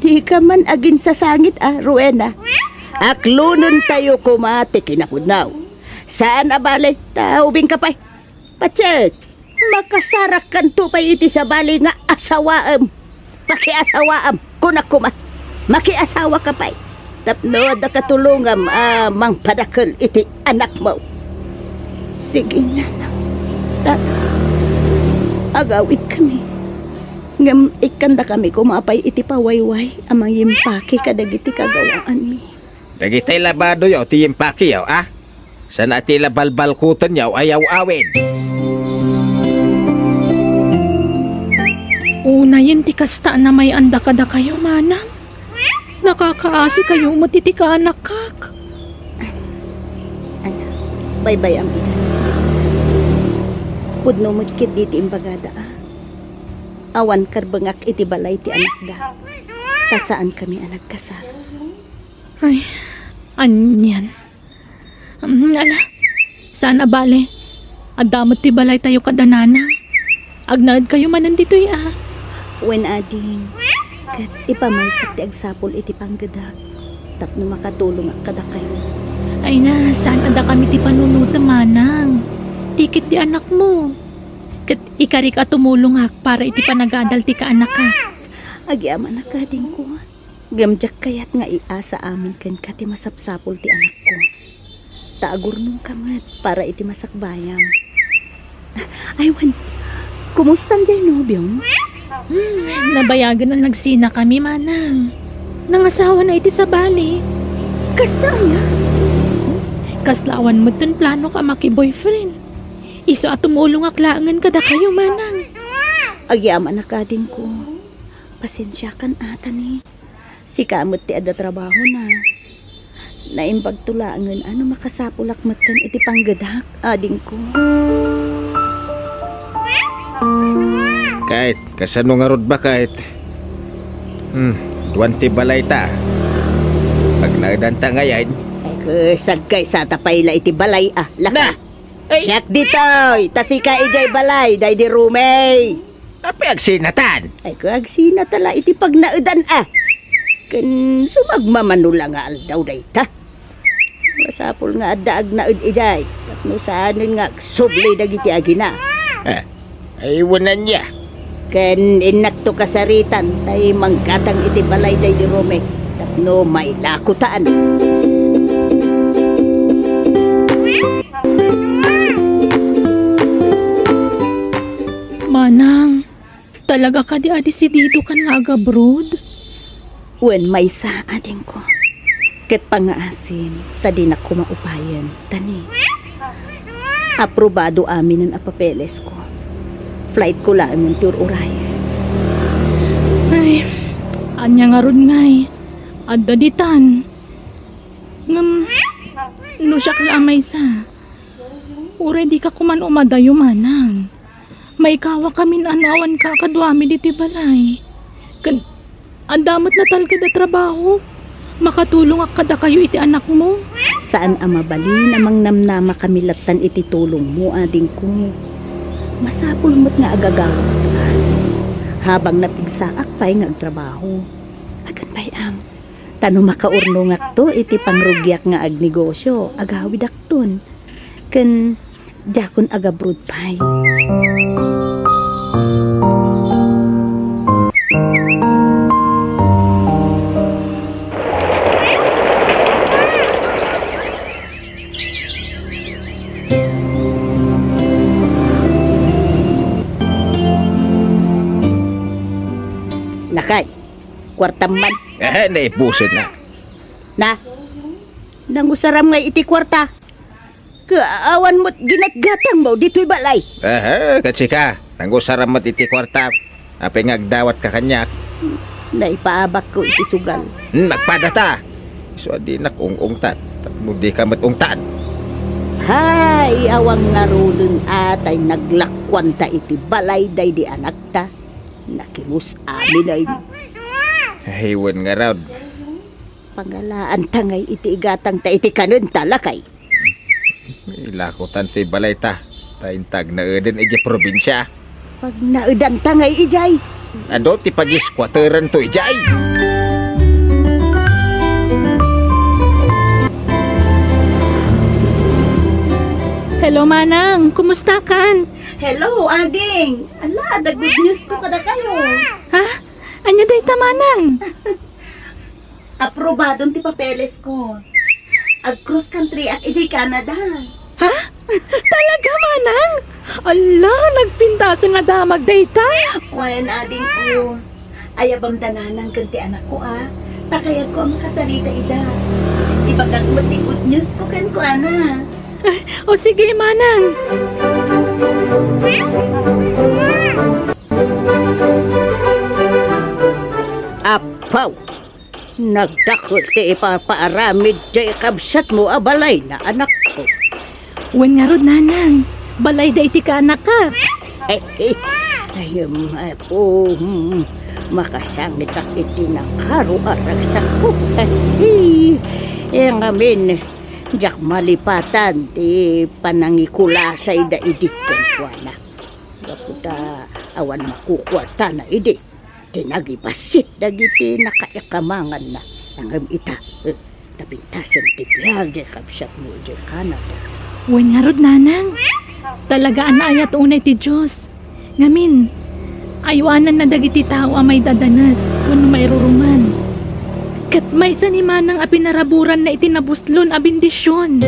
dika man aginsasangit a, Rowena. Aklonentayo koma ti kinapudno. Saan a bale, ta ubingka pay. Patse, makasarakkanto pay iti sabali nga asawaem. Pakiasawaam, kunak koma. Makiasawaka pay. Tapno adda katulongam a mangpadakkel iti anakmo. Sige, Nanang. Ta, agawidkami. Ngem ikkandakami koma pay iti pawayway a mangimpaki kadagiti kagawaanmi. Dagiti labadoyo ti impakiyo, a? Saan a ti la balbalkutenyo a yaw-awid? Unayen ti kasta a namay-anda kadakayo, Manang. Nakakaasikayo met iti kaanakkak. Ana, baybay-am ida. Pudno met ketdi ti imbagada, a. Awan karbengak iti balay ti anakda. Ta saankami a nagkasar. Ay, anian. Hmm, ala, saan a bale. Adda met ti balaytayo kada Nanang. Agnaedkayo manen ditoy, a. Wen, ading. Ket ipamaysak ti agsapul iti panggedak tapno makatulongak kadakayo. Ay na, saan a dakami ti panunotem, Manang. Ti ketdi anakmo. Ket ikarik a tumulongak para iti panagadal ti kaanakak. Agyamanak, adingko. Ngem diak kayat nga iasa amin kenka ti masapsapul ti anakko. Ta agurnongka met para iti masakbayam. Ay, wen, kumustan diay nobiom? Hmm, nabayagen a nagsinakami, Manang. Nangasawana iti sabali. Kasta aya? Kasla awan metten planok a maki-boyfriend. Isu a tumulongak laengen kadakayo, Manang. Agyamanak, adingko. Pasensiakan a, ta ni. Sika met ti adda trabahona. Naimbagto laengen a no makasapulak metten iti panggedak, adingko. Ket, kasano ngarud, baket? Hmm, duan ti balayta. Agnaedanta ngayen. Ay, ket agkaysata pay la iti balay, a. Laka. Na! Ay. Siak ditoy, ta sika idiay balay, daydi Romey. Apay agsinatan? Ay, ket agsinata la iti pagnaedan, a. Ken sumagmamano la nga aldaw dayta. Masapul nga adda agnaed idiay, tapno saanen nga agsubli dagiti agina. Eh, ay, wen ania. Ken innakto kasaritan tay manggatang iti balay daydi Romey tapno mailakotan. Manang, talaga kadi a desididokan nga agabroad? Wen, maysa, adingko. Ket pangngaasim, ta dinak koma upayen, ta ni, aprobado aminen a papelesko. Flightko laengen ti ur-urayen. Ay, ania ngarud ngay? Adda ditan. Ngem, no siak la a maysa, uray dika koman umadayo, Manang. Maikawakamin a naawanka a kaduami ditoy balay. Ken adda met natalged a trabaho. Makatulongak kadakayo iti anakmo. Saan a mabalin a mangnamnamakami lattan iti tulongmo, adingko. Masapul met nga agagawak. Habang napigsaak pay nga agtrabaho. Agan pay am. Ta no makaurnongakto iti pangrugiak nga agnegosio, agawidakton. Ken diakon agabroad pay. kuartam man. Eh, naipuson na. Na? Nangusaram ngay iti kuarta? Ka-, awan met ginatgatangmo ditoy balay. Aha, ket sika, nangusaram met iti kuarta. Apay nga agdawatka kaniak? Naipaabakko iti sugal. Hmm, nagpadata. Isu a dinak ung-ungtan. Tapno dika met ungtan. Hay, awan ngaruden a tay naglakuanta iti balay daydi anakta. Nakimus amin ay. Ay, wen ngarud. Pangalaanta ngay iti igatangta iti kanenta, lakay. Ilakotan ti balayta, ta inta agnaeden idiay probinsia. Pagnaedanta ngay idiay. Adu ti pagiskuateranto idiay. Hello, Manang. Kumustakan? Hello, Ading. Ala, adda good news ko kadakayo. Ha? Ania dayta, Manang? Aprobadon ti papeles ko. Ag-cross country ak idiay Canada. Ha? Talaga, Manang? Ala, nagpintasen a damag dayta. Wen, adingko. Ayabam da nanang ken ti anakko, a. Ta kayatko a makasarita ida. Ibagak met ti good news ko kenkuana. O sige, Manang. Apaw! Nagdakkel ti ipapaaramid diay kabsatmo a balayna, anakko. Wen ngarud, Nanang, balayda iti kaanakka. Ay, em, Apo, hmm, makasangitak iti nakaro a ragsakko. Ay, eh, ngamin, diak malipatan ti panangikulasayda idi kenkuana. Gapu ta awan makukuartana idi. Ti nagibassit dagiti nakaikamanganna. Ngem ita, eh, napintasen ti biag diay kabsatmo idiay Canada. Wen ngarud, Nanang. Talaga a naayat unay ti Dios. Ngamin, aywananna dagiti tao a maidadanes wenno mairuruman. Ket maysa ni Manang a pinaraburanna iti nabuslon a bendision.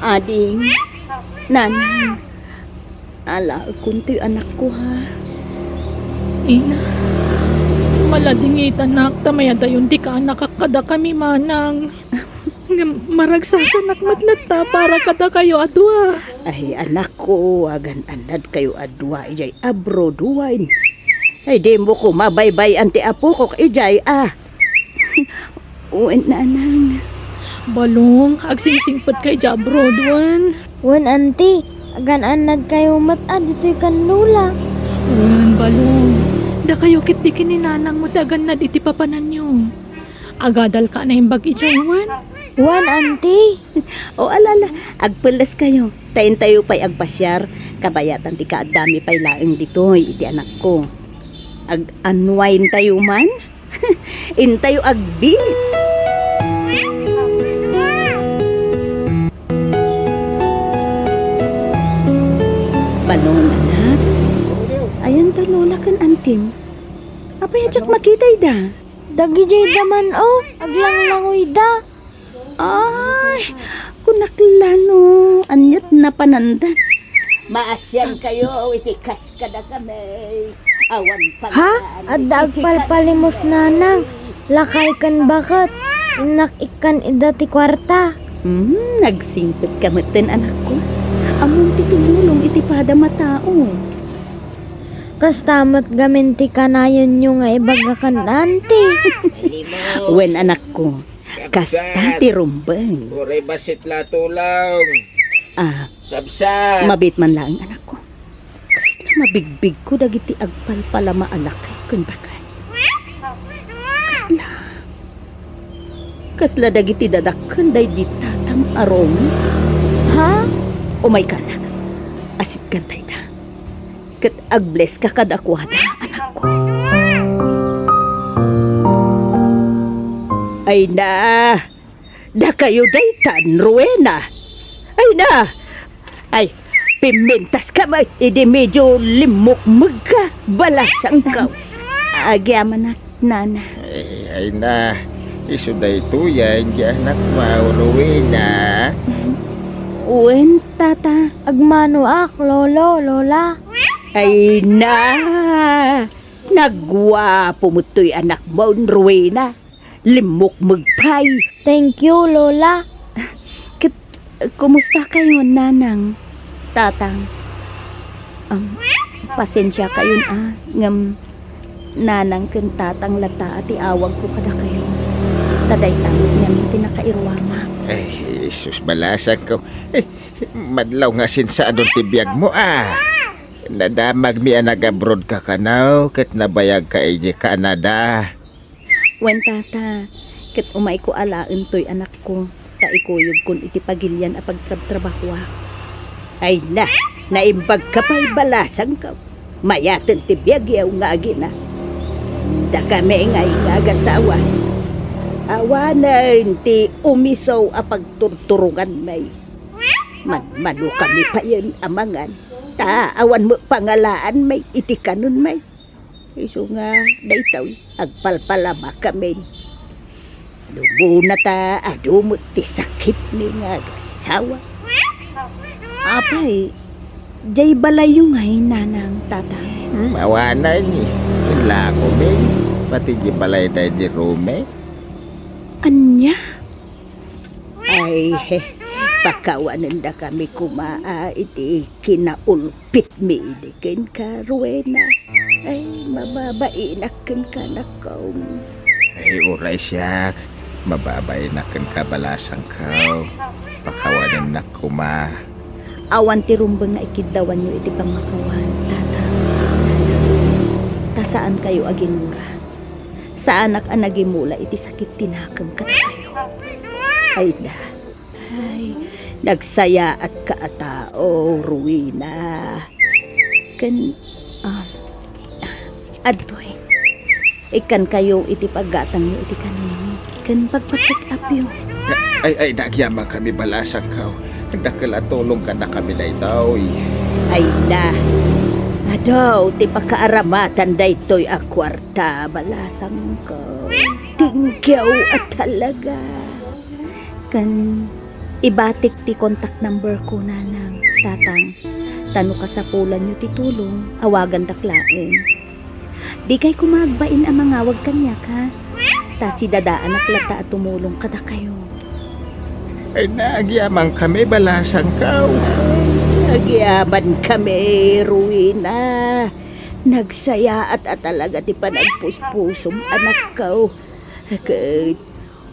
Ading, Nanang, alaekon toy anakko, ha? Ina, maladingitanak ta mayadayon ti kaanakak kadakami, Manang. Ngem maragsakanak met latta para kadakayo a dua. Ay, anakko, agan-annadkayo a dua idiay abroad, wen. Ay, dimo koma baybay-an ti apokok idiay, a. Wen, Nanang. Balong, agsingsingpetka idiay abroad, wen. Wen, Auntie, agan-annadkayo met a ditoy kan Lola. Wen, Balong. Dakayo ketdi ken ni Nanangmo ti agannad iti papananyo. Agadalka a naimbag idiay, wen? Wen, Auntie. O, ala, ala, agpelleskayo. Ta intayo pay agpasiar, kabayatan ti kaaddami pay laeng ditoy iti anakko. Ag-unwindtayo man? Intayo ag-beach. Balong, anak. Ayan ta Lola ken Antim. Apay a diak makita ida? Dagijayda man, o, aglanglangoyda. Ay, kunak la no, aniat napananda. Maasiankayo iti kas kadakami. Awan. Ha? Adda agpalpalimos, Nanang. Lakay ken baket. Innak ikkan ida ti kuarta. Hmm, nagsingpetka metten, anakko. Ammom ti tumulong iti padam a tao. Kasta met gamin ti kanayonyo nga ibaga ken Auntie. Wen, anakko. Kasta ti rumbeng. Uray bassit la tulong. Ah, kabsat. Mabiit man laeng, anakko. Kasla mabigbigko dagiti agpalpalama a lakay ken baket. Kasla. Kasla dagiti dadakkel daydi tatam a Romy. Ha? Umayka, anak. Asitkanta ida. Ket ag-bless ka kadakuada, anakko. Ay na, dakayo daytan, Rowena. Ay na, ay, pimintas ka met idi medyo limmukmeg ka, balasang ka. Agyamanak, nana. Ay, Ay na, isu daytoyen ti anakmo, Rowena. Wen, Tata. Agmanoak, Lolo, Lola. Ay na, nagguapo met toy anakmo, Rowena. Limmukmeg pay. Thank you, Lola. Ket, kumusta kayo, Nanang, Tatang? Am, pasensia kayon a, ngem Nanang ken Tatang latta a ti awagko kadakayo. Ta dayta met ngamin ti nakairuamak. Ay, Jesus, balasangko. Eh, madlaw nga sinsaadon ti biagmo, a. Nadamagmi a nag-abroad ka kano, ket nabayag ka idiay Canada. Wen, Tata, ket umayko alaen toy anakko, ta ikuyogkon iti pagilian a pagtrabtrabahoak. Ay na, naimbag ka pay, balasangko. Mayaten ti biagyo nga agina. Dakami ngay nga agasawa, awanen ti umiso a pagturturonganmi. Manmanokami payen a mangan, ta awan met pangalaanmi iti kanenmi. Isu nga daytoy, agpalpalabakamin. Lumona ta adu met ti sakitmi nga agasawa. Apay, diay balayyo ngay, Nanang, Tatang? Hmm, awanen, eh. Inlakomin. Pati diay balay daydi Rome. Ania? Ay, he, pakawanendakami koma a iti kinaulpitmi idi kenka, Rowena. Ay, mababainak kenka, anakko. Ay, uray siak, mababainak kenka, balasangko. Pakawanennak koma. Awan ti rumbeng nga ikiddawanyo iti pammakawan, Tata. Ta saankayo a ginmura. Saanak a nagimula iti sakit ti nakem kadakayo. Ay na. Ay, nagsayaatka a tao, Rowena. Ken, um, adtoy, ikkankayo iti paggatangyo iti kanenmi, ken pagpa-check upyo. Ay, ay, nagyamankami, balasangko. Dakkel a tulong kadakami daytoy. Ay na, adu ti pakaaramatan daytoy a kuarta, balasangko. Thank you a talaga. Ken ibatik ti contact number ko, Nanang, Tatang. Ta no kasapulanyo ti tulong, awagandak laeng. Dikay koma agbain a mangawag kaniak, ha? Ta sidadaanak latta a tumulong kadakayo. Ay, nagyamankami, balasangko. Nagyamankami, Rowena. Nagsayaat a talaga ti panagpuspusom, anakko. Ket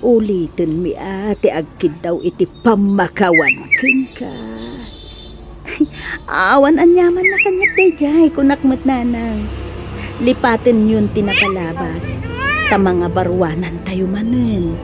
ulitenmi a ti agkiddaw iti pammakawan kenka. Awan aniaman a kaniak daydiay, kunak met, Nanang. Lipatenyon ti napalabas, ta mangabaruanantayo manen.